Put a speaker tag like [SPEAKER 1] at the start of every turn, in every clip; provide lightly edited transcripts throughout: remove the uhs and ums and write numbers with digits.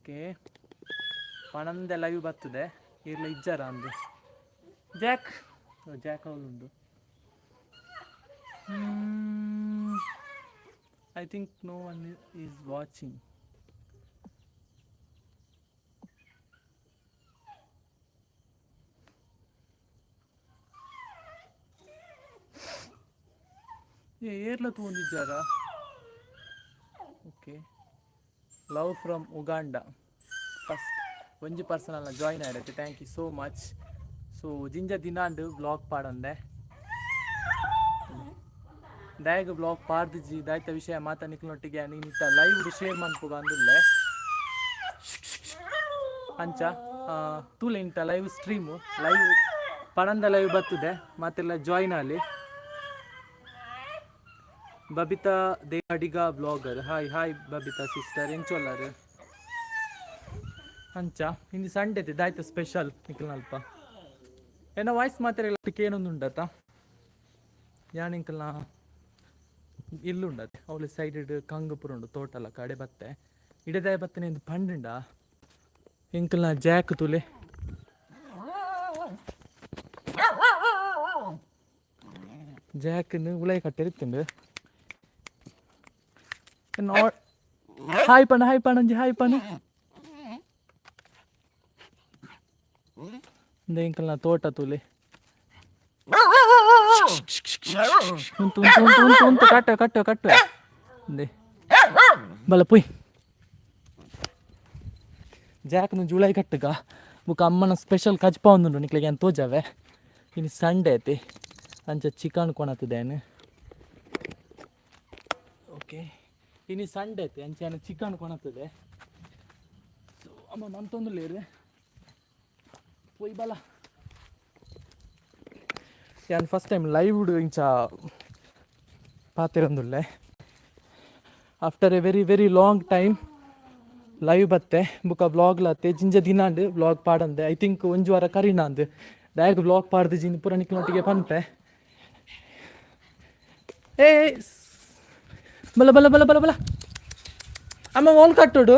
[SPEAKER 1] Okay, ಪಣಂದೆ live ಬರ್ತದೆ. ಇರ್ಲ ಇಜ್ಜಾರ ಅಂದು. ಜಾಕ್, ಜಾಕ್ ಅವಳುಂಡು. I think no one is watching. ಏ, ಏರ್ಲ ತೂಂದಿಜ್ಜಾರ? Okay, love from Uganda. First ಒಂಜಿ ಪರ್ಸನ್ ಅಲ್ಲ ಜಾಯ್ನ್ ಆಯ್ರತ್ತೆ. Thank you so much. So ಜಿಂಜ ದಿನಾಂಡ್ ವ್ಲಾಗ್ ಪಾಡಂದೆ. ದಾಯಗ ವ್ಲಾಗ್ ಪಾಡ್ದಿಜಿ, ದಾಯ್ತ ವಿಷಯ ಮಾತ ನಿಕ್ಲೊಟ್ಟಿಗೆ ನೀನಿತ್ತ ಲೈವ್ ಶೇರ್ ಮನ್ಪುಗ ಅಂದುಲ್ಲೆ. ಅಂಚ ತೂಲೆ, ಇಂತ ಲೈವ್ ಸ್ಟ್ರೀಮು, ಲೈವ್ ಪಣಂದ ಲೈವ್ ಬರ್ತದೆ, ಮತ್ತೆಲ್ಲ join Ali. Babita Devadiga blogger, hi hi Babita sister, ಎಂಚೊಲ್ಲಾರು? ಅಂಚ ಇಂದು ಸಂಡೆ ದಾಯ್ತ ಸ್ಪೆಷಲ್ ನಿಕಲ್ನಲ್ಪ? ಏನ ವಾಯ್ಸ್ ಮಾತ್ರ ಏನೊಂದು ಉಂಡತ? ಯಾನ್ ಇಂಕಲ್ನ ಇಲ್ಲುಂಡತೆ, ಅವಳು ಸೈಡ್ ಕಂಗಪುರ ಉಂಡು, ತೋಟಲ ಕಡೆ ಬತ್ತೆ. ಇಡದಾಯ ಬತ್ತನೆ ಇಂದು ಪಂಡುಂಡ. ಇಂಕಲ್ನ ಜಾಕ್ ತುಲೆ. ಜಾಕ್ನು ಉಳೈ ಕಟ್ಟೆರಿತ್ತುಂಡು. ಹಾಯ್ ಪಣ, ಹಾಯ್ ಪಣಂಜಿ, ಹಾಯ್ ಪಣ. ಇಂದ ಇಂಕಲ್ನ ತೋಟ ತುಲೆ. ಉಂತು ಉಂತು ಉಂತು ಉಂತು ಉಂತು, ಕಟ್ಟು ಕಟ್ಟು ಕಟ್ಟು. ಇಂದೆ ಬಲ ಪುಯ್. ಜಾಕ್ನು ಜುಲೈ ಕಟ್ಟುಗ. ಬುಕ್ಕ ಅಮ್ಮನ ಸ್ಪೆಷಲ್ ಕಜ್ಪ ಒಂದುಂಡು, ನಿಕ್ಲೆಗೆ ಏನು ತೋಜಾವೆ. ಇನ್ನು ಸಂಡೆ ಐತಿ, ಅಂಚ ಚಿಕನ್ ಕೊಣತಿದ್ದೇನೆ. ಓಕೆ, ಇನ್ನು ಸಂಡೆ ಐತಿ, ಅಂಚ ಚಿಕನ್ ಕೊಣತಿದೆ. ಸೊ ಅಮ್ಮ ಮಂತೊಂದು ಪೋಯ್ ಬಲ. ಯಾನ್ ಫಸ್ಟ್ ಟೈಮ್ ಲೈವ್ ಇಂಚ ಪಾತೆರೊಂದುಲ್ಲೆ. After a very very long time live ಬತ್ತೆ. ಬುಕ್ಕ ವ್ಲಾಗ್ಲತ್ತೆ ಜಿಂಜ ದಿನಾಂಡ್ ವ್ಲಾಗ್ ಪಾಡಂದೆ. I think ಒಂಜಿ ವಾರ ಕರಿನಾಂದ್. ದಾಯಗ್ ವ್ಲಾಗ್ ಪಾಡ್ದು ಜಿಂದ್ ಪೂರ ನಿಕ್ಲೊಟ್ಟಿಗೆ ಪನ್ಪೆ. ಏ, ಬಲ ಬಲ ಬಲ ಬಲ ಬಲ. ಅಮ್ಮ, ಓಲ್ ಕಟ್ಟೋಡು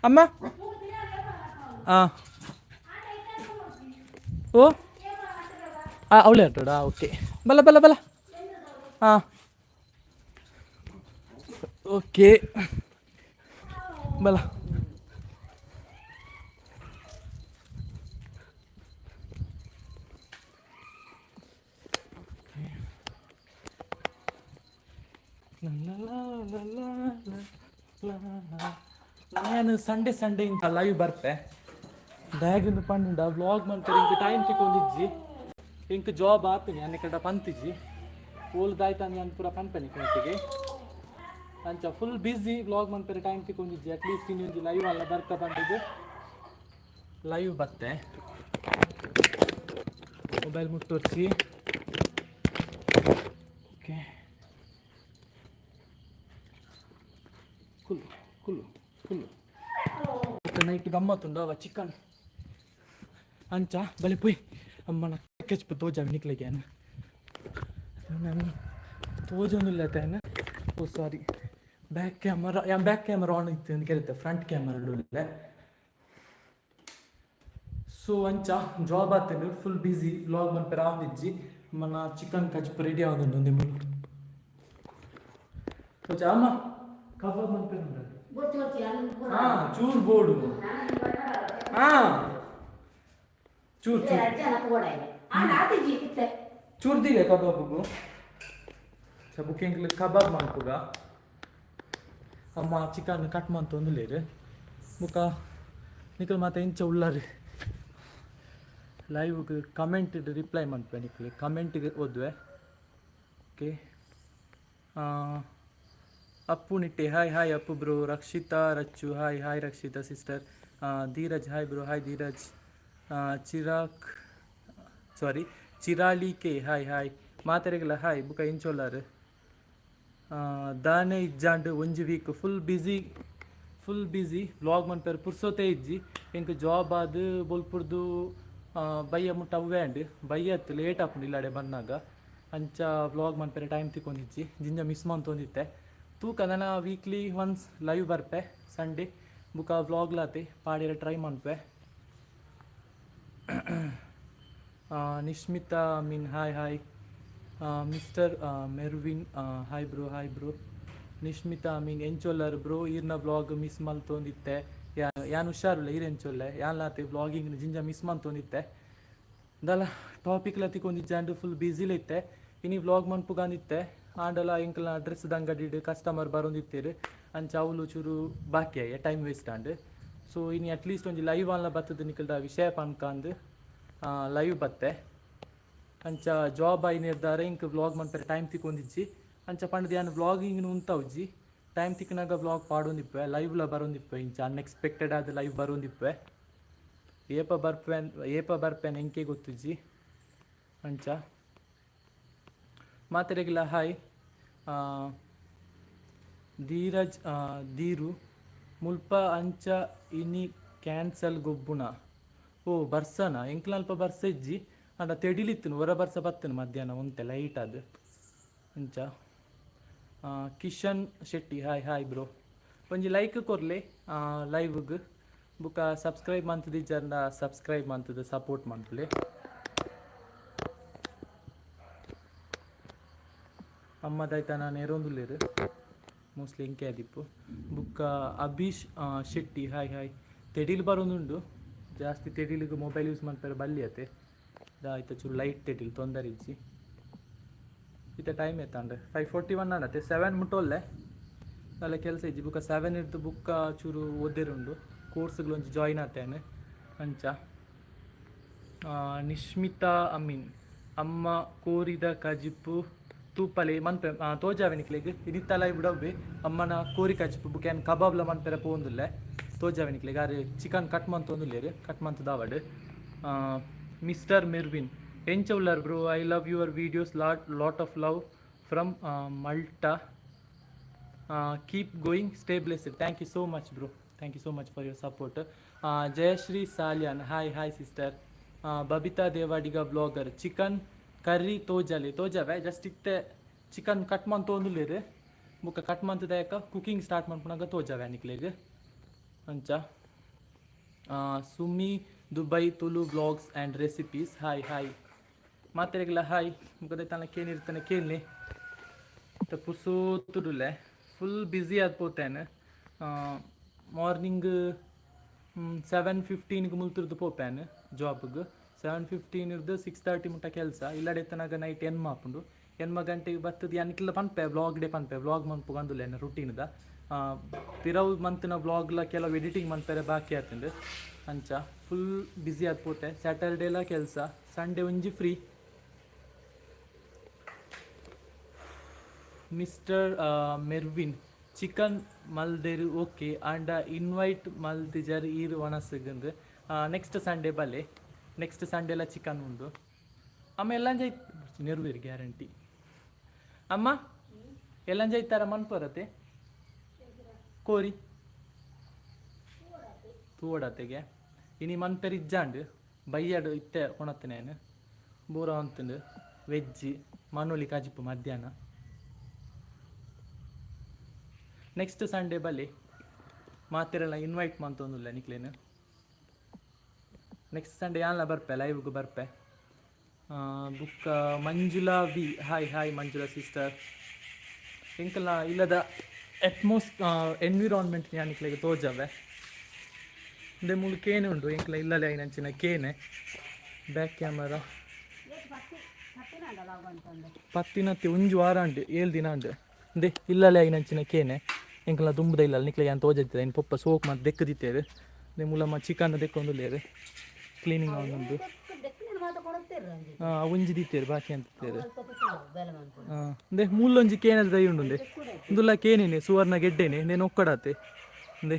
[SPEAKER 1] ಅಮ್ಮ? ಹಾಂ, ಓ ಅವಳೆ ಆಟೋಡಾ? ಓಕೆ, ಬಲ ಬಲ ಬಲ. ಹಾಂ, ಓಕೆ, ಬಲ. ನಾನು ಸಂಡೇ ಸಂಡೇ ಇಂಥ ಲೈವ್ ಬರ್ತೆ. ದಾಯಗಿಂದ ಪಂಡ ವ್ಲಾಗ್ ಮಂತಾರೆ ಇಂಕ ಟೈಮ್ ತಿಕ್ಕೊಂದಿಜ್ಜಿ. ಇಂಕ್ ಜಾಬ್ ಆತೀನಿ ಅನ್ನೆ ಕಡ ಪಂತಿಜಿ. ಓಲ್ದಾಯ್ತು ಅಂದ್ ಪೂರ ಪನ್ಪೆನಿ ಕೊಟ್ಟಿಗೆ. ಅಂಚ ಫುಲ್ ಬ್ಯುಸಿ, ವ್ಲಾಗ್ ಮನ್ಪೆರೆ ಟೈಮ್ ತಿಕ್ಕೊಂದಿಜ್ಜಿ. ಅಟ್ಲೀಸ್ಟ್ ಇನ್ನೊಂದು ಲೈವ್ ಅಲ್ಲ ಬರ್ಕ ಬಂದಿದ್ದು ಲೈವ್ ಬತ್ತೆ. ಮೊಬೈಲ್ ಮುಟ್ಟೋರ್ಸಿ. ಓಕೆ, ಕುಲ್ಲು ಕುಲ್ಲು ಕುಲ್ಲು. ನೈಟ್ ಗಮ್ಮತ್ತುಂಡು ಅವ ಚಿಕನ್. ಅಂಚ ಬಲೆ ಪೋಯ್. ಅಮ್ಮನ ಕೆಚ್ಪು ತೋಜಾವಿ ನಿಕ್ಲೆಗೆ. ನಾನು ತೋಜೊಂದಿಲ್ಲ ತೇನ. ಓ ಸಾರಿ, ಬ್ಯಾಕ್ ಕ್ಯಾಮರಾ. ಯಾನ್ ಬ್ಯಾಕ್ ಕ್ಯಾಮರಾ ಆನ್ ಇತ್ತು ಅಂತ ಕೇಳುತ್ತೆ, ಫ್ರಂಟ್ ಕ್ಯಾಮರಾ ಉಳ್ಳೆ. ಸೊ ಅಂಚ ಜಾಬ್ ಆತೇನೆ, ಫುಲ್ ಬ್ಯುಸಿ, ವ್ಲಾಗ್ ಮನ್ಪೆರೆ ಆವೊಂದಿಜ್ಜಿ. ಮನ ಚಿಕನ್ ಕಜ್ಪು ರೆಡಿ ಆವೊಂದುಂಡು ಒಂದೆ ತೋಜ. ಅಮ್ಮ, ಕಬಾಬ್ ಮನ್ಪೆರೆ ಉಂಡು. ಹಾ, ಚೂರು ಬೋಡು. ಹಾ, ಚೂರು ಚೂರು ಚೂರು ದಿಲೆ ಕಬಾಬ್ಗು. ಬುಕ್ಕಿಂಗ್ ಕಬಾಬ್ ಮನ್ಪುಗ. ಅಮ್ಮ ಚಿಕನ್ ಕಟ್ ಮಂತೊಂದುಲ್ಲೆರ್. ಬುಕ್ಕ ನಿಕಲ್ ಮಾತ ಎಂಚ ಉಲ್ಲರ್? ಲೈವ್ ಕಮೆಂಟ್ ರಿಪ್ಲೈ ಮನ್ಪೆ ನಿಕ್ಲೆ, ಕಮೆಂಟ್ಗೆ ಓದುವೆ. Okay, Appu Nitte, hi hi Appu bro. Rakshita Rachu, hi hi Rakshita sister. Dheeraj, hi bro, hi Dheeraj. Chirag, sorry, Chirali K, hi hi. ಮಾತೆರೆಗ್ಲ hi. ಬುಕ ಎಂಚೊಲ್ಲಾರ್? ದಾನೆ ಇಜ್ಜಾಂಡ್, ಒಂಜಿ week full busy, full busy. Vlog ಮನ್ಪೆರೆ ಪುರ್ಸೋತೆ ಇಜ್ಜಿ. ಎಂಕ್ job ಆದ್ ಬೊಲ್ಪುರ್ದು ಬಯ್ಯ ಮುಟ್ಟ ಅವ್ವೆ ಅಂಡ್ ಬಯ್ಯತ್ late ಆಪುಂಡು ಇಲ್ಲಾಡೆ ಬನ್ನಾಗ. ಅಂಚ vlog ಮನ್ಪೆರೆ ಟೈಮ್ ತಿಕ್ಕೊಂದಿಜ್ಜಿ. ಜಿಂಜ ಮಿಸ್ ಮಂತೊಂದಿತ್ತೆ. ತೂಕ, ನನ ವೀಕ್ಲಿ ಒನ್ಸ್ ಲೈವ್ ಬರ್ಪೆ ಸಂಡೇ. ಬುಕ ವ್ಲಾಗ್ಲಾತೆ ಪಾಡಿರ ಟ್ರೈ ಮನ್ಪೆ. ನಿಶ್ಮಿತಾ ಮೀನ್, hi hi. Mister Mervin, hi bro, hi bro. Nishmita ಮೀನ್, ಎಂಚೊಲ್ಲರ್ ಬ್ರೋ? ಈರ್ನ ವ್ಲಾಗ್ ಮಿಸ್ ಮಲ್ತೊಂದಿತ್ತೆ. ಯಾನ್ ಹುಷಾರುಲ್ಲ, ಈರ್ ಎಂಚೊಲ್ಲೆ? ಯಾನ್ಲಾತೆ ವ್ಲಾಗಿಂಗ್ ಜಿಂಜ ಮಿಸ್ ಮಲ್ತೊಂದಿತ್ತೆ. ದಾಲ ಟಾಪಿಕ್ಲ ತಿಕೊಂದಿಜ್ಜಾಂಡ್, ಫುಲ್ ಬ್ಯುಸಿಲ ಇತ್ತೆ. ಇನಿ ವ್ಲಾಗ್ ಮನ್ಪುಗಂದಿತ್ತೆ, ಆಂಡಲ ಎಂಕಲ್ನ ಡ್ರೆಸ್ ಅಂಗಡಿಡ್ ಕಸ್ಟಮರ್ ಬರೊಂದಿತ್ತೆರ್, ಅಂಚ ಅವ್ಲು ಚೂರು ಬಾಕಿ ಆಯ್ಯ, ಟೈಮ್ ವೇಸ್ಟ್ ಆಂಡ್. ಸೊ ಇನಿ ಅಟ್ಲೀಸ್ಟ್ ಒಂಜಿ ಲೈವ್ ಆನ್ಲ ಬತ್ತದ ನಿಕಲ್ದ ವಿಷಯ ಪನ್ಕಂದು ಲೈವ್ ಬತ್ತೆ. ಅಂಚ ಜಾಬ್ ಆಯ್ನಿರ್ದಾರೆ ಇಂಕ್ ವ್ಲಾಗ್ ಮನ್ಪೆರೆ ಟೈಮ್ ತಿಕ್ಕೊಂದಿಜ್ಜಿ. ಅಂಚ ಪಂಡ್ದ್ ಯಾನ್ ವ್ಲಾಗಿಂಗ್ ಉಂತಾವ್ಜಿ. ಟೈಮ್ ತಿಕ್ಕನಾಗ ವ್ಲಾಗ್ ಪಾಡೊಂದಿಪ್ಪೆ, ಲೈವ್ಲ ಬರೊಂದಿಪ್ಪೆ. ಇಂಚ ಅನ್ಎಕ್ಸ್ಪೆಕ್ಟೆಡ್ ಆದ್ ಲೈವ್ ಬರೊಂದಿಪ್ಪೆ. ಏಪ ಬರ್ಪೆ, ಏಪ ಬರ್ಪೆನ್ ಎಂಕೆ ಗೊತ್ತುಜ್ಜಿ. ಅಂಚ ಮಾತೆರೆಗ್ಲ ಹಾಯ್. ಧೀರಜ್ ಧೀರು, ಮುಲ್ಪ ಅಂಚ ಇನಿ ಕ್ಯಾನ್ಸಲ್ ಗೊಬ್ಬುನ. ಓ, ಬರ್ಸನ? ಎಂಕ್ಲ ಅಲ್ಪ ಬರ್ಸ ಇಜ್ಜಿ, ಅಂಡ ತೆಡಿಲಿತ್ತನು. ಹೊರ ಬರ್ಸ ಬತ್ತನು ಮಧ್ಯಾಹ್ನ ಒಂತೆ ಲೈಟ್ ಅದು. ಅಂಚ Kishan Shetty, hi hi bro. ಒಂಜಿ ಲೈಕ್ ಕೊರ್ಲೆ ಲೈವ್ಗ್. ಬುಕ್ಕ ಸಬ್ಸ್ಕ್ರೈಬ್ ಮಂತದಿಜ್ಜಂಡ ಸಬ್ಸ್ಕ್ರೈಬ್ ಮಂತದ ಸಪೋರ್ಟ್ ಮನ್ಪುಲೆ. ಅಮ್ಮದಾಯ್ತ ನಾನು ಎರೋಂದುಲ್ಲೆರ್, ಮೋಸ್ಟ್ಲಿ ಎಂಕೆ ಆದಿಪ್ಪು. ಬುಕ್ಕ ಅಭೀಶ್ ಶೆಟ್ಟಿ, ಹಾಯ್ ಹಾಯ್. ತೆಡಿಲ್ ಬರೋದುಂಡು ಜಾಸ್ತಿ. ತೆಡಿಲಿಗೆ ಮೊಬೈಲ್ ಯೂಸ್ ಮನ್ಪೆರೆ ಬಲ್ಲಿ ಅತೆ. ಆಯ್ತು, ಚೂರು ಲೈಟ್ ತೆಡಿಲ್, ತೊಂದರೆ ಇಜ್ಜಿ. ಇತ್ತೆ ಟೈಮ್ ಎತ್ತಂಡ್? 5:41 ಆಂಡತೆ. 7 ಮುಟ್ಟೊಲ್ಲೆ, ಅಲ್ಲ ಕೆಲಸ ಇಜ್ಜಿ. ಬುಕ್ಕ 7 ಇರ್ದು ಬುಕ್ಕ ಚೂರು ಓದ್ದೆರುಂಡು, ಕೋರ್ಸ್ಗಳು ಒಂಜಿ ಜಾಯಿನ್ ಆತೇನೆ. ಅಂಚ ನಿಶ್ಮಿತಾ ಅಮೀನ್, ಅಮ್ಮ ಕೋರಿದ ಕಜಿಪು ತೂಪಲೆ ಮನ್ಪೆ ತೋಜಾವೆ ನಿಕ್ಲೆಗ್. ಇನಿತ್ತಲ ಬಿಡವ್ವೆ ಅಮ್ಮನ ಕೋರಿ ಕಜಿಪು. ಬುಕ್ಕ ಏನ್ ಕಬಾಬ್ಲ ಮನ್ಪೆರೆ ಪೋಂದುಲ್ಲೆ, ತೋಜಾವೆ ನಿಕ್ಲೆಗ್. ಆರು ಚಿಕನ್ ಕಟ್ ಮಂತೊಂದುಲ್ಲೆರ್, ಕಟ್ ಮಂತದಾವಡ್. ಮಿಸ್ಟರ್ ಮೆರ್ವಿನ್, ಎಂಚ ಉಲ್ಲರ್ bro? I love your videos, lot lot of love from Malta. Keep going, stay blessed. Thank you so much, bro. Thank you so much for your support. Jayashree Salian, hi hi sister. Babita Devadiga blogger, chicken curry ತೋಜಾಲೆ. ತೋಜಾವೆ, just ಇತ್ತೆ chicken ಕಟ್ ಮಂತೊಂದುಲ್ಲೆರ್. ಬುಕ್ಕ ಕಟ್ ಮಂತದಾಯಕ cooking start ಮನ್ಪುನಾಗ ತೋಜಾವೆ ನಿಕ್ಲೆಗ್. ಅಂಚ Sumy Dubai Tulu vlogs and recipes, hi hi. ಮಾತೆರೆಗ್ಲ hi. ಮುಖದ ತನ ಕೇನಿರ್ತಾನೆ ಕೇಳಿ ಪುರ್ಸೋತುಡುಲೆ, ಫುಲ್ ಬ್ಯುಸಿ ಆದ್ ಪೋತೇನೆ. ಮಾರ್ನಿಂಗ್ 7:15ಗೆ ಮುಲ್ತುರ್ದು ಪೋಪೇನು ಜಾಬ್ಗೆ. 7:15 ಇರ್ದು 6:30 ಮುಟ್ಟ ಕೆಲಸ. ಇಲ್ಲಡೆ ತನಕ ನೈಟ್ ಎನ್ಮ ಆಪುಂಡು. 8 ಗಂಟೆಗೆ ಬತ್ತದ. ಯಾನಿಕ್ಲ ಪನ್ಪೆ, ವ್ಲಾಗ್ ಡೇ ಪನ್ಪೆ, ವ್ಲಾಗ್ ಮನ್ಪು ಅಂದುಲ್ಲೇನ ರುಟೀನ್ದ. ಪಿರವು ಮಂತಿನ ವ್ಲಾಗ್ಲ ಕೆಲವು ಎಡಿಟಿಂಗ್ ಮನ್ಪೆರೆ ಬಾಕಿ ಆತುಂಡು. ಅಂಚ ಫುಲ್ ಬ್ಯುಸಿ ಆದ್ ಪೋತೆ. ಸ್ಯಾಟರ್ಡೇಲ ಕೆಲಸ, ಸಂಡೇ ಒಂಜಿ ಫ್ರೀ. ಮಿಸ್ಟರ್ ಮೆರ್ವಿನ್, ಚಿಕನ್ ಮಲ್ದೆರ್ ಓಕೆ, ಆಂಡ ಇನ್ವೈಟ್ ಮಲ್ದಿಜರ್ ಈರ್ ವನಸ್ಗಂದು. ನೆಕ್ಸ್ಟ್ ಸಂಡೇ ಬಲ್ಲೆ, ನೆಕ್ಸ್ಟ್ ಸಂಡೇಲ ಚಿಕನ್ ಉಂಡು. ಅಮ್ಮ ಎಲ್ಲಂಜ ನೆರವೇರು ಗ್ಯಾರಂಟಿ. ಅಮ್ಮ, ಎಲ್ಲಂಜ ಇತ್ತಾರ ಮನ್ಪರತೆ ಕೋರಿ ತೂವಡತೆಗೆ. ಇನಿ ಮನ್ಪೆರ್ ಇಜ್ಜಾಂಡ್, ಬಯ್ಯಡು ಇತ್ತೆ ಕೊಣತ್ತನೇನು ಬೂರ ಅಂತಂದು. ವೆಜ್ ಮನೋಲಿ ಕಾಜಿಪು ಮಧ್ಯಾಹ್ನ. ನೆಕ್ಸ್ಟ್ ಸಂಡೇ ಬಲ್ಲಿ ಮಾತೆರೆಲ್ಲ, ಇನ್ವೈಟ್ ಮಂತೊಂದುಲ್ಲ ನಿಕ್ಲೇನು. ನೆಕ್ಸ್ಟ್ ಸಂಡೇ ಯಾನ್ಲ ಬರ್ಪೆ, ಲೈವ್ಗೆ ಬರ್ಪೆ. ಬುಕ್ಕ ಮಂಜುಳಾ ವಿ, ಹಾಯ್ ಹಾಯ್ ಮಂಜುಳಾ ಸಿಸ್ಟರ್. ಎಂಕಲ್ನ ಇಲ್ಲದ ಅಟ್ಮೋಸ್ ಎನ್ವಿರಾನ್ಮೆಂಟ್ ಯಾನಿಕ್ಲೆಗ್ ತೋಜವೆ. ಇಂದೆ ಮೂಲು ಕೇನೆ ಉಂಡು, ಎಂಕಲ ಇಲ್ಲಲೆ ಐನಂಚಿನ ಕೇನೆ. ಬ್ಯಾಕ್ ಕ್ಯಾಮರಾ ಪತ್ತಿನತ್ತಿ, ಒಂಜಿ ವಾರ ಉಂಡು, 7 ದಿನ ಉಂಡು. ಇಂದೆ ಇಲ್ಲಲೆ ಐನಂಚಿನ ಕೇನೆ, ಎಂಕಲ್ನ ದುಂಬುದ ಇಲ್ಲ. ನಿಕ್ಲೆ ಯಾನ್ ತೋಜತ್ತಿದೆ. ಇನ್ ಪೊಪ್ಪ ಸೋಕ್ ಮತ್ತೆ ದೆಕ್ಕದಿತ್ತೇರು. ಇಂದೆ ಮೂಲಮ್ಮ ಚಿಕನ್ ದೆಕ್ಕೊಂದುಲ್ಲೇರು, ಕ್ಲೀನಿಂಗ್ ಆವೊಂದುಂಡು. ಒಂಜಿ ದಿತ್ತೇರು, ಬಾಕಿ ಅಂತಿತ್ತೇರು. ಇಂದೆ ಮೂಲೊಂಜಿ ಕೇನದ ದೈ ಉಂಡು. ಇಂದೆ ಇಂದುಲ ಕೇನೇನೆ, ಸುವರ್ಣ ಗೆಡ್ಡೆನೆ. ಇಂದೆ ಒಕ್ಕಡಾತೆ. ಇಂದೆ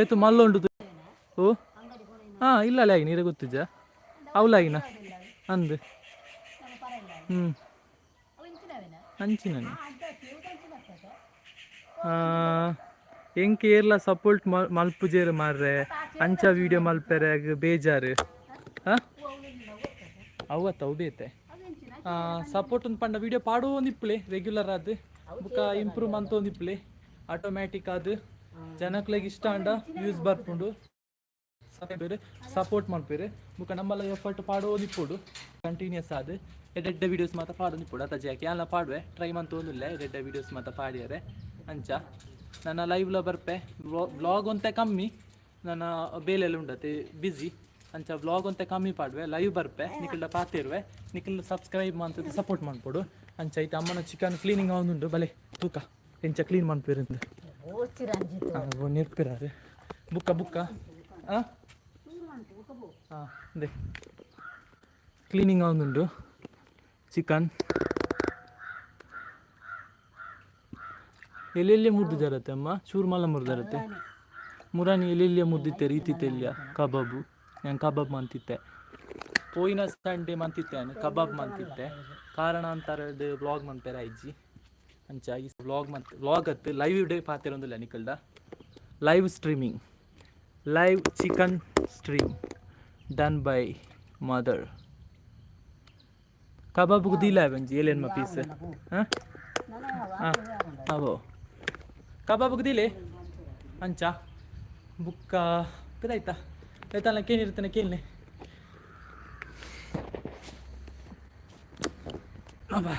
[SPEAKER 1] ಏತು ಮಲ್ಲುಂಡು. ಓ ಹಾಂ, ಇಲ್ಲ ಅಲ್ಲ, ನೀರೆ ಗೊತ್ತಿಜ್ಜ ಅವಲಾಗಿನ ಅಂದ್. ಅಂಚಿನ ಎಂಕ್ ಏರ್ಲ ಸಪೋರ್ಟ್ ಮಲ್ಪುಜೇರು ಮಾರ್ರೆ, ಅಂಚ ವಿಡಿಯೋ ಮಲ್ಪೆರೆ ಬೇಜಾರು. ಹಾಂ, ಅವತ್ತ ಅವು ಬೇತೆ ಸಪೋರ್ಟ್ ಒಂದು ಪಂಡ ವಿಡಿಯೋ ಪಾಡುವ ಒಂದಿಪ್ಪಲೆ ರೆಗ್ಯುಲರ್ ಆದ್, ಬುಕ್ಕ ಇಂಪ್ರೂವ್ ಮಂತ ಒಂದಿಪ್ಪಲೆ, ಆಟೋಮ್ಯಾಟಿಕ್ ಆದ್. ಜನಕ್ಲೆಗ್ ಇಷ್ಟ ಆಂಡ ವ್ಯೂಸ್ ಬರ್ಪುಂಡು, ಸಪೋರ್ಟ್ ಮಲ್ಪೆರ್. ಬುಕ್ಕ ನಮ್ಮಲ ಎಫರ್ಟ್ ಪಾಡೋದಿಪ್ಪೊಡು ಕಂಟಿನ್ಯೂಸ್ ಆದ್. ಎಡ್ಡೆ ವೀಡಿಯೋಸ್ ಮಾತ ಪಾಡೋದಿಪ್ಪೊಡು ಅತ್ತ ಜಾಕಿ? ಯಾನ್ಲ ಪಾಡುವೆ, ಟ್ರೈ ಮಂತೊಂದುಲ್ಲೆ ಎಡ್ಡೆ ವೀಡಿಯೋಸ್ ಮಾತ ಪಾಡಿಯರೆ. ಅಂಚ ನನ್ನ ಲೈವ್ಲ ಬರ್ಪೆ. ವ್ಲಾಗ್ ಒಂತೆ ಕಮ್ಮಿ, ನನ್ನ ಬೇಲೆಲ್ಲ ಉಂಡತೆ, ಬಿಸಿ. ಅಂಚ ವ್ಲಾಗ್ ಒಂತೆ ಕಮ್ಮಿ ಪಾಡುವೆ, ಲೈವ್ ಬರ್ಪೆ, ನಿಕಲ್ಡ ಪಾತಿರುವೆ. ನಿಕಲ್ ಸಬ್ಸ್ಕ್ರೈಬ್ ಮಂತುದು ಸಪೋರ್ಟ್ ಮನ್ಪೊಡು. ಅಂಚ ಐತೆ ಅಮ್ಮನ ಚಿಕನ್ ಕ್ಲೀನಿಂಗ್ ಆವೊಂದುಂಡು. ಬಲೆ ತೂಕ ಎಂಚ ಕ್ಲೀನ್ ಮನ್ಪೆರಿಂದು.
[SPEAKER 2] ಓಚಿ ರಂಜಿತ್.
[SPEAKER 1] ನಿರ್ಪಿರಾರೆ. ಬುಕ್ಕ ಬುಕ್ಕ ಆ ಹಾಂ, ಅದೇ ಕ್ಲೀನಿಂಗ್ ಆವೊಂದುಂಡು ಚಿಕನ್. ಎಲ್ಲೆಲ್ಲಿ ಮುರ್ದಿದ್ದಾರತ್ತೆ ಅಮ್ಮ? ಚೂರು ಮಲ್ಲ ಮುರ್ದಾರತ್ತೆ. ಮುರಾನಿ ಎಲ್ಲೆಲ್ಲಿಯ ಮುರ್ದಿತ್ತೆ ರೀತಿ ತೆಲ್ಯ ಕಬಾಬು. ನಾನು ಕಬಾಬ್ ಮಂತಿತ್ತೆ, ಪೋಯಿನ ಸಂಡೆ ಮಂತಿತ್ತೆ. ನಾನು ಕಬಾಬ್ ಮಂತಿತ್ತೆ, ಕಾರಣ ಅಂತಾರಡ್ ವ್ಲಾಗ್ ಮನ್ಪೆರ ಇಜ್ಜಿ. ಅಂಚ ಈ ವ್ಲಾಗ್ ಮಂತ್ ವ್ಲಾಗ್ ಅತ್ತು, ಲೈವ್ ಡೇ ಪಾತೆರೊಂದಿಲ್ಲ ನಿಕಲ್ಡ. Live streaming, live chicken stream done by mother. ಕಬಾಬ್ಗೆ ದೀಲ ಒಂಜಿ ಏಲೇನ್ಮ ಪೀಸ್. ಹಾಂ ಹಾಂ, ಅವೋ ಕಬಾಬ್ಗೆ ದೀಲೆ. ಅಂಚ ಬುಕ್ಕ ಆಯ್ತಾ ಆಯ್ತಲ್ಲ, ಕೇನಿರ್ತಾನೆ ಕೇಳನೆ. ಅಬ್ಬಾ.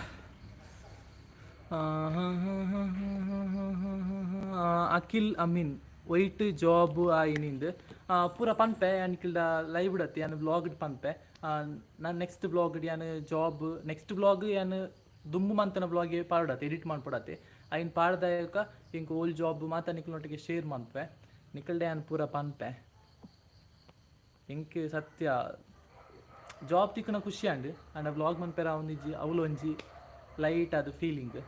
[SPEAKER 1] ಅಖಿಲ್ ಅಮೀನ್, ವೈಟ್ ಜಾಬ್ ಆಯಿನಿಂದ್ ಪೂರ ಪನ್ಪೆ ಅನ್ಕಿಲ್ಡ ಲೈವ್ ಡತ್ತಿ. ಯಾನ್ ವ್ಲಾಗ್ ಪನ್ಪೆ. ನಾನು ನೆಕ್ಸ್ಟ್ ವ್ಲಾಗ್ ಯಾನ್ ಜಾಬ್, ನೆಕ್ಸ್ಟ್ ವ್ಲಾಗ್ ಯಾನ್ ದುಂಬು ಮಂತನ ವ್ಲಾಗ್ ಪಾಡತ್ತೆ, ಎಡಿಟ್ ಮಾಡ್ಪಡತ್ತೆ. ಐನ್ ಪಾಡ್ದಾಯಕ ಇಂಕ್ ಓಲ್ಡ್ ಜಾಬ್ ಮಾತ ನಿಕ್ಲೊಟ್ಟಿಗೆ ಶೇರ್ ಮನ್ಪೆ. ನಿಕಲ್ಡೆ ಯಾನ್ ಪೂರ ಪನ್ಪೆ. ಎಂಕ್ ಸತ್ಯ ಜಾಬ್ ತಿಕ್ಕುನ ಖುಷಿ ಅಂಡ್ ಅಂಡ ವ್ಲಾಗ್ ಮನ್ಪೆರ ಒಂದಿಜ್ಜಿ, ಅವ್ಲು ಒಂಜಿ ಲೈಟ್ ಅದು ಫೀಲಿಂಗ್.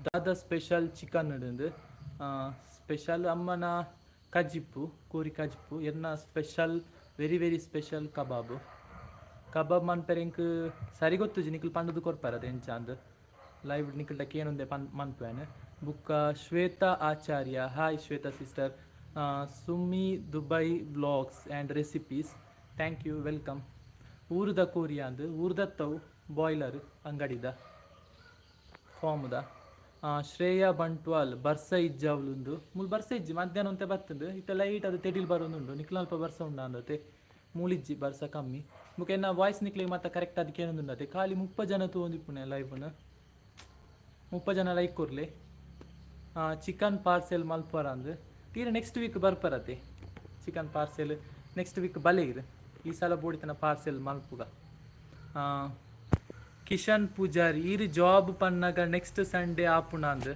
[SPEAKER 1] ದಾದ ಸ್ಪೆಷಲ್ ಚಿಕನ್ ಇಡುಂದು? ಸ್ಪೆಷಲ್ ಅಮ್ಮನ ಕಜಿಪ್ಪು, ಕೋರಿ ಕಜಿಪ್ಪು. ಎನ್ನ ಸ್ಪೆಷಲ್, ವೆರಿ ವೆರಿ ಸ್ಪೆಷಲ್ ಕಬಾಬ್. ಕಬಾಬ್ ಮನ್ಪೆರೆ ಎಂಕ್ ಸರಿ ಗೊತ್ತುಜಿ. ನಿಕುಲು ಪಂಡುದು ಕೊರ್ಪಾರ ಅದು ಎಂಚ ಅಂದ್. ಲೈವ್ ನಿಕಲ್ಡ ಕೇನೊಂದೆ ಪನ್ ಮನ್ಪುವೆನ್. ಬುಕ್ಕ ಶ್ವೇತಾ ಆಚಾರ್ಯ, hi Shweta sister. Summi Dubai vlogs and recipes, thank you, welcome. ಊರುದ ಕೋರಿಯ ಅಂದ್? ಊರ್ದತ್ತವು, ಬಾಯ್ಲರ್ ಅಂಗಡಿದ, ಫಾರ್ಮ್ದ. ಶ್ರೇಯಾ ಬಂಟ್ವಾಲ್, ಬರ್ಸ ಇಜ್ಜಾವ್ಲುಂದು. ಮೂಲು ಬರ್ಸ ಇಜ್ಜಿ, ಮಧ್ಯಾಹ್ನ ಒಂತೆ ಬತ್ತಂದು. ಇತ್ತೆ ಲೈಟ್ ಅದು ತೆಡಿಲ್ ಬರೋದುಂಡು. ನಿಕ್ಲ ಅಲ್ಪ ಬರ್ಸ ಉಂಡ ಅಂದತೆ? ಮೂಲಿಜ್ಜಿ, ಬರ್ಸ ಕಮ್ಮಿ. ಬೊಕ ಎನ್ನ ವಾಯ್ಸ್ ನಿಕ್ಲೆಗ್ ಮಾತ ಕರೆಕ್ಟ್ ಅದು ಕೇನೊಂದುಂಡತೆ? ಖಾಲಿ 30 ಜನ ತೂವೊಂದಿಪ್ಪುನೆ ಲೈವ್ನ. 30 ಜನ ಲೈಕ್ ಕೊರ್ಲೆ. ಚಿಕನ್ ಪಾರ್ಸೆಲ್ ಮಲ್ಪರ ಅಂದ್. ತೀರ ನೆಕ್ಸ್ಟ್ ವೀಕ್ ಬರ್ಪರತೆ ಚಿಕನ್ ಪಾರ್ಸೆಲ್. ನೆಕ್ಸ್ಟ್ ವೀಕ್ ಬಲೆ ಇರು. ಈ ಸಲ ಬೋಡಿತನ ಪಾರ್ಸೆಲ್ ಮಲ್ಪುಗ. ಕಿಶನ್ ಪೂಜಾರಿ, ಈರ್ ಜಾಬ್ ಪನ್ನಗ ನೆಕ್ಸ್ಟ್ ಸಂಡೇ ಆಪುಣ ಅಂದ್.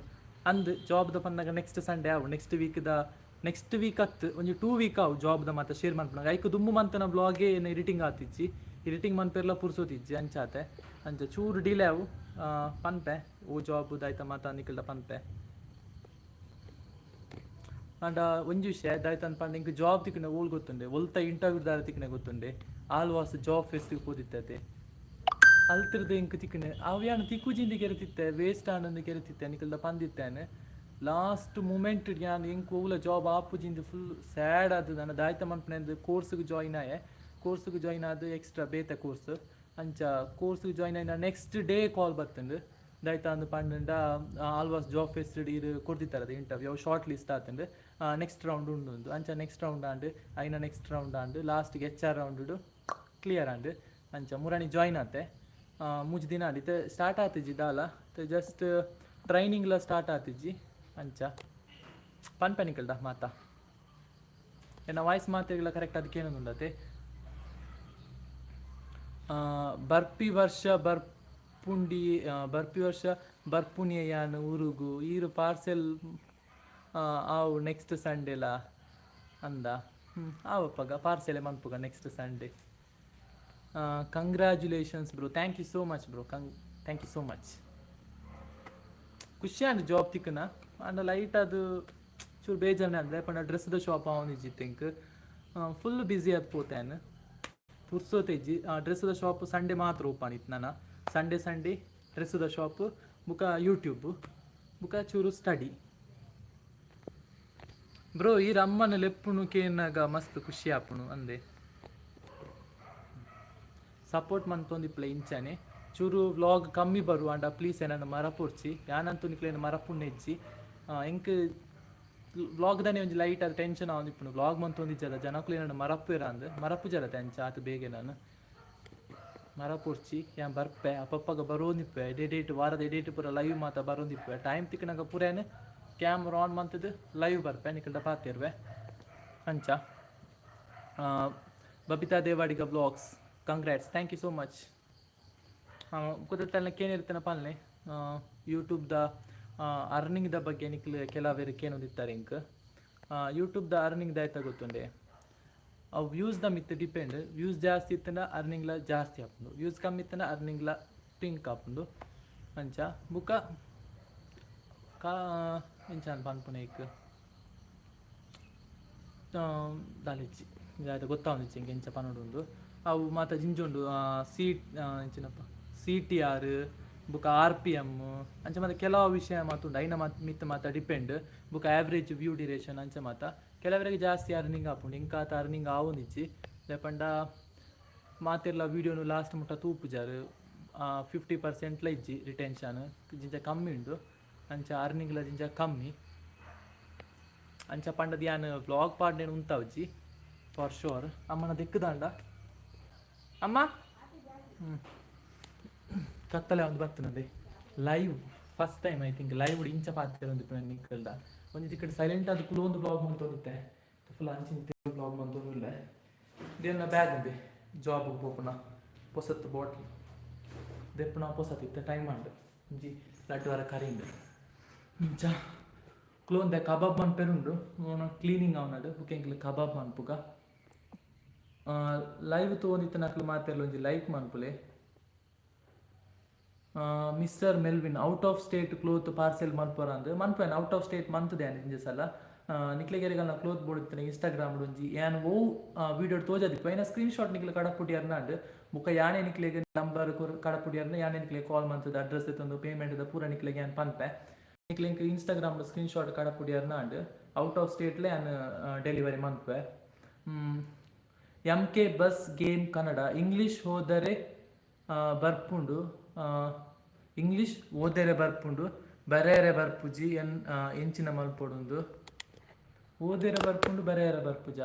[SPEAKER 1] ಅಂದ್, ಜಾಬ್ದ ಪನ್ನಗ ನೆಕ್ಸ್ಟ್ ಸಂಡೇ ಆವು. ನೆಕ್ಸ್ಟ್ ವೀಕ್ದ, ನೆಕ್ಸ್ಟ್ ವೀಕ್ ಅತ್ತು, ಒಂಜಿ 2 ವೀಕ್ ಆವು. ಜಾಬ್ದ ಮಾತ ಶೇರ್ ಮನ್ಪುನಾಗ. ಐಕ್ ದುಂಬು ಮಂತನ ವ್ಲಾಗೇ ಏನು ಎಡಿಟಿಂಗ್ ಆತಿಜ್ಜಿ. ಎಡಿಟಿಂಗ್ ಮನ್ಪೆರ್ಲ ಪುರ್ಸೋತಿಜ್ಜಿ. ಅಂಚಾತೆ ಅಂಚ ಚೂರು ಡಿಲೇ ಆವು. ಪನ್ಪೆ, ಓ ಜಾಬ್ ದಾಯ್ತ ಮಾತ ನಿಕಲ್ಡ ಪನ್ಪೆ. ಆಂಡ ಒಂಜಿ ವಿಷಯ ದಾಯ್ತಂದ್ ಪಂಡ, ಇಂಕ್ ಜಾಬ್ ತಿಕ್ಕುನ ಓಲ್ ಗೊತ್ತುಂಡೆ? ಒಲ್ತ ಇಂಟರ್ವ್ಯೂ ದಾರ ತಿಕ್ಕನೆ ಗೊತ್ತುಂಡೆ? Alva's job fest ಪೋದಿತ್ತತೆ. ಅಲ್ತಿರ್ದ ಇಂಕ್ ತಿಕ್ಕನೆ. ಅವು ಯಾನ್ ತಿಕ್ಕುಜಿಂದಿ ಕೆರೆತಿತ್ತೆ, ವೇಸ್ಟ್ ಆನಂದ್ ಕೆರೆತಿತ್ತೆ, ನಿಕಲ್ದ ಪಂದಿತ್ತೇನೆ. ಲಾಸ್ಟ್ ಮೂಮೆಂಟ್ ಯಾನ್ ಎಂಕ್ ಓಲ ಜಾಬ್ ಆಪುಜಿಂದು ಫುಲ್ ಸ್ಯಾಡ್ ಆದ್ ನನ್ನ ದಾಯ್ತ ಮನ್ಪುನೆಂದು ಕೋರ್ಸ್ಗೆ ಜಾಯ್ನ್ ಆಯೆ. ಕೋರ್ಸ್ಗೆ ಜಾಯ್ನ್ ಆದ್, ಎಕ್ಸ್ಟ್ರಾ ಬೇತೆ ಕೋರ್ಸ್. ಅಂಚ ಕೋರ್ಸ್ಗೆ ಜಾಯ್ನ್ ಆಯ್ನ ನೆಕ್ಸ್ಟ್ ಡೇ ಕಾಲ್ ಬತ್ತಂಡು. ದಾಯ್ತ ಅಂದ್ ಪಂಡಂಡ, ಆಲ್ವಾಸ್ ಜಾಬ್ ಫೆಸ್ಟ್ ಇರು ಕೊರ್ದಿತ್ತಾರ ಇಂಟರ್ವ್ಯೂ, ಅವು ಶಾರ್ಟ್ ಲಿಸ್ಟ್ ಆತಂಡು, ನೆಕ್ಸ್ಟ್ ರೌಂಡ್ ಉಂಡು. ಅಂಚ ನೆಕ್ಸ್ಟ್ ರೌಂಡ್ ಆಂಡ್, ಐನ ನೆಕ್ಸ್ಟ್ ರೌಂಡ್ ಆಂಡ್, ಲಾಸ್ಟ್ಗೆ ಎಚ್ ಆರ್ ರೌಂಡ್ ಕ್ಲಿಯರ್ ಆಂಡ್. ಅಂಚ ಮುರಾಣಿ ಜಾಯ್ನ್ ಆತೆ. 3 ದಿನ ಆಂಡ್. ಇತ್ತೆ ಸ್ಟಾರ್ಟ್ ಆತಿಜಿ ದಾಲ, ಜಸ್ಟ್ ಟ್ರೈನಿಂಗ್ಲ ಸ್ಟಾರ್ಟ್ ಆತಿಜಿ. ಅಂಚ ಪನ್ಪೆ ನಿಕಲ್ಡ ಮಾತಾ. ಎನ್ನ ವಾಯ್ಸ್ ಮಾತೆಗಳ ಕರೆಕ್ಟ್ ಅದಕ್ಕೆ ಉಂಡತೆ? ಬರ್ಪಿ ವರ್ಷ ಬರ್ಪುಂಡಿ, ಬರ್ಪಿ ವರ್ಷ ಬರ್ಪುನಿಯ ಯಾನ್ ಊರುಗು. ಈರು ಪಾರ್ಸೆಲ್ ಆವು ನೆಕ್ಸ್ಟ್ ಸಂಡೇಲ ಅಂದ. ಹ್ಞೂ, ಆವಪ್ಪಗ ಪಾರ್ಸೆಲೆ ಮನ್ಪುಗ next Sunday. Congratulations bro, thank you so much bro, thank you so much. ಖುಷಿ ಆಂಡ್ ಜಾಬ್ ತಿಕ್ಕನ. ಆಂಡ ಲೈಟ್ ಅದು ಚೂರು ಬೇಜಾರನೆ ಅಂದ್ರೆ ಪಂಡ ಡ್ರೆಸ್ದ ಶಾಪ್ ಅವನಿಜ್ಜಿ. ತಿಂಕ್ ಫುಲ್ ಬ್ಯುಸಿ ಆದ್ ಪೋತೇನೆ, ಪುರ್ಸೋತೆಜ್ಜಿ. ಡ್ರೆಸ್ದ ಶಾಪ್ ಸಂಡೇ ಮಾತ್ರ ಓಪನ್ ಇತ್ತು ನನ್ನ. ಸಂಡೇ ಸಂಡೇ ಡ್ರೆಸ್ದ ಶಾಪ್, ಬುಕ ಯೂಟ್ಯೂಬ್, ಬುಕ ಚೂರು ಸ್ಟಡಿ. ಬ್ರೋ, ಈ ರಮ್ಮನ ಲೆಪ್ಪುನು ಕೇನಾಗ ಮಸ್ತ್ ಖುಷಿ ಆಪುಣು ಅಂದೆ. ಸಪೋರ್ಟ್ ಮಂತೊಂದಿಪ್ಪಲೆ ಇಂಚಾನೆ. ಚೂರು ವ್ಲಾಗ್ ಕಮ್ಮಿ ಬರು ಅಂಡ ಪ್ಲೀಸ್ ಏನನ್ನ ಮರಪುರ್ಚಿ. ಯಾನಂತೂ ನಿಕ್ಲೇನು ಮರಪುಣ್ಣೆಜ್ಜಿ. ಎಂಕ್ ವ್ಲಾಗ್ ದಾನೆ ಒಂಜಿ ಲೈಟ್ ಅದು ಟೆನ್ಷನ್ ಆವೊಂದಿಪ್ಪುಂಡು. ವ್ಲಾಗ್ ಮಂತೊಂದಿಜ್ಜಲ್ಲ, ಜನಕುಲು ಏನನ್ನ ಮರಪ್ಪುವೆರ ಅಂದ್. ಮರಪುಜರತೆ ಅಂಚ ಆತ್ ಬೇಗ ನಾನು. ಮರಪುರ್ಚಿ. ಯಾನ್ ಬರ್ಪೆ, ಅಪ್ಪಪ್ಪಗ ಬರೋಂದಿಪ್ಪೆ. ಎಡೆಡೇಟ್, ವಾರದ ಎಡೆಟ್ ಪೂರ ಲೈವ್ ಮಾತ ಬರೋಂದಿಪ್ಪೆ. ಟೈಮ್ ತಿಕ್ಕನಗ ಪೂರೇನು ಕ್ಯಾಮ್ರಾ ಆನ್ ಮಂತದ್ದು ಲೈವ್ ಬರ್ಪೆ, ನಿಕಲ್ಡ ಪಾತಿರ್ವೆ ಅಂಚ. Babita Devadiga vlogs, congrats, thank you so much. ಕುದತ್ತಲ್ಲ ಕೇನಿರ್ತನ ಪಲ್ನೆ. ಯೂಟ್ಯೂಬ್ದ ಅರ್ನಿಂಗ್ದ ಬಗ್ಗೆ ನಿಕ್ಲು ಕೆಲವೇರು ಕೇನೊಂದಿತ್ತಾರೆ ಇಂಕ್. ಯೂಟ್ಯೂಬ್ದ ಅರ್ನಿಂಗ್ ದಾಯ್ತ ಗೊತ್ತುಂಡೆ? ಅವು ವ್ಯೂಸ್ದ ಮಿತ್ ಡಿಪೆಂಡ್. ವ್ಯೂಸ್ ಜಾಸ್ತಿ ಇತ್ತಂಡ ಅರ್ನಿಂಗ್ಲ ಜಾಸ್ತಿ ಆಪುಂಡು, ವ್ಯೂಸ್ ಕಮ್ಮಿ ಇತ್ತಂಡ ಅರ್ನಿಂಗ್ಲ ಟಿಂಕ್ ಆಪುಂಡು ಅಂಚ. ಬುಕ್ಕ ಕಾ ಎಂಚ ಪನ್ಪುನ ಇಕ್ ದಾಲಿಜ್ಜಿ ದಾದ ಗೊತ್ತಾವೊಂದಿಜ್ಜಿ ಎಂಕ್ ಎಂಚ ಪನೊಡುಂದು. ಅವು ಮಾತ ಜಿಂಜ ಉಂಡು. ಸಿ ಎಂಚಿನಪ್ಪ, ಸಿಟಿಆರ್ ಬುಕ್ಕ ಆರ್ಪಿಎಮ್ ಅಂಚ ಮಾತ ಕೆಲವು ವಿಷಯ ಮಾತ ಉಂಡು. ಐನ ಮಾತ ಮಿತ್ ಮಾತ ಡಿಪೆಂಡ್. ಬುಕ್ಕ ಆವ್ರೇಜ್ ವ್ಯೂ ಡ್ಯೂರೇಷನ್ ಅಂಚ ಮಾತ. ಕೆಲವರಿಗೆ ಜಾಸ್ತಿ ಅರ್ನಿಂಗ್ ಆಪುಂಡು, ಇಂಕಾತ ಅರ್ನಿಂಗ್ ಆವೊಂದಿಜ್ಜಿ. ದಾಯೆ ಮಾತೆರ್ಲ ವೀಡಿಯೋನು ಲಾಸ್ಟ್ ಮುಟ್ಟ ತೂಪುಜಾರು. 50%ಲ ಇಜ್ಜಿ ರಿಟೆನ್ಷನ್, ಜಿಂಜ ಕಮ್ಮಿ ಉಂಡು. ಅಂಚ ಅರ್ನಿಂಗ್ಲ ಜಿಂಜ ಕಮ್ಮಿ. ಅಂಚ ಪಂಡದ್ ಯಾನ್ ವ್ಲಾಗ್ ಪಾಡ್ನೇನು ಉಂತಾವ್ಜಿ ಫಾರ್ ಶೋರ್. ಅಮ್ಮನ ದಿಕ್ಕುದಾಂಡ ಅಮ್ಮ. ಕತ್ತಲೆ ಒಂದು ಬರ್ತನದೆ. Live first time, I think, live ಇಂಚ ಪಾತ್ರ ಒಂದು ನಿಕ್ಕಲ್ದ. ಒಂಜಿ ತಿಕ್ಕಡ್ ಸೈಲೆಂಟ್ ಅದು ಕುಲೊಂದು ವ್ಲಾಗ್ ಮಂತೊಂದಿತ್ತೆ. ಫುಲ್ ಅಂಚಿನ ವ್ಲಾಗ್ ಮಂತೊಂದುಲ್ಲೆ. ದೇನ ಬ್ಯಾಗ್ ಉಂದೆ, ಜಾಬ್ ಪೋಪುನ ಪೊಸತ್ತು ಬಾಟ್ಲ್ ದೆಪ್ಪುನ. ಪೊಸತ್ತಿತ್ತೆ ಟೈಮ್ ಆಂಡ್, ಒಂಜಿ ರಡ್ಡ್ ವಾರ ಕರಿಂಡ್. ಇಂಚ ಕ್ಲೋಂದೆ ಕಬಾಬ್ ಮನ್ಪೆರುಂಡು. ಕ್ಲೀನಿಂಗ್ ಅವನಡು ಬುಕ್ ಎಂಕ್ಲೆ ಕಬಾಬ್ ಮನ್ಪುಗ. ಲೈವ್ ತೋಂದಿತ್ತನಕ್ಲು ಮಾತೆರ್ಲ ಒಂಜಿ ಲೈಕ್ ಮನ್ಪುಲೆ. Mister Melvin, out of state cloth parcel ಮನ್ಪುವರ ಅಂದ್. ಮನ್ಪುವೆನ್, ಔಟ್ ಆಫ್ ಸ್ಟೇಟ್ ಮಂತುದೆ ಇಂಜ ಸಲ. ನಿಕ್ಲೆಗೆರೆಗಲ್ನ ಕ್ಲೋತ್ ಬೋಡಿತ್ತನೆ ಇನ್ಸ್ಟಾಗ್ರಾಮ್ ಒಂಜಿ ಯಾನ್ ಓ ವೀಡಿಯೋ ತೋಜದಿಪ್ಪ, ಐನ ಸ್ಕ್ರೀನ್ ಶಾಟ್ ನಿಕ್ಲೆ ಕಡಪುಡಿಯರ್ನಾಂಡ್. ಬುಕ್ಕ ಯಾನೆ ನಿಕ್ಲೆಗ್ ನಂಬರ್ ಕಡಪುಡಿಯರ್ನ, ಯಾನೆ ನಿಕ್ಲೆ ಕಾಲ್ ಮಂತದ, ಅಡ್ರೆಸ್ ಎತ್ತೊಂದು, ಪೇಮೆಂಟ್ ಪೂರ ನಿಕ್ಲೆಗ್ ಯಾನ್ ಪನ್ಪೆ. ನಿಕ್ಲೆ ಎಂಕ್ ಇನ್ಸ್ಟಾಗ್ರಾಮ್ ಸ್ಕ್ರೀನ್ ಶಾಟ್ ಕಡಪುಡಿಯರ್ನಾಂಡ್, ಔಟ್ ಆಫ್ ಸ್ಟೇಟ್ಲೆ ಯಾನ್ ಡೆಲಿವರಿ ಮನ್ಪುವೆ. ಎಂ ಕೆ ಬಸ್ ಗೇಮ್ ಕನ್ನಡ, ಇಂಗ್ಲೀಷ್ ಹೋದರೆ ಬರ್ಪುಂಡು, ಇಂಗ್ಲೀಷ್ ಓದೆರೆ ಬರ್ಪುಂಡು, ಬರೆಯರೆ ಬರ್ಪುಜಿ, ಎನ್ ಎಂಚಿನ ಮಲ್ಪೊಡುಂದು? ಓದೆರೆ ಬರ್ಪುಂಡು, ಬರೆಯರೆ ಬರ್ಪುಜ?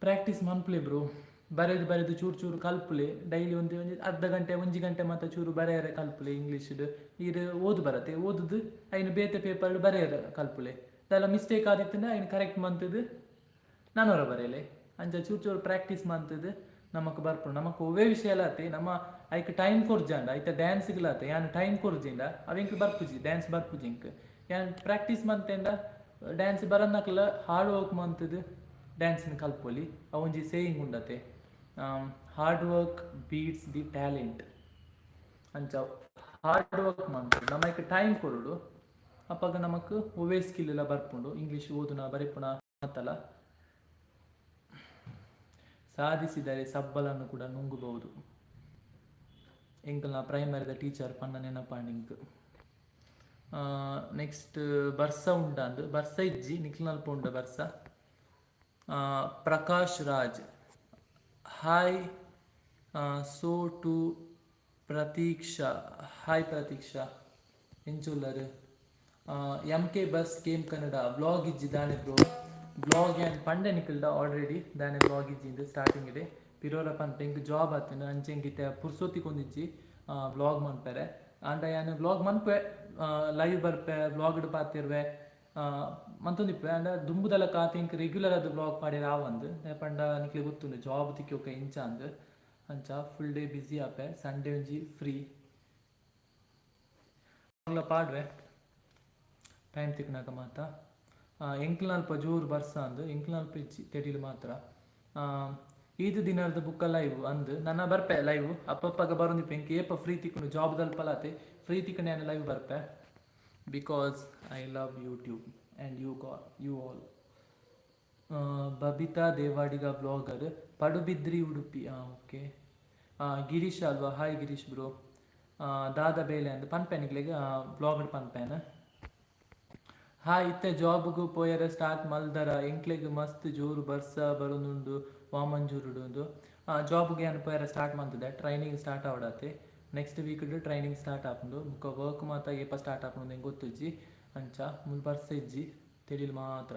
[SPEAKER 1] Practice ಮನ್ಪುಲೆ bro. ಬರೆದು ಬರೆದು ಚೂರು ಚೂರು ಕಲ್ಪುಲೆ. ಡೈಲಿ ಒಂದು ಒಂಜಿ ಅರ್ಧ ಗಂಟೆ, ಒಂಜಿ ಗಂಟೆ ಮಾತ ಚೂರು ಬರೆಯರೆ ಕಲ್ಪುಲೆ. ಇಂಗ್ಲೀಷ್ಡ್ ಈರ್ ಓದು ಬರತ್ತೆ, ಓದುದು ಐನು ಬೇತೆ ಪೇಪರ್ ಬರೆಯರೆ ಕಲ್ಪುಲೆ. ದಾಲ ಮಿಸ್ಟೇಕ್ ಆದಿತ್ತಂಡ ಐನು ಕರೆಕ್ಟ್ ಮಂತದು ನಾನೊರ ಬರೆಯಲೆ. ಅಂಚ ಚೂರು ಚೂರು ಪ್ರಾಕ್ಟೀಸ್ ಮಂತದು ನಮಕ್ ಬರ್ಪುಂಡು. ನಮಕ್ ಒವ್ವೇ ವಿಷಯ ಆತೆ, ನಮ್ಮ ಐಕ್ ಟೈಮ್ ಕೊರ್ಜಾಂಡ, ಐತ ಡ್ಯಾನ್ಸ್ಗ್ಲಾತೆ ಯಾನ್ ಟೈಮ್ ಕೊರ್ಜಿಂಡ ಅವೆಂಕ್ ಬರ್ಪುಜಿ. ಡ್ಯಾನ್ಸ್ ಬರ್ಪುಜಿ ಇಂಕ್, ಯಾನ್ ಪ್ರಾಕ್ಟೀಸ್ ಮಂತೆಂಡ ಡ್ಯಾನ್ಸ್ ಬರನ್ನಕ್ಲ ಹಾರ್ಡ್ ವರ್ಕ್ ಮಂತದು ಡ್ಯಾನ್ಸ್ನ ಕಲ್ಪೊಲಿ. ಅವೊಂಜಿ ಸೇಯಿಂಗ್ ಉಂಡತೆ, "Hard work beats the talent." ಅಂಚ ಹಾರ್ಡ್ ವರ್ಕ್ ಮಂತುಡು ನಮಕ್ ಟೈಮ್ ಕೊರೊಡು. ಅಪಗ ನಮಕ್ ಒವ್ವೇ ಸ್ಕಿಲ್ ಎಲ್ಲ ಬರ್ಪುಂಡು. ಇಂಗ್ಲೀಷ್ ಓದುನ, ಬರೆಪುನ ಮಾತಲ್ಲ. ಸಾಧಿಸಿದರೆ ಸಬ್ಬಲನ್ನು ಕೂಡ ನುಂಗಬಹುದು. ಎಂಕಲ್ನ ಪ್ರೈಮರಿದ ಟೀಚರ್ ಪನ್ನ ನೆನಪಾಂಡ್. ನೆಕ್ಸ್ಟ್, ಬರ್ಸ ಉಂಡ ಅಂದ್. ಬರ್ಸ ಇಜ್ಜಿ. ನಿಕ್ಲ್ನಲ್ಪ ಉಂಡ ಬರ್ಸ? Prakash Raj hi, so to Pratiksha. Hi Pratiksha, ಎಂಚುಲ್ಲರ್? M K bus game Kannada, vlog ಇಜ್ಜಿ ದಾನೆ ಬ್ರೋ? ವ್ಲಾಗ್ ಏನ್ ಪಂಡೆ ನಿಕಲ್ಡ ಆಲ್ರೆಡಿ, ದಾನೆ ವ್ಲಾಗ್ ಇಜ್ಜಿ ಇಂದು ಸ್ಟಾರ್ಟಿಂಗ್ ಇದೆ. ಪಿರೋರ ಪಂಪ ಎಂಕ್ ಜಾಬ್ ಆತಿನ, ಅಂಚೆ ಎಂಕ್ ಪುರ್ಸೊತಿ ಕೊಂದಿಜ್ಜಿ ವ್ಲಾಗ್ ಮನ್ಪೆರೆ. ಆಂಡ ಯಾನ್ ವ್ಲಾಗ್ ಮನ್ಪೆ, ಲೈವ್ ಬರ್ಪೆ, ವ್ಲಾಗ್ ಪಾತಿರ್ವೆ ಮಂತೊಂದಿಪ್ಪೆ. ಆಂಡ ದುಂಬುದಲ ಕಾತೆ ಎಂಕ್ ರೆಗ್ಯುಲರ್ ಅದು ವ್ಲಾಗ್ ಪಾಡ್ಯರೆ ಆವಂದ್. ಪಂಡ ನಿಕ್ಲೆ ಗೊತ್ತುಂಡು ಜಾಬ್ ತಿಕ್ಕೋಕ ಇಂಚ ಅಂದ್. ಅಂಚ ಫುಲ್ ಡೇ ಬ್ಯುಸಿ ಆಪೆ. ಸಂಡೇ ಒಂಜಿ ಫ್ರೀ ಪಾಡ್ವೆ ಟೈಮ್ ತಿಕ್ಕನಾಗ ಮಾತ. ಎಂಕ್ಲಲ್ಪ ಜೋರು ಬರ್ಸ ಅಂದ್. ಎಂಕ್ಲಲ್ಪ ಇಜ್ಜಿ, ತೆಡಿಲು ಮಾತ್ರ. ಈದ್ ದಿನದ ಬುಕ್ಕ ಲೈವ್ ಅಂದ್. ನನ್ನ ಬರ್ಪೆ, ಲೈವ್ ಅಪ್ಪಪ್ಪಾಗ ಬರೋಂದಿಪ್ಪ. ಎಂಕ್ ಏಪ ಫ್ರೀ ತಿಕ್ಕುಂಡು, ಜಾಬ್ ದಲ್ಪಲಾತೆ ಫ್ರೀ ತಿಕ್ಕಂಡು ಯಾನ್ ಲೈವ್ ಬರ್ಪೆ, because I love YouTube and you all. Babita Devadiga blogger, Padubidri, Udupi. Okay, Girish ಅಲ್ವಾ? Hi Girish bro. ದಾದ ಬೇಲೆ ಅಂದ್ ಪನ್ಪೆನಿಗ್ಲೆಗ್ ಬ್ಲಾಗ್ ಪನ್ಪೇನ. ಹಾಯ್, ಇತ್ತೆ ಜಾಬ್ಗ್ ಪೋಯರೆ ಸ್ಟಾರ್ಟ್ ಮಲ್ದರ? ಎಂಕ್ಲೆಗ್ ಮಸ್ತ್ ಜೋರು ಬರ್ಸ ಬರೋದುಂಡು ವಾಮಂಜೂರುಡು. ಜಾಬ್ಗೆ ಯಾನ್ ಪೋಯೆರೆ ಸ್ಟಾರ್ಟ್ ಮಲ್ತಿದೆ. ಟ್ರೈನಿಂಗ್ ಸ್ಟಾರ್ಟ್ ಆವಡಾತೆ. ನೆಕ್ಸ್ಟ್ ವೀಕ್ ಟ್ರೈನಿಂಗ್ ಸ್ಟಾರ್ಟ್ ಆಪುಂಡು. ಬುಕ್ಕ ವರ್ಕ್ ಮಾತ ಏಪ ಸ್ಟಾರ್ಟ್ ಆಪುಂಡು ಎಂಕ್ ಗೊತ್ತುಜ್ಜಿ. ಅಂಚ ಮುಲ್ ಬರ್ಸ ಇಜ್ಜಿ, ತೆಡಿಲ್ ಮಾತ್ರ.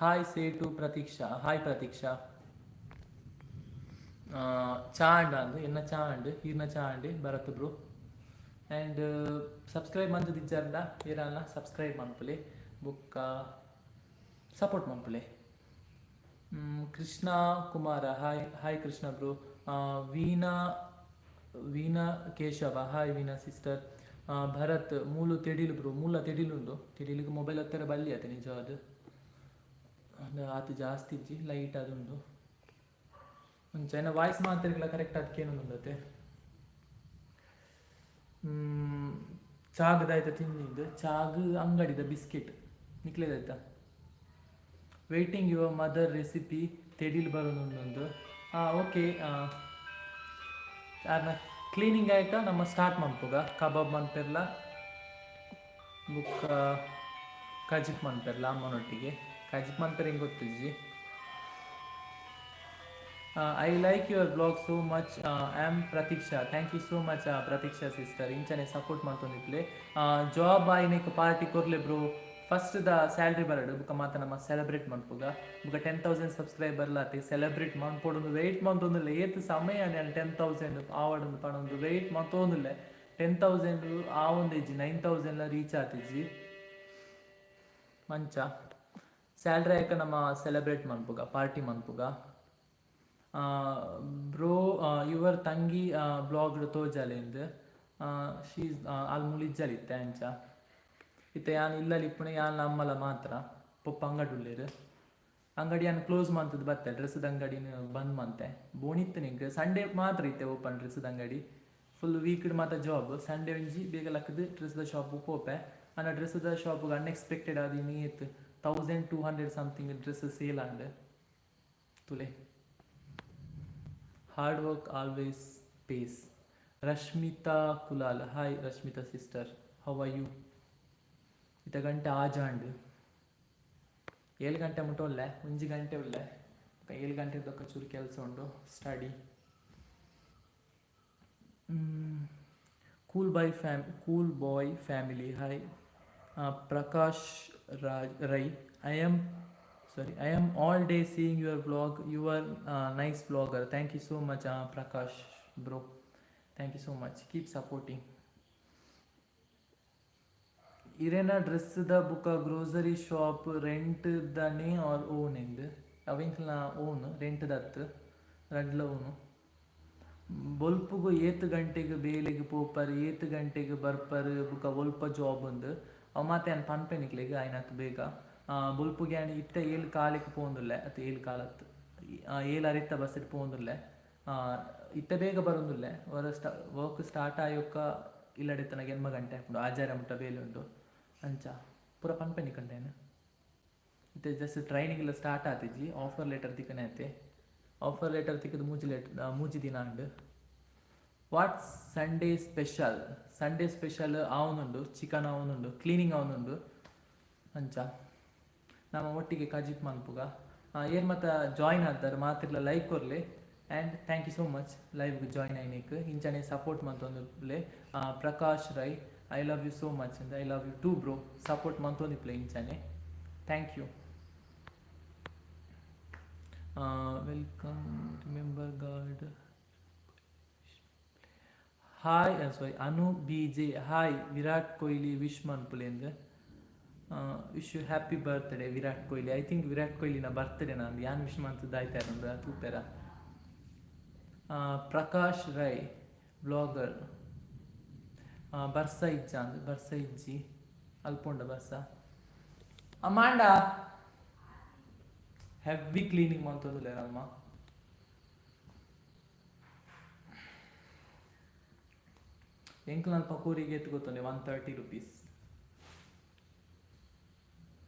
[SPEAKER 1] ಹಾಯ್ ಸೇಟು ಪ್ರತೀಕ್ಷಾ, ಹಾಯ್ ಪ್ರತೀಕ್ಷಾ. ಚಾ ಅಂಡ್ ಅಂದ್ ಎನ್ನ ಚಾ ಅಂಡ್ ಈರ್ನ ಚಾ ಅಂಡ್ ಭರತ್ ಬ್ರೋ. ಆ್ಯಂಡ್ ಸಬ್ಸ್ಕ್ರೈಬ್ ಮಂತುದಿಜ್ಜಾರ್ಡ ಏರಾನ ಸಬ್ಸ್ಕ್ರೈಬ್ ಮನ್ಪುಲೆ, ಬುಕ್ಕ ಸಪೋರ್ಟ್ ಮನ್ಪುಲೆ. Krishna Kumara, hi hi Krishna bro. Veena, Veena Keshava, hi Veena sister. Bharat, ಮೂಲು ತೆಡಿಲು ಬ್ರೋ. ಮೂಲ ತೆಡಿಲುಂಡು. ತೆಡಿಲಿಗೆ ಮೊಬೈಲ್ ಹತ್ತಿರ ಬಲ್ಲಿ ಆತ ನಿಜವಾದ. ಆತು ಜಾಸ್ತಿ ಇಜ್ಜಿ, ಲೈಟ್ ಅದುಂಡು. ಒಂಚ ಎನ್ನ ವಾಯ್ಸ್ ಮಾತಾಡ್ಲಿಲ್ಲ ಕರೆಕ್ಟ್ ಅದಕ್ಕೇನೊಂದುಂಡತೆ. ಚಾಗದಾಯ್ತ ತಿಂದಿದ್ದು? ಚಾಗ್ ಅಂಗಡಿದ ಬಿಸ್ಕೆಟ್ ನಿಕ್ಲೇದಾಯ್ತಾ? Waiting your mother recipe. ತೆಡಿಲ್ ಬರೋದೊಂದೊಂದು. ಹಾಂ, ಓಕೆ. ಅರ್ನ ಕ್ಲೀನಿಂಗ್ ಆಯ್ತಾ? ನಮ್ಮ ಸ್ಟಾರ್ಟ್ ಮನ್ಪುಗ. ಕಬಾಬ್ ಮನ್ಪೆರ್ಲ, ಬುಕ್ಕ ಕಜಿಪ್ ಮನ್ಪೆರ್ಲ ಅಮ್ಮನೊಟ್ಟಿಗೆ. ಕಜಿಪ್ ಮನ್ಪೆರ್ ಹೆಂಗೆ ಗೊತ್ತಿಜ್ಜಿ. I like your vlog so much. I am Pratiksha. Thank you so much, Pratiksha sister. ಇಂಚನೆ ಸಪೋರ್ಟ್ ಮಾಡ್ತೊಂದಿಪ್ಲೆ. ಜಾಬ್ ಆಯ್ನೆಕ್ ಪಾರ್ಟಿ ಕೊರ್ಲೆ ಬ್ರೋ. ಫಸ್ಟ್ the salary ಬರಡು, ಬುಕ್ಕ ಮಾತ ನಮ್ಮ ಸೆಲೆಬ್ರೇಟ್ ಮನ್ಪುಗ. ಬುಕ್ಕ 10,000 ಸಬ್ಸ್ಕ್ರೈಬರ್ ಲಾತಿ ಸೆಲೆಬ್ರೇಟ್ ಮನ್ಪೊಡೊಂದು ವೆಯ್ಟ್ ಮಂತೊಂದಿಲ್ಲ. ಏತ್ ಸಮಯ ನಾನು 10,000 ಆವಡೊಂದು ಪಣೊಂದು ವೆಯ್ಟ್ ಮಂತೊಂದಿಲ್ಲ. 10,000 ಆವೊಂದಿಜ್ಜಿ, 9,000 ರೀಚ್ ಆತಿಜ್ಜಿ. ಮಂಚ ಸ್ಯಾಲ್ರಿ ಆಯ್ಕ ನಮ್ಮ ಸೆಲೆಬ್ರೇಟ್ ಮನ್ಪುಗ, ಪಾರ್ಟಿ ಮನ್ಪುಗ. ಬ್ರೋ, your ತಂಗಿ ಬ್ಲಾಗ್ ತೋಜಾಲೆಂದು. ಶೀಸ್ ಆಲ್ ಮುಳಿಜ್ಜಲ್ ಇತ್ತೆ. ಅಂಚ ಇತ್ತೆ ಯಾನ್ ಇಲ್ಲಲ್ಲಿ ಇಪ್ಪುನೆ ಯಾನ್, ಅಮ್ಮಲ ಮಾತ್ರ. ಪೊಪ್ಪ ಅಂಗಡಿ ಉಲ್ಲೇರು. ಅಂಗಡಿ ಯಾನ್ ಕ್ಲೋಸ್ ಮಂತದ್ದು ಬತ್ತೆ. ಡ್ರೆಸ್ದ ಅಂಗಡಿನ ಬಂದ್ ಮಂತೆ. ಬೋಣಿತ್ತು ನಿಂಗೆ. ಸಂಡೇ ಮಾತ್ರ ಇತ್ತೆ ಓಪನ್ ಡ್ರೆಸ್ದ ಅಂಗಡಿ. ಫುಲ್ ವೀಕ್ ಮಾತ್ರ ಜಾಬ್. ಸಂಡೇ ಒಂಜಿ ಬೇಗ ಲಕ್ಕದು ಡ್ರೆಸ್ದ ಶಾಪ್ ಪೋಪೆ. ಅಂಡ ಡ್ರೆಸ್ದ ಶಾಪ್ ಅನ್ಎಕ್ಸ್ಪೆಕ್ಟೆಡ್ ಆದ್ ಇನಿ 1200 something dress sale and. ತುಲೆ, hard work always pays. Rashmita Kulal, hi Rashmita sister, how are you? ಇತ್ತ ಗಂಟೆ ಆಜಾಂಡ್. 7 ಗಂಟೆ ಮುಟ್ಟ ಉಲ್ಲೆ, 1 ಗಂಟೆ ಉಲ್ಲೆ. 7 ಗಂಟೆ ದೊಕ್ಕ ಚೂರು ಕೆಲಸ ಉಂಡು, study. Cool boy family, hi. Prakash Raj Rai, I am sorry, I am all day seeing your vlog. You are nice vlogger. Thank you so much, Prakash bro. Thank you so much. Keep supporting. ಇರೇನ ಡ್ರೆಸ್ದ ಬುಕ್ಕ grocery shop rent ದಾನೆ ಆರ್ own ಎಂದು? ಅವೆಂಕ್ಲ own, rent ದತ್ತು, ರಡ್ಲ ಓನು. ಬೊಲ್ಪುಗು ಏತ್ ಗಂಟೆಗೆ ಬೇಲೆಗೆ ಪೋಪರ್, ಏತ್ ಗಂಟೆಗೆ ಬರ್ಪರ್, ಬುಕ್ಕ ಒಲ್ಪ ಜಾಬ್ ಉಂದು? ಅವು ಮಾತೆ ಯಾನ್ ಪನ್ಪೆ ನಿಕ್ಲೆಗ್ ಆಯ್ನತ್ ಬೇಗ. ಬೊಲ್ಪುಗೆ ಯಾನ್ ಇತ್ತೆ 7:15ಕ್ಕೆ ಪೋವೊಂದುಲ್ಲೆ, ಅತ್ 7:15ತ್ತು 7:30ತ್ತ ಬಸ್ಸಿಗೆ ಪೋವೊಂದುಲ್ಲೆ. ಇತ್ತೆ ಬೇಗ ಬರೋಂದುಲ್ಲೆ. ವರ ಸ್ಟಾ ವರ್ಕ್ ಸ್ಟಾರ್ಟ್ ಆಯೊಕ್ಕ ಇಲ್ಲಡೆ ತನಕ 8 ಗಂಟೆ ಆಪುಂಡು. ಆಜಾರೆ ಮುಟ್ಟ ಬೇಲೆ ಉಂಡು. ಅಂಚ ಪೂರ ಪನ್ಪೆ ನಿಕಂಡೇನು. ಇತ್ತೆ ಜಸ್ಟ್ ಟ್ರೈನಿಂಗ್ ಎಲ್ಲ ಸ್ಟಾರ್ಟ್ ಆತಿಜಿ. ಆಫರ್ ಲೆಟರ್ ತಿಕ್ಕನೆ ಐತೆ. ಆಫರ್ ಲೆಟರ್ ತಿಕ್ಕದು 3 ಲೆಟರ್ 3 ದಿನ and. What Sunday special? Sunday special ಆವೊಂದುಂಡು, chicken ಆವೊಂದುಂಡು, ಕ್ಲೀನಿಂಗ್ ಆವೊಂದುಂಡು. ಅಂಚ ನಮ್ಮ ಒಟ್ಟಿಗೆ ಕಜಿಪ್ ಮನ್ಪುಗ. ಏರ್ ಮತ್ತ ಜಾಯಿನ್ ಆತಾರೆ ಮಾತಿರ್ಲ ಲೈಕ್ ಕೊರ್ಲೆ. And thank you so much ಲೈವ್ಗೆ join ಆಯ್ನೇಕ್. ಇಂಚನೆ ಸಪೋರ್ಟ್ ಮಂತೊಂದುಪ್ಲೆ. Prakash Rai, I love you so much and I love you too, bro. Support ಮಂತೊಂದಿಪ್ಲೆ ಇಂಚನೆ. Thank you. Welcome remember God. Hi, sorry, Anu B J, hi. Virat Kohli wish ಮನ್ಪುಲೆಂದು. Wish you happy birthday, Virat Kohli. I think Virat ಕೊಹ್ಲಿನ birthday ನಾನು ಯಾನ್ wish ಮಂತದ್ದು ಆಯ್ತಾ ತೂಪೆರ. Prakash Rai blogger, ಬರ್ಸ ಇಜ್ಜ ಅಂದ್. ಬರ್ಸ ಇಜ್ಜಿ, ಅಲ್ಪೊಂಡ ಬರ್ಸ. ಅಮ್ಮಾಂಡ heavy cleaning ಮಂತೊಂದುಲ್ಲೆರ್ ಅಮ್ಮ. ಎಂಕ್ಲ ಅಲ್ಪ ಕೋರಿಗೆ ಎತ್ತು ಗೊತ್ತುಂಡೆ? ₹130.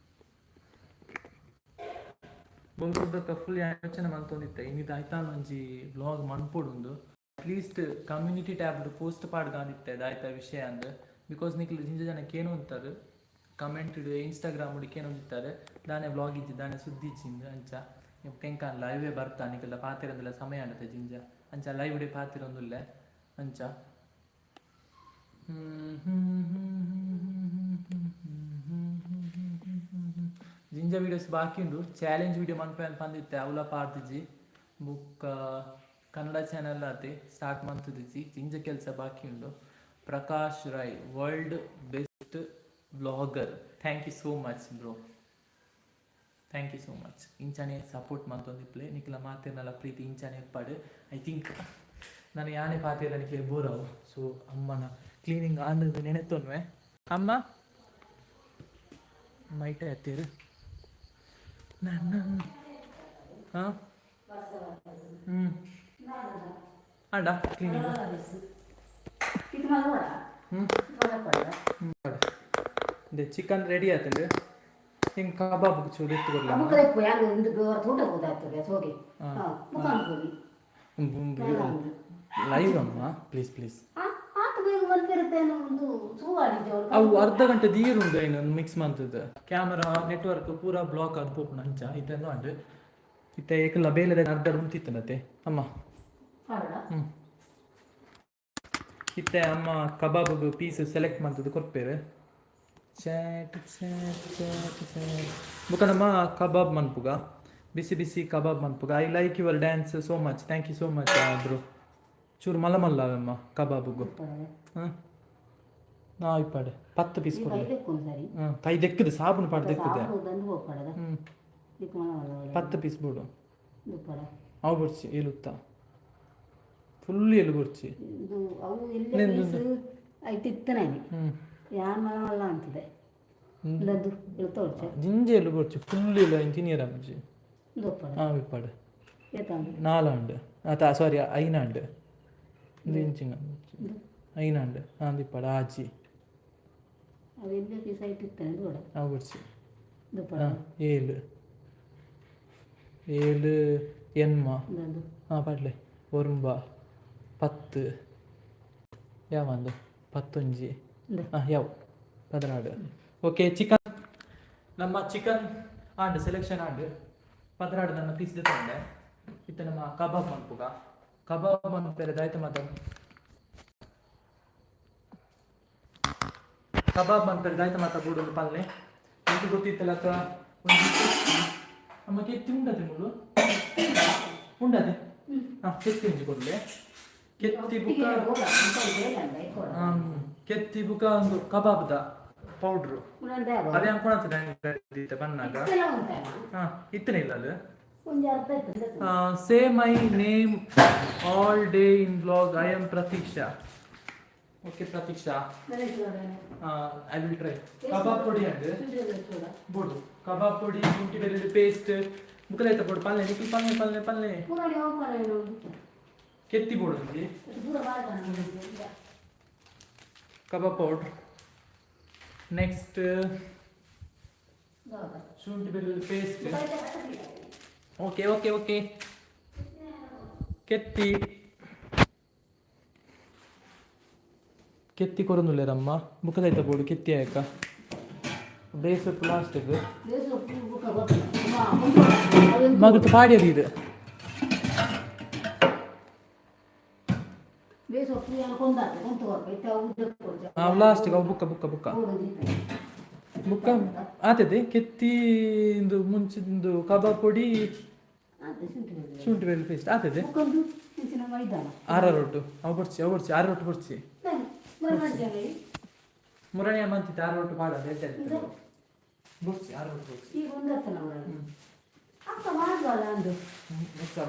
[SPEAKER 1] ಬೊಲ್ಪುದಕ್ಕ ಫುಲ್ ಯೋಚನೆ ಮಂತೊಂದಿತ್ತೆ, ಇನಿದ ಆಯ್ತಾಲ್ ಒಂಜಿ ವ್ಲಾಗ್ ಮನ್ಪೊಡುಂದು. ಅಟ್ಲೀಸ್ಟ್ ಕಮ್ಯುನಿಟಿ ಟ್ಯಾಬ್ಡ್ ಪೋಸ್ಟ್ ಪಾಡ್ಗಾಂದಿತ್ತೆ ದಾಯ್ತ ವಿಷಯ ಅಂದ್. Because ನಿಕ್ಲು ಜಿಂಜ ಜನ ಕೇನೊಂತಾರೆ, ಕಮೆಂಟ್ ಇನ್ಸ್ಟಾಗ್ರಾಮ್ ಕೇನೊಂದಿತ್ತಾರೆ, ದಾನೆ ವ್ಲಾಗ್ ಇಜ್ಜಿ, ದಾನೆ ಸುದ್ದಿ ಇಜ್ಜಿ ಅಂಚ. ಕೆಂಕಾನ್ ಲೈವೇ ಬರ್ತಾ ನಿಕಲ್ದ ಪಾತಿರಂದಿಲ್ಲ ಸಮಯ ಆಂಡತೆ ಜಿಂಜ ಅಂಚ ಲೈವ್ ಡೇ ಪಾತಿರೊಂದುಲ್ಲೆ ಅಂಚ. ಜಿಂಜ ವೀಡಿಯೋಸ್ ಬಾಕಿ ಉಂಡು. ಚಾಲೆಂಜ್ ವೀಡಿಯೋ ಮನ್ಪೆ ಪಂದಿತ್ತೆ, ಅವಲ ಪಾಡ್ದಿಜಿ. ಬುಕ್ಕ ಕನ್ನಡ ಚಾನೆಲ್ ಆತೆ ಸ್ಟಾರ್ಟ್ ಮಂತುದಿಜಿ, ಜಿಂಜ ಕೆಲಸ ಬಾಕಿ ಉಂಡು. Prakash Rai world best vlogger, thank you so much bro, thank you so much. ಇಂಚಾನೆ support ಮಂತೊಂದಿಪ್ಲೆ, ನಿಕ್ಲ ಮಾತೆರ್ನಲ Preeti ಇಂಚಾನೆ ಇಪ್ಪಡು. I think ನಾನು ಯಾನೆ ಪಾತೆರ ನಿಕ್ಲೆ ಬೋರ್ ಅವು. ಸೊ ಅಮ್ಮನ ಕ್ಲೀನಿಂಗ್ ಆಂಡ್ ನೆನೆತೊನ್ವೆ. ಅಮ್ಮ ಮೈಟೆ ಹತ್ತೀರು ನನ್ನ. ಹಾಂ ಹ್ಞೂ ಅಣ್ಣ ಕ್ಲೀನಿಂಗ್.
[SPEAKER 2] ಇದು ಮಾಡೋಣ.
[SPEAKER 1] ಹ್ಞೂ ಹ್ಞೂ, ಚಿಕನ್ ರೆಡಿ ಆತಂಡು. ಹಿಂಗೆ ಕಬಾಬ್ ಚೂರು ಎತ್ತು ಕೊಡ್ಲ.
[SPEAKER 2] ಮುಕ್ಕದಪ್ಪ ಯಾರು ಇಂದು ತೋಟ ಹೋದಾಗ್ತದೆ ಹೋಗಿ ಮುಖ ಹೋಗಿ.
[SPEAKER 1] ಲೈವ್ ಅಮ್ಮ, ಪ್ಲೀಸ್ ಪ್ಲೀಸ್.
[SPEAKER 2] ಆತ ಬೇಗ ಬಂದಿರುತ್ತೆ ಒಂದು ಸೂವಾಡಿದ್ದೆ.
[SPEAKER 1] ಅವು ಅರ್ಧ ಗಂಟೆ ನೀರು ಉಂಡು ಏನು ಮಿಕ್ಸ್ ಮಂತದ್ದು. ಕ್ಯಾಮರಾ ನೆಟ್ವರ್ಕ್ ಪೂರಾ ಬ್ಲಾಕ್ ಆದ್ ಪೋಪುಂಡು. ಅಂಚ ಇತ್ತೆ ಅಂಡ್ ಇತ್ತೆ ಏಕಲ್ಲ ಬೇಲೆದ ಅರ್ಧ ಉಂತಿತ್ತನತೆ ಅಮ್ಮ. ಹ್ಞೂ, ಇತ್ತೆ ಅಮ್ಮ ಕಬಾಬ್ ಪೀಸ್ ಸೆಲೆಕ್ಟ್ ಮಂತದ್ದು ಕೊರ್ಪೇರು. ಚಾಟ್ ಚಾಟ್ ಚಾಟ್ ಚಾಟ್. ಬುಕ್ಕ ನಮ್ಮ ಕಬಾಬ್ ಮನ್ಪುಗ, ಬಿಸಿ ಬಿಸಿ ಕಬಾಬ್ ಮನ್ಪುಗ. I like your dance so much, thank you so much bro. ಚೂರು ಮಲ್ಲ ಮಲ್ಲ ಅವಮ್ಮ ಕಬಾಬುಗು. ಹಾಂ, ನಾ ಇಪ್ಪಾಡೆ 10 ಪೀಸ್ ಕೊಡ್ಲಿ. ಹಾಂ, ಕೈ ದೆಕ್ಕದು ಸಾಬೂನು ಪಾಡ್ ದೆಕ್ಕದೆ. ಹ್ಞೂ, 10 ಪೀಸ್ ಬೋಡು. ಅವು ಬೊಡ್ಚಿ, ಏಲುತ್ತ ಫುಲ್ ಎಲು ಬೊಡ್ಚಿ. ಹ್ಞೂ. ಜಿಂಜೆ ಎಲು ಬೊಡ್ಚಿ, ಫುಲ್ ಎಲು ಐನ್ ತಿನಿಯರ ಅಜ್ಜಿ. ಹಾಂ, ಇಪ್ಪಾಡು ನಾಲಾಂಡ್ ಆತ, ಸಾರಿ, ಐನಾಂಡ್. ಇದು ಇಂಚಿನ ಐನಾಂಡ್. ಹಾಂ, ಇಪ್ಪಾಡು ಆಜಿ. ಅವು ಬೊಡ್ಚಿ. ಹಾಂ, ಏಳು ಏಳು ಎನ್ಮ. ಹಾಂ, ಪಾಡ್ಲೆ. ಒರುಂಬ, 10 ಯಾವಂದು ಪತ್ತೊಂಜಿ. ಹಾಂ, ಯಾವ 16. ಓಕೆ, ಚಿಕನ್ ನಮ್ಮ ಚಿಕನ್ ಆಂಡ್ ಸೆಲೆಕ್ಷನ್ ಆಂಡ್ 16 ನನ್ನ ಪೀಸ್ ತಂದೆ. ಇತ್ತೆ ನಮ್ಮ ಕಬಾಬ್ ಮನ್ಪುಗ. ಕಬಾಬ್ ಮನ್ಪೆರೆ ದಾಯ್ತ ಮಾತ ಕಬಾಬ್ ಮನ್ಪೆರೆ ದಾಯ್ತ ಮಾತ ಬೋಡೊಂದು ಪಲ್ಲೆ ಎಂತ ಗೊತ್ತಿತ್ತಲ್ಲ ಅಕ್ಕ. ಒಂಜಿ ನಮ್ಮ ಕೆತ್ತಿ ಉಂಡತೆ ಮುಳ್ಳು ಉಂಡತೆ. ಹಾಂ, ಕೆತ್ತಿ ಒಂಜಿ ಕೊಡ್ಲೆ. ಕೆತ್ತಿ ಬುಕ್ಕ, ಕೆತ್ತಿ ಬುಕ್ಕ ಒಂದು ಕಬಾಬ್ದ ಪೌಡ್ರು. ಅದೇ ಅನ್ಕೊಳತ್ತೆ ಬನ್ನಾಗ. ಹಾಂ, ಇತ್ತನೇ ಇಲ್ಲ ಅದು. Say my name all day in vlog, I am Pratiksha. Okay Pratiksha, I will try. Kebab ಪೊಡಿ ಅಂಡ್ ಬೋಡು. ಕಬಾಬ್ ಪೊಡಿ, ಶುಂಠಿ ಬೆಳ್ಳುಳ್ಳಿ ಪೇಸ್ಟ್ ಮುಕ್ಕಲೈತ ಬೋಡು. ಪಲ್ಲೆ ನಿಖಿಲ್, ಪಲ್ಲೆ ಪಲ್ಲೆ ಪಲ್ಲೆ. ಕೆತ್ತಿ ಬೋಡು ಒಂಜಿ, ಕಬಾಬ್ ಪೌಡ್ರ್. ನೆಕ್ಸ್ಟ್ ಶುಂಠಿ ಬೆಳ್ಳುಳ್ಳಿ ಪೇಸ್ಟ್. ಓಕೆ ಓಕೆ ಓಕೆ, ಕೆತ್ತಿ ಕೆತ್ತಿ ಕೊರೊಂದುಲ್ಲೆರಮ್ಮ. ಬುಕ್ಕದೈತ ಬೋಡು ಕೆತ್ತಿ ಆಯ್ಕ. ಬೇಸಪ್ಪು ಲಾಸ್ಟಿಗೆ ಮಗತ್ ಪಾಡ್ಯದ ಇದು. ಲಾಸ್ಟಿಗೆ ಅವು ಬುಕ್ಕ ಬುಕ್ಕ ಬುಕ್ಕ ಬುಕ್ಕ ಆತದೆ. ಕೆತ್ತಿ ಇಂದು ಮುಂಚಿಂದು ಕಬಾಬ್ ಪೊಡಿ, ಶುಂಠಿ ಬೆಳ್ಳುಳ್ಳಿ ಪೇಸ್ಟ್ ಆತದೆ. ಆರ ರೊಟ್ಟು ಅವು ಬೊಡ್ಚಿ, ಅವು ಬೊಡ್ಚಿ, ಆರು ರೊಟ್ಟು ಬೊಡ್ಚಿ. ಮುರಣಿ ಮಂತಿತ್ತು ಆರು ರೊಟ್ಟು ಪಾಡ ಎಡ್ಡೆ ಬೊಡ್ಚಿ, ಆರು ರೊಟ್ಟು ಬೊಡ್ಚಿ.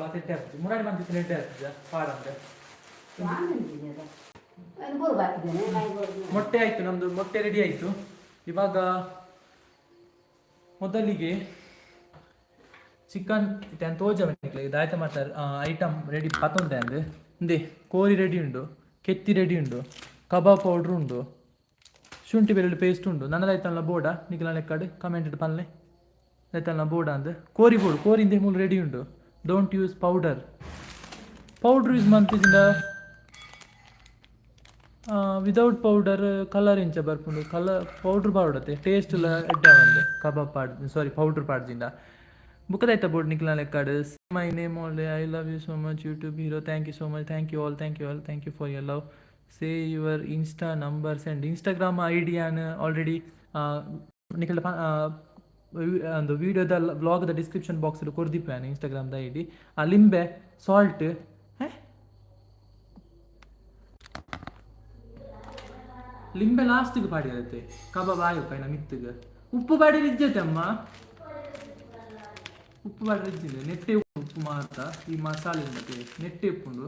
[SPEAKER 1] ಬಾತ್ ಎಡ್ಡೆ ಆಗ್ತದೆ. ಮುರಾಣಿ ಮಂತಿತ್ತು ಎಡ್ಡೆ ಆಗ್ತದೆ ಪಾಡಂದ್ರೆ. ಮೊಟ್ಟೆ ಆಯಿತು, ನಮ್ಮದು ಮೊಟ್ಟೆ ರೆಡಿ ಆಯಿತು. ಇವಾಗ ಮೊದಲಿಗೆ ಚಿಕನ್ ಇತ್ತೆ ತೋಜ ದಾಯ್ತ ಮಾಡ್ತಾರೆ. ಐಟಮ್ ರೆಡಿ ಪತ್ತೊಂದೆ ಅಂದು. ಇಂದೆ ಕೋರಿ ರೆಡಿ ಉಂಡು, ಕೆತ್ತಿ ರೆಡಿ ಉಂಡು, ಕಬಾಬ್ ಪೌಡ್ರ್ ಉಂಡು, ಶುಂಠಿ ಬೆಳ್ಳುಳ್ಳಿ ಪೇಸ್ಟ್ ಉಂಡು. ನನ್ನದಾಯ್ತಲ್ಲ ಬೋಡ ನಿಖಲ ಲೆಕ್ಕಾಡು ಕಮೆಂಟ್ ಪನ್ಲೆ ಆಯ್ತಲ್ಲ ಬೋಡ ಅಂದು. ಕೋರಿ ಬೋಡು, ಕೋರಿ ಇಂದೆ ಮೂಲು ರೆಡಿ ಉಂಡು. Don't use powder, powder use ಮಂತಿಜಿಂದ without powder colour ಇಂಚ ಬರ್ಪುಂಡು. ಕಲರ್ ಪೌಡ್ರ್ ಪಾಡತ್ತೆ ಟೇಸ್ಟ್ ಎಲ್ಲ ಎಡ್ಡೆ ಒಂದು ಕಬಾಬ್ ಪಾಡ್, ಸಾರಿ, ಪೌಡ್ರ್ ಪಾಡ್ಜಿಂದ. ಬುಕ್ಕದಾಯ್ತ ಬೋರ್ಡ್ ನಿಕ್ಲ ಲೆಕ್ಕಾಡು. My name only. I love you so much, YouTube hero. Thank you so much. Thank you all, thank you all, thank you for your love. Say your Insta numbers and Instagram ಐಡಿಯಾನ್ already ನಿಕಲ್ಡ ಒಂದು ವೀಡಿಯೋದ ವ್ಲಾಗ್ದ description box ಕೊರ್ದಿಪ್ಪೆ ಇನ್ಸ್ಟಾಗ್ರಾಮ್ದ ID. ಆ ಲಿಂಬೆ salt ಲಿಂಬೆ ಲಾಸ್ಟಿಗೆ ಪಾಡಿರತ್ತೆ ಕಬಾಬ್ ಆಯು ಕೈನ ಮಿತ್ತಿಗೆ. ಉಪ್ಪು ಪಾಡಿ ಇಜ್ಜತೆ ಅಮ್ಮ, ಉಪ್ಪು ಪಾಡಿ ಇಜ್ಜಿದೆ. ನೆಟ್ಟೆ ಉಪ್ಪು ಮಾತ್ರ ಈ ಮಸಾಲೆ ಉಂಟು, ನೆಟ್ಟೆ ಉಪ್ಪುಂಡು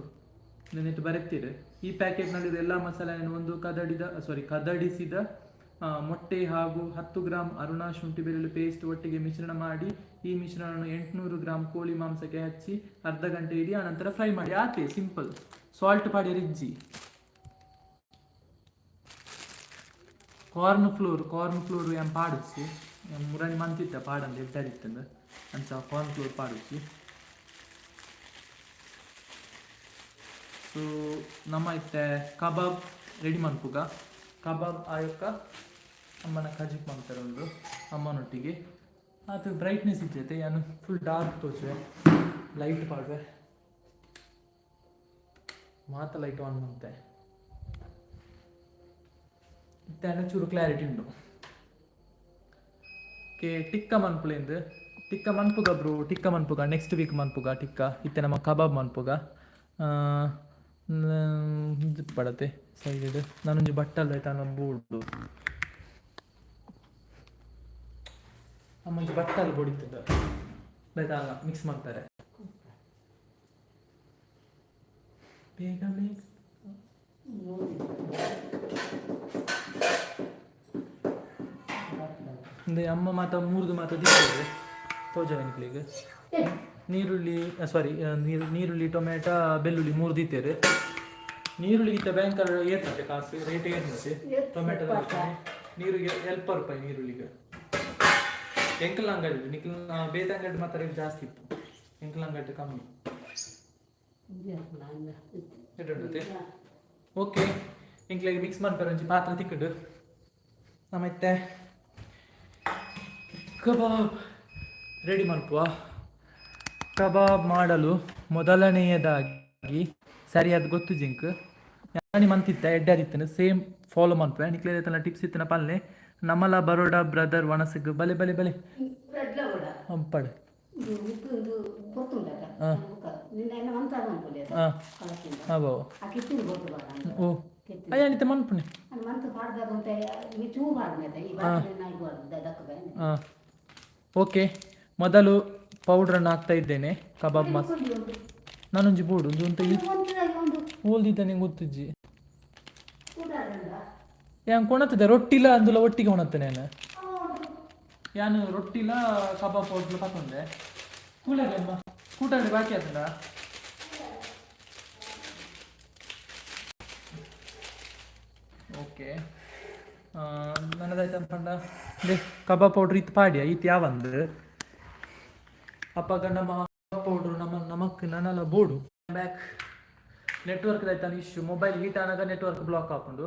[SPEAKER 1] ನೆಟ್ಟು ಬರೆತ್ತೀರಿ. ಈ ಪ್ಯಾಕೆಟ್ನಲ್ಲಿರುವ ಎಲ್ಲ ಮಸಾಲೆಯನ್ನು ಒಂದು ಕದಡಿದ ಸಾರಿ ಕದಡಿಸಿದ ಮೊಟ್ಟೆ ಹಾಗೂ 10 ಗ್ರಾಂ ಅರುಣ ಶುಂಠಿ ಬೆಳ್ಳುಳ್ಳಿ ಪೇಸ್ಟ್ ಒಟ್ಟಿಗೆ ಮಿಶ್ರಣ ಮಾಡಿ. ಈ ಮಿಶ್ರಣವನ್ನು 800 ಗ್ರಾಂ ಕೋಳಿ ಮಾಂಸಕ್ಕೆ ಹಚ್ಚಿ ಅರ್ಧ ಗಂಟೆ ಇಡಿ. ಆನಂತರ ಫ್ರೈ ಮಾಡಿ. ಆತೆ, ಸಿಂಪಲ್. ಸಾಲ್ಟ್ ಪಾಡಿ ಇಜ್ಜಿ. Corn flour, corn flour M ಪಾಡುಚ್ಚಿ. ಮುರಣಿ ಮಂತಿತ್ತ ಪಾಡಂದು ಎಡ್ಡಾದಿತ್ತಂದು ಅಂಚ ಕಾರ್ನ್ ಫ್ಲೋರ್ ಪಾಡುಚ್ಚಿ. ಸೊ ನಮ್ಮ ಇತ್ತೆ ಕಬಾಬ್ ರೆಡಿ ಮನ್ಪುಗ. ಕಬಾಬ್ ಆಯೊಕ್ಕ ಅಮ್ಮನ ಕಜಿಪ್ ಮಾಡ್ತಾರೆ ಉಂಡು ಅಮ್ಮನೊಟ್ಟಿಗೆ. ಅದು ಬ್ರೈಟ್ನೆಸ್ ಇಜ್ಜತೆ, ಯಾನು ಫುಲ್ ಡಾರ್ಕ್ ತೋಚುವೆ. ಲೈಟ್ ಪಾಡ್ವೆ, ಮಾತ ಲೈಟ್ ಆನ್ ಮಂತೆ. ಇತ್ತೆ ಚೂರು ಕ್ಲಾರಿಟಿ ಉಂಡು. ಕೆ ಟಿಕ್ಕ ಮನ್ಪುಲೆಂದು. ಟಿಕ್ಕ ಮನ್ಪುಗ ಬ್ರೋ, ಟಿಕ್ಕ ಮನ್ಪುಗ. ನೆಕ್ಸ್ಟ್ ವೀಕ್ ಮನ್ಪುಗ ಟಿಕ್ಕ. ಇತ್ತೆ ನಮ್ಮ ಕಬಾಬ್ ಮನ್ಪುಗ. ಪಡತೆ ಸೈಡ್ ನಾನೊಂಜಿ ಬಟ್ಟಲ್ ಆಯ್ತಾ ಬೋರ್ಡು. ಅಮ್ಮೊಂಜಿ ಬಟ್ಟಲ್ ಬೊಡಿತದ ಆಯ್ತಾ, ಮಿಕ್ಸ್ ಮಾಡ್ತಾರೆ ಬೇಗ ಬೇಗ. ಅಂದ್ರೆ ಅಮ್ಮ ಮಾತ ಮೂರ್ದು ಮಾತ ದಿಕ್ಕದೆ ತೋಜ ನಿಕ್ಲೆಗ್. ನೀರುಳ್ಳಿ, ಸಾರಿ, ನೀರು ನೀರುಳ್ಳಿ, ಟೊಮೆಟೊ, ಬೆಳ್ಳುಳ್ಳಿ ಮೂರು ದೀತೇರು. ನೀರುಳ್ಳಿ ಇತ್ತ ಬ್ಯಾಂಕರ್ ಏರ್ತದೆ, ಕಾಸು ರೇಟ್ ಏರ್ತದೆ. ಟೊಮೆಟೊ ನೀರಿಗೆ ಎಲ್ಪ ರೂಪಾಯಿ ನೀರುಳ್ಳಿಗೆ. ಎಂಕಲ್ ಅಂಗಡಿ ನಿಕ್ಲ್ ಬೇತೆ ಅಂಗಡಿ ಮಾತ್ರ ರೇಟ್ ಜಾಸ್ತಿ ಇತ್ತು, ಎಂಕಲ್ ಅಂಗಡಿ ಕಮ್ಮಿ. ಎಡ್ಡೆ. ಓಕೆ, ಎಂಕ್ಲೆಗ್ ಮಿಕ್ಸ್ ಮನ್ಪೆರೆ ಒಂಜಿ ಪಾತ್ರೆ ತಿಕ್ಕುಂಡು. ನಮ ಇತ್ತೆ ಕಬಾಬ್ ರೆಡಿ ಮನ್ಪುವ. ಕಬಾಬ್ ಮಾಡಲು ಮೊದಲನೆಯದಾಗಿ ಸರಿಯಾದ ಗೊತ್ತು ಜಿಂಕ್ ಯಾನಿ ಮಂತಿತ್ತ ಎಡ್ಡೆ ಸೇಮ್ ಫಾಲೋ ಮನ್ಪುವೆ. ನಿಕ್ಲೆ ಟಿಪ್ಸ್ ಇತ್ತಿನ ಪಲ್ಲೆ. ನಮಲ ಬರೋಡ ಬ್ರದರ್ ವನಸಿಗ್ ಬಲೆ ಬಲೆ ಬಲೆ ಅಂಪಡ್. ಹಾಂ ಹಾಂ ಬಾವ. ಓ ಅಯ್ಯ ಮನ್ಪುಣೆ. ಹಾಂ, ಓಕೆ. ಮೊದಲು ಪೌಡ್ರನ್ನು ಹಾಕ್ತಾ ಇದ್ದೇನೆ ಕಬಾಬ್ ಮಸ್. ನಾನೊಂಜಿ ಬೋಡು ಒಂದು ಅಂತ ಓಲ್ದಿದ್ದ ನಿಂಗೆ ಗೊತ್ತಿಜ್ಜಿ. ಯಾನ್ ಕೊಣತ್ತದೆ ರೊಟ್ಟಿಲ ಅಂದುಲ ಒಟ್ಟಿಗೆ ಕೊಣತ್ತೆ. ನಾನು ಯಾನು ರೊಟ್ಟಿಲ ಕಬಾಬ್ ಪೌಡ್ರ್ ಪತ್ತೊಂದೆ. ತೂಲೆಗೆ ಅಮ್ಮ ಕೂಟಾಡಿ ಬಾಕಿ ಆತಂಡ. ಓಕೆ, ನನ್ನದಾಯ್ತು ಪಂಡ. They ಕಬಾಬ್ ಪೌಡ್ರ್ ಇತ್ತು ಪಾಡ್ಯ ಇತ್ತು ಯಾವಂದು ಅಪ್ಪಗ ನಮ್ಮ ಪೌಡ್ರ್ ನಮ್ಮ ನಮಕ್ ನನಲ ಬೋಡು. ಬ್ಯಾಕ್ ನೆಟ್ವರ್ಕ್ ಆಯ್ತಾನ ಇಶ್ಯೂ. ಮೊಬೈಲ್ ಹೀಟ್ ಆನಾಗ ನೆಟ್ವರ್ಕ್ ಬ್ಲಾಕ್ ಹಾಕೊಂಡು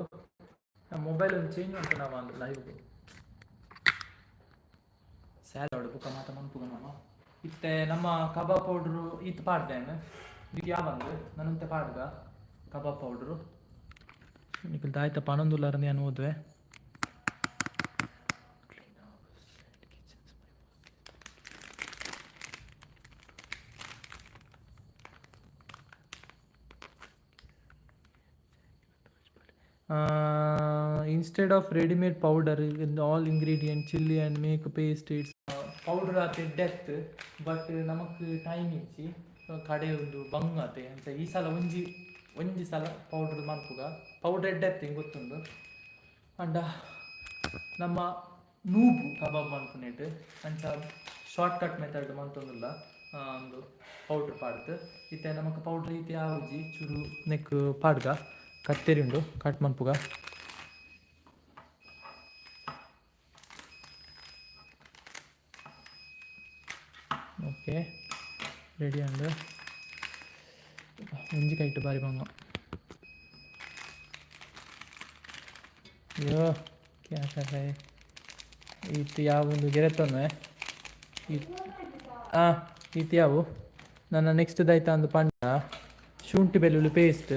[SPEAKER 1] ಮೊಬೈಲ್ ಒಂದು ಚೇಂಜ್ ಉಂಟು. ನಾವು ಅಂದ್ರೆ ಲೈವ್ ಸ್ಯಾಲಡ್ ಬುಕ್ಕ ಮಾತ ಮನ್ಪುಗ ನಮ್ಮ. ಇತ್ತೆ ನಮ್ಮ ಕಬಾಬ್ ಪೌಡ್ರು ಇತ್ತು ಪಾಡ್ದೇನು. ಇದಕ್ಕೆ ಯಾವಂದು ನಾನಂತೆ ಪಾಡ್ಗ ಕಬಾಬ್ ಪೌಡ್ರು. ನಿಖಲ್ ದಾಯ್ತ ಪನೊಂದುಲ್ಲಾರಂದು ನಾನು ಓದುವೆ. Instead of ready-made powder in all ingredient chili and make paste, it's powder ಆತೆ ಡೆತ್. ಬಟ್ ನಮಕ್ ಟೈಮ್ ಇಜ್ಜಿ, ಕಡೆ ಒಂದು ಬಂಗ್ ಆತೆ. ಅಂಚ ಈ ಸಲ ಒಂಜಿ ಒಂಜಿ ಸಲ ಪೌಡರ್ ಮನ್ಪುಗ. ಪೌಡರ್ ಎಡ್ಡೆ ಹಿಂಗೆ ಗೊತ್ತುಂಡು. ಅಂಡ ನಮ್ಮ ನೂಬು ಕಬಾಬ್ ಮನ್ಪುನೇಟ್ ಅಂಚ ಶಾರ್ಟ್ ಕಟ್ ಮೆಥಡ್ ಮಂತೊಂದುಲ್ಲ ಒಂದು ಪೌಡ್ರ್ ಪಾಡ್ದು. ಇತ್ತೆ ನಮಕ್ ಪೌಡ್ರ್ ಇತ್ತೆ ಆವುಜಿ. ಚೂರು ನೆಕ್ ಪಾಡ್ಗ. ಕತ್ತೆರಿ ಉಂಡು, ಕಟ್ ಮನ್ಪುಗ. ಓಕೆ, ರೆಡಿ ಅಂಡ್ ಒಂಜಿ ಕೈಟ್ ಬಾರಿ ಬಂಗ. ಅಯ್ಯೋ, ಕ್ಯಾ ಕರ್. ಇತ್ತು ಯಾವ ಒಂದು ಗೆರೆತೊನ್ವೆ. ಆ ಇತ್ಯಾವು. ನನ್ನ ನೆಕ್ಸ್ಟ್ ದಾಯ್ತ ಅಂದು ಪಂಡ ಶುಂಠಿ ಬೆಳ್ಳುಳ್ಳಿ ಪೇಸ್ಟ್.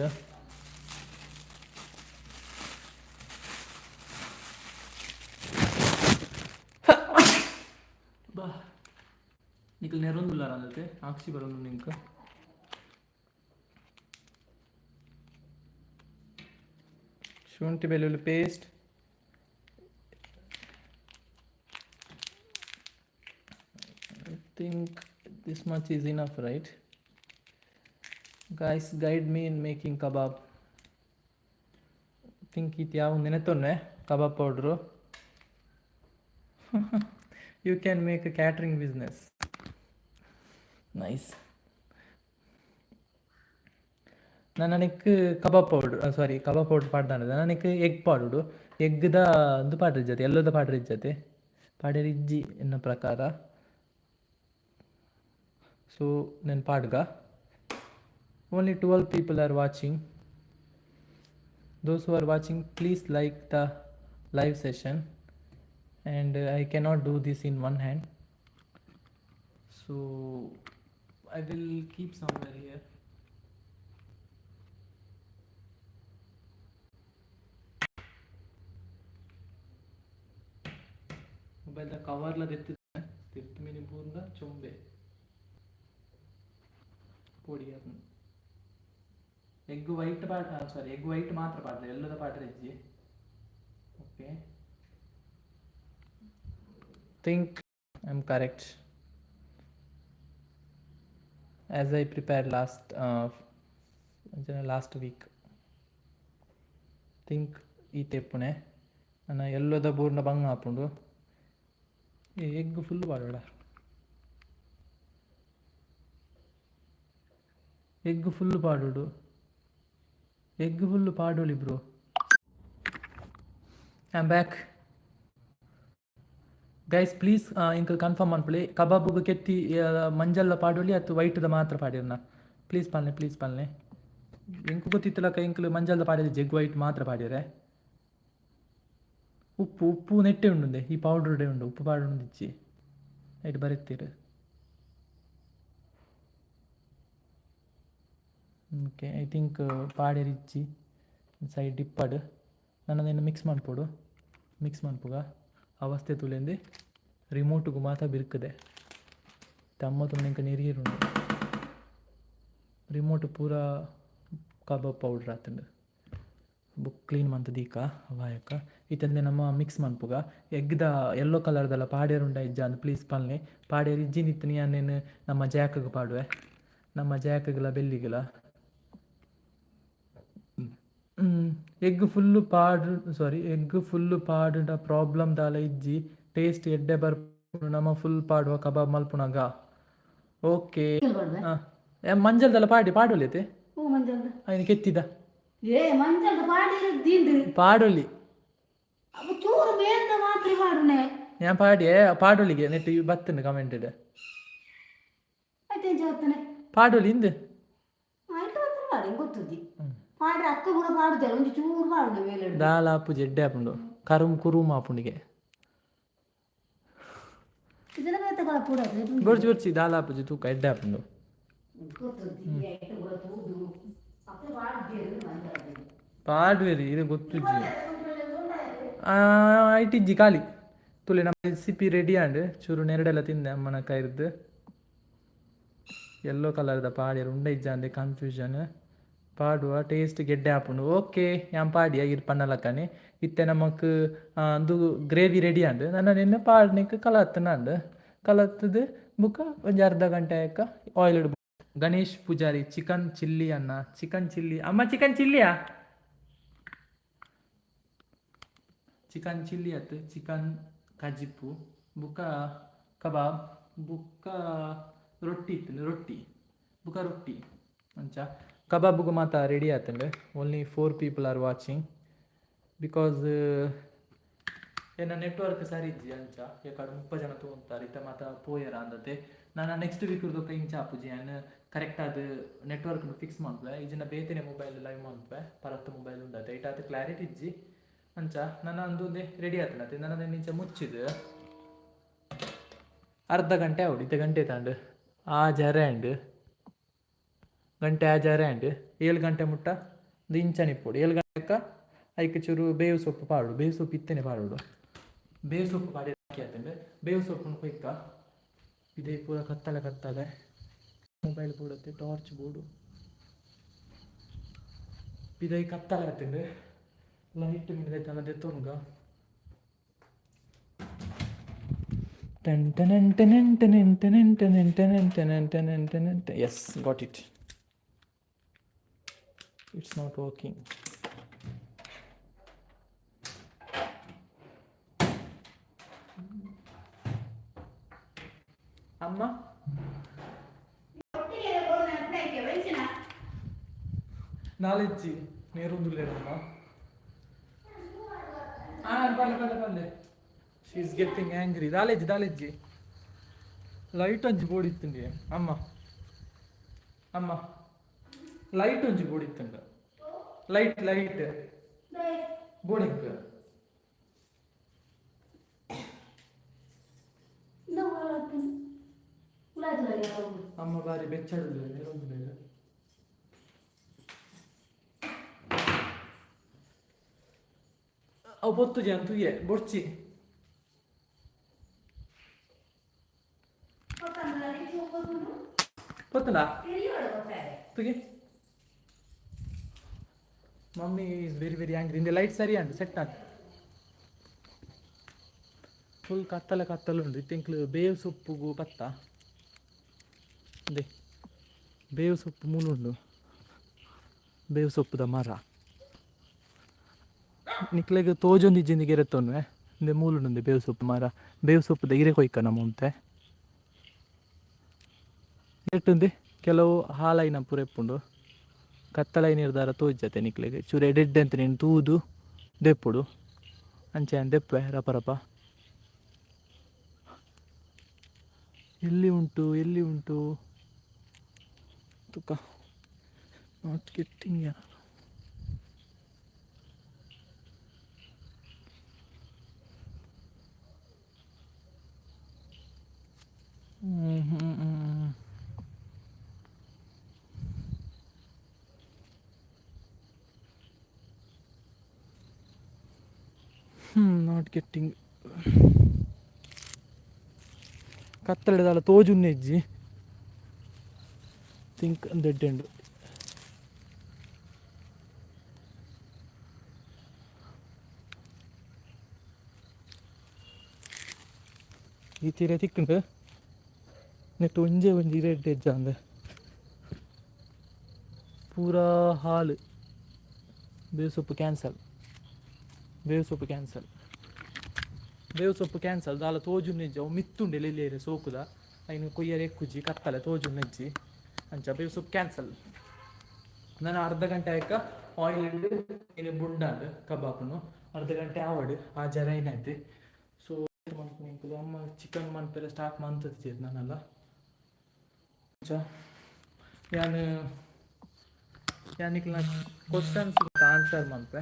[SPEAKER 1] ಬಾ, ನಿಕ್ಲ್ ನೆರೊಂದುಲ್ಲಾರ ಅಂದತೆ ಆಕ್ಷಿ ಬರೋದು ನಿಂಕ್. ಶುಂಠಿ ಬೆಳ್ಳುಳ್ಳಿ paste. I think this much is enough, right? Guys, guide me in making kebab. Think it ಯಾವ ನೆನೆತೊನ್ನೆ ಕಬಾಬ್ powder. You can make a catering business. Nice. ನನಗೆ ಕಬಾಬ್ ಪೌಡ್ರ್, ಸಾರಿ, ಕಬಾಬ್ ಪೌಡ್ರ್ ಪಾಡ್ದಾನ. ನನಗೆ ಎಗ್ ಪಾಡುಡು. ಎಗ್ದ ಒಂದು ಪಾಡ್ರಿ ಜೊತೆ ಎಲ್ಲದ ಪಾಡ್ರಿ ಜೊತೆ ಪಾಡೇರಿ ಇಜ್ಜಿ ಎನ್ನ ಪ್ರಕಾರ. ಸೊ నేను ಪಾಡ್ಗ. Only 12 people are watching. Those who are watching, please like the live session. And I cannot do this in one hand, so I will keep somewhere here. ಮೊಬೈಲ್ದ ಕವರ್ಲ ದೆತ್ತ್ ತಿರ್ತ್ ಮಿನಿ ಬೂರ್ದ ಚೊಂಬೆ ಪೊಡಿ. ಎಗ್ ವೈಟ್ ಪಾಡ್, ಸಾರಿ, ಎಗ್ ವೈಟ್ ಮಾತ್ರ ಪಾಡ್ಲೆ, ಎಲ್ಲದ ಪಾಡ್ರೆ ಇಜ್ಜಿ. Okay, think I am correct as I prepare last week. Think ಈ ತೆಪ್ಪುನೆ ನನ್ನ ಎಲ್ಲದ ಬೂರ್ನ ಬಂಗ ಆಪುಂಡು. ಎಗ್ ಫುಲ್ ಪಾಡೋಡ, ಎಗ್ ಫುಲ್ ಪಾಡೋಡು, ಎಗ್ ಫುಲ್ ಪಾಡೋಲಿ. Bro, I am back, guys. Please ಇಂಕ್ ಕನ್ಫರ್ಮ್ ಮನ್ಪುಲೆ. ಕಬಾಬುಗು ಕೆತ್ತಿ ಮಂಜಲ್ಲ ಪಾಡೊಲಿ ಅತ್ತು ವೈಟ್ದ ಮಾತ್ರ ಪಾಡಿರ್ನ? Please ಪನ್ಲೆ, please ಪನ್ಲೆ. ಎಂಕ್ ಗೊತ್ತಿತ್ತಲಕ ಎಂಕ್ಲು ಮಂಜಲ್ದ ಪಾಡಿದ, ಎಗ್ ವೈಟ್ ಮಾತ್ರ ಪಾಡಿರೆ. ಉಪ್ಪು, ಉಪ್ಪು ನೆಟ್ಟೆ ಉಂಡುಂದೆ. ಈ ಪೌಡರ್ ಉಂಡು. ಉಪ್ಪು ಪಾಡುಂದಿಚ್ಚಿ ಐಟ್ ಬರೆತ್ತೀರು. ಓಕೆ, I think ಪಾಡೇರಿಚ್ಚಿ ಸೈಡ್ ಇಪ್ಪಡು. ನಾನು ಮಿಕ್ಸ್ ಮನ್ಪೊಡು. ಮಿಕ್ಸ್ ಮನ್ಪುಗ. ಅವಸ್ಥೆ ತುಲೆಂದು ರಿಮೋಟ್ಗು ಮಾತ ಬಿರ್ಕದೆ ತಮ್ಮ ತುಣ್ಣಿಂಕ ನೀರು. ರಿಮೋಟ್ ಪೂರ ಕಬಾಬ್ ಪೌಡ್ರ್ ಆತುಂಡು. ಬುಕ್ ಕ್ಲೀನ್ ಮಂತ್ ದೀಕ ಅವಾಯಕ. ಇತ್ತಂದೆ ನಮ್ಮ ಮಿಕ್ಸ್ ಮನ್ಪುಗ. ಎಗ್ದ ಎಲ್ಲೋ ಕಲರ್ದಲ್ಲ ಪಾಡೇರುಂಡ ಇಜ್ಜ ಅಂದ್ ಪ್ಲೀಸ್ ಪನ್ಲೆ. ಪಾಡೇರು ಇಜ್ಜಿ ನಿತ್ತನಿ ಅನ್ನೇನು ನಮ್ಮ ಜಾಕಗ್ ಪಾಡುವೆ, ನಮ್ಮ ಜಾಕಗ್ಲ ಬೆಲ್ಲಿಗಲ. ಎಗ್ ಫುಲ್ಲು ಪಾಡ್, ಸಾರಿ, ಎಗ್ ಫುಲ್ಲು ಪಾಡುಂಡ ಪ್ರಾಬ್ಲಮ್ ದಾಲ ಇಜ್ಜಿ. ಟೇಸ್ಟ್ ಎಡ್ಡೆ ಬರ್ಪುಂಡು ನಮ ಫುಲ್ ಪಾಡುವ ಕಬಾಬ್ ಮಲ್ಪುನಗ. ಓಕೆ. ಮಂಜಲ್ದಲ್ಲ ಪಾಡಿ ಪಾಡೊಲಿತೆ.
[SPEAKER 2] ಓ ಮಂಜಲ್ದ.
[SPEAKER 1] ಅಯ್ನ ಕೆತ್ತಿದ.
[SPEAKER 2] ಏ, ಮಂಜಲ್ದ ಪಾಡಿ ದಿಂಡು.
[SPEAKER 1] ಪಾಡೊಲಿ.
[SPEAKER 2] ಅವು ಚೂರು ಮೇಲ್ದ ಮಾತ್ರ ಪಾಡುನೆ.
[SPEAKER 1] ഞാൻ ಪಾಡಿಯೇ ಪಾಡೊಲಿಗೆ ನೆಟ್ ಬತ್ತುಂಡು ಕಮೆಂಟೆಡ್.
[SPEAKER 2] ಆಯ್ತು, ಎಂಚ ಬತ್ತನೆ?
[SPEAKER 1] ಪಾಡೊಲಿ ಇಂದು.
[SPEAKER 2] ಆಯ್ತು, ಮಾತ್ರ ಪಾಡಿ ಗೊತ್ತುಜ್ಜಿ. ಪಾಡ್ರೆ ಅಕ್ಕ ಕೂಡ ಪಾಡುದಿಲ್ಲ, ಒಂಜಿ ಚೂರು ಪಾಡುನೆ ಮೇಲೆ.
[SPEAKER 1] ದಾಲ ಆಪುಜಿ, ಎಡ್ಡೆ ಆಪುಂಡು. ಕರುಮ್ ಕುರುಮ್ ಆಪುಂಡಿಗೆ.
[SPEAKER 2] ಇದೆಲ್ಲ ಬೇತೆ ಕಲಪುಡದು.
[SPEAKER 1] ಬೊರ್ಚಿ ಬೊರ್ಚಿ, ದಾಲ ಆಪುಜಿ ತೂಕ, ಎಡ್ಡೆ ಆಪುಂಡು.
[SPEAKER 2] ಗೊತ್ತುಜ್ಜಿ, ಐಟ್ ಪೂರ ತೂದು ಅಕ್ಕ ಪಾಡ್ದೇರು ಮಂಜಲ್ದ.
[SPEAKER 1] ಪಾಡುವೆರಿ ಇದು ಗೊತ್ತುಜ್ಜಿ. ಐಟಿಜ್ಜಿ ಖಾಲಿ. ತುಲೆ, ನಮ್ಮ ರೆಸಿಪಿ ರೆಡಿ ಆಂಡ್. ಚೂರು ನೆರಡೆಲ್ಲ ತಿಂದೆ ಅಮ್ಮನ ಕೈರ್ದು. ಎಲ್ಲೋ ಕಲರ್ದ ಪಾಡ್ಯರ್ ಉಂಡ ಇಜ್ಜಾಂದೆ ಕನ್ಫ್ಯೂಷನ್. ಪಾಡುವ, ಟೇಸ್ಟ್ ಗೆಡ್ಡೆ ಆಪುಂಡು. ಓಕೆ, ಯಾನ್ ಪಾಡಿಯ ಇರ್ ಪನ್ನಲಕ್ಕನೆ. ಇತ್ತೆ ನಮಕ್ ಅಂದು ಗ್ರೇವಿ ರೆಡಿ ಆಂಡ್. ನನ ನಿನ್ನ ಪಾಡ್ನಿಕ್ ಕಲತ್ತನಾಂಡ್. ಕಲತ್ತದು ಬುಕ್ಕ ಒಂಜಿ ಅರ್ಧ ಗಂಟೆ ಆಯ್ಕ oil. Ganesh Poojari, chicken chilli ಅನ್ನ, ಚಿಕನ್ ಚಿಲ್ಲಿ ಅಮ್ಮ, ಚಿಕನ್ ಚಿಲ್ಲಿಯಾ? ಚಿಕನ್ ಚಿಲ್ಲಿ ಅತ್ತು, ಚಿಕನ್ ಕಜಿಪ್ಪು ಬುಕ್ಕ ಕಬಾಬ್ ಬುಕ್ಕ ರೊಟ್ಟಿ ಇತ್ತು, ರೊಟ್ಟಿ ಬುಕ್ಕ ರೊಟ್ಟಿ ಅಂಚ. ಕಬಾಬ್ಗೆ ಮಾತ ರೆಡಿ ಆತಂಡು. Only four people are watching because ಏನ ನೆಟ್ವರ್ಕ್ ಸರಿ ಇಜ್ಜಿ ಅಂಚ. ಯಾಕಡೆ 30 ಜನ ತಗೊಂತಾರೆ, ಇತ್ತ ಮಾತ ಪೋಯರ ಅಂದತೆ. ನಾನು ನೆಕ್ಸ್ಟ್ ವೀಕ್ ದೊಕ್ಕ ಇಂಚ ಆಪುಜಿ. ಯಾನ್ ಕರೆಕ್ಟ್ ಆದ್ ನೆಟ್ವರ್ಕ್ ಫಿಕ್ಸ್ ಮನ್ಪುವೆ. ಇಜಿನ ಬೇತೆನೆ ಮೊಬೈಲ್ ಲೈವ್ ಮನ್ಪುವೆ. ಪರತ್ ಮೊಬೈಲ್ ಉಂಡತೆ, ಐಟ್ ಕ್ಲಾರಿಟಿ ಇಜ್ಜಿ ಅಂಚ. ನನ್ನ ಅಂದೊಂದೆ ರೆಡಿ ಆತನತೆ. ನನ್ನ ಇಂಚ ಮುಚ್ಚಿದ್. ಅರ್ಧ ಗಂಟೆ ಆವಡು. ಇತ್ತೆ ಗಂಟೆ ತಾಂಡು ಆಜರೆ ಆಂಡ್. ಗಂಟೆ ಆಜರೆ ಆಂಡ್. 7 ಗಂಟೆ ಮುಟ್ಟ ಇಂಚನೆ ಇಪ್ಪೊಡು. 7 ಗಂಟೆಕ ಐಕ್ ಚೂರು ಬೇವು ಸೊಪ್ಪು ಪಾಡೋಡು. ಬೇವು ಸೊಪ್ಪು ಇತ್ತನೆ ಪಾಡೋಡು. ಬೇವು ಸೊಪ್ಪು ಪಾಡಿ ಆತಂಡ್. ಬೇವು ಸೊಪ್ಪುನು ಕೊಯ್ಕ. ಇದೇ ಪೂರ ಕತ್ತಲೆ ಕತ್ತಲೆ. ಮೊಬೈಲ್ ಬೋಡತ್ತೆ, ಟಾರ್ಚ್ ಬೋಡು. ಪಿದೈ ಕತ್ತಲೆ ಆತಂಡ್. ಲೈಟ್ ಮಿಂಡ ದೆತ್ತೊನ್ಗ. ಟನ್ ಟನನ್ ಟನನ್ ಟನನ್ ಟನನ್ ಟನನ್ ಟನನ್ ಟನನ್ ಟನನ್ ಟನನ್. Yes, got it. It's not working. ಅಮ್ಮ. ನಾಲೆಜ್ಜಿ ನೇರೊಂದುಲ್ಲೇರಮ್ಮ. ಆ ಪಲ್ಲೆ ಪಲ್ಲೆ ಪಲ್ಲೆ. She is getting angry. ದಾಲೆಜ್ಜಿ ದಾಲೆಜ್ಜಿ. ಲೈಟ್ ಒಂಜಿ ಬೋಡಿತ್ತುಂಡಿ ಅಮ್ಮ. ಅಮ್ಮ, ಲೈಟ್ ಒಂಜಿ ಬೋಡಿತ್ತುಂಡು. Light light ಬೋಡಿಂಗ್. ಅಮ್ಮ ಬಾರಿ ಬೆಚ್ಚಡುಲ್ಲ ನೇರೊಂದುಲ್ಲೇರು. ಅವು ಪೊತ್ತುಜಿ ಅಂತ ಬೊಡ್ಚಿ. ಪೊತ್ತುಂಡ ತುಗಿ. Mummy is very very angry. ಇಂದ ಲೈಟ್ ಸರಿ ಅಂಡ್ ಸೆಟ್ ಆತ್. ಫುಲ್ ಕತ್ತಲೆ ಕತ್ತಲು ಉಂಡು. ಇತ್ತೆ ಬೇವು ಸೊಪ್ಪುಗು ಪತ್ತ ಅದೇ ಬೇವು ಸೊಪ್ಪು ಮೂಲುಂಡು. ಬೇವು ಸೊಪ್ಪುದ ಮರ ನಿಕ್ಲೆಗ್ ತೋಜೊಂದಿಜ್ಜಿಂದು ಗೆರೆತ್ತೊನ್ವೆ. ಇಂದೆ ಮೂಲುಂಡು ಬೇವು ಸೊಪ್ಪು ಮರ. ಬೇವು ಸೊಪ್ಪುದ ಇರೆ ಕೊಯ್ಕ ನಮ್ಮ ಉಂತೆ ಎಟ್ಟುಂದೆ ಕೆಲವು ಹಾಲೈನ ಪೂರ ಇಪ್ಪುಂಡು. ಕತ್ತಲೈ ನಿರ್ಧಾರ ತೋಜತೆ ನಿಕ್ಲೆಗ್. ಚೂರು ಎಡೆಡ್ಡೆ ಅಂತ ನೀನು ತೂದು ದೆಪ್ಪುಡು. ಅಂಚೆ ದೆಪ್ಪೆ ರಪ ರಪ. ಎಲ್ಲಿ ಉಂಟು, ಎಲ್ಲಿ ಉಂಟು? ತುಕ. Not getting. Hmm hmm hmm hmm not getting. ಕತ್ತಲೆದಾಲ ತೋಜುನ್ನೆಜ್ಜಿ. Think ದೆಡ್ಡೆಂಡು. ಈ ತೀರೆ ತಿಕ್ಕುಂಡು. ನೆಟ್ಟು ಒಂಜೆ ಒಂಜಿ ರೆಡ್ ಎಜ್ಜಾಂದ್. ಪೂರಾ ಹಾಲು. ಬೇವು ಸೊಪ್ಪು ಕ್ಯಾನ್ಸಲ್, ಬೇವು ಸೊಪ್ಪು ಕ್ಯಾನ್ಸಲ್, ಬೇವು ಸೊಪ್ಪು ಕ್ಯಾನ್ಸಲ್. ದಾಲ ತೋಜುನೆಜ್ಜಿ. ಅವು ಮಿತ್ತುಂಡೆ ಎಲ್ಲಿ ಸೋಕುದ. ಐನು ಕೊಯ್ಯರೆ ಎಕ್ಕುಜಿ. ಕತ್ತಲೆ, ತೋಜುನೆಜ್ಜಿ. ಅಂಚ ಬೇವು ಸೊಪ್ಪು ಕ್ಯಾನ್ಸಲ್. ನಾನು ಅರ್ಧ ಗಂಟೆ ಆಯ್ಕ ಆಯಿಲ್ ಇನ್ನು ಬುಂಡಾಂಡ್ ಕಬಾಬ್ನು. ಅರ್ಧ ಗಂಟೆ ಆವಡ್. ಆ ಜರ ಏನಾಯ್ತು. ಸೊ ಮನ್ಪುನ ಅಮ್ಮ ಚಿಕನ್ ಮನ್ಪೆರೆ ಸ್ಟಾರ್ಟ್ ಮಂತದಿಜೆರ್ ನಾನಲ್ಲ. ಅಂಚ ಯಾನ್ ಯಾನ್ ನಿಕ್ಲೆನ ಕ್ವಶನ್ಸ್ ಆನ್ಸರ್ ಮನ್ಪೆ.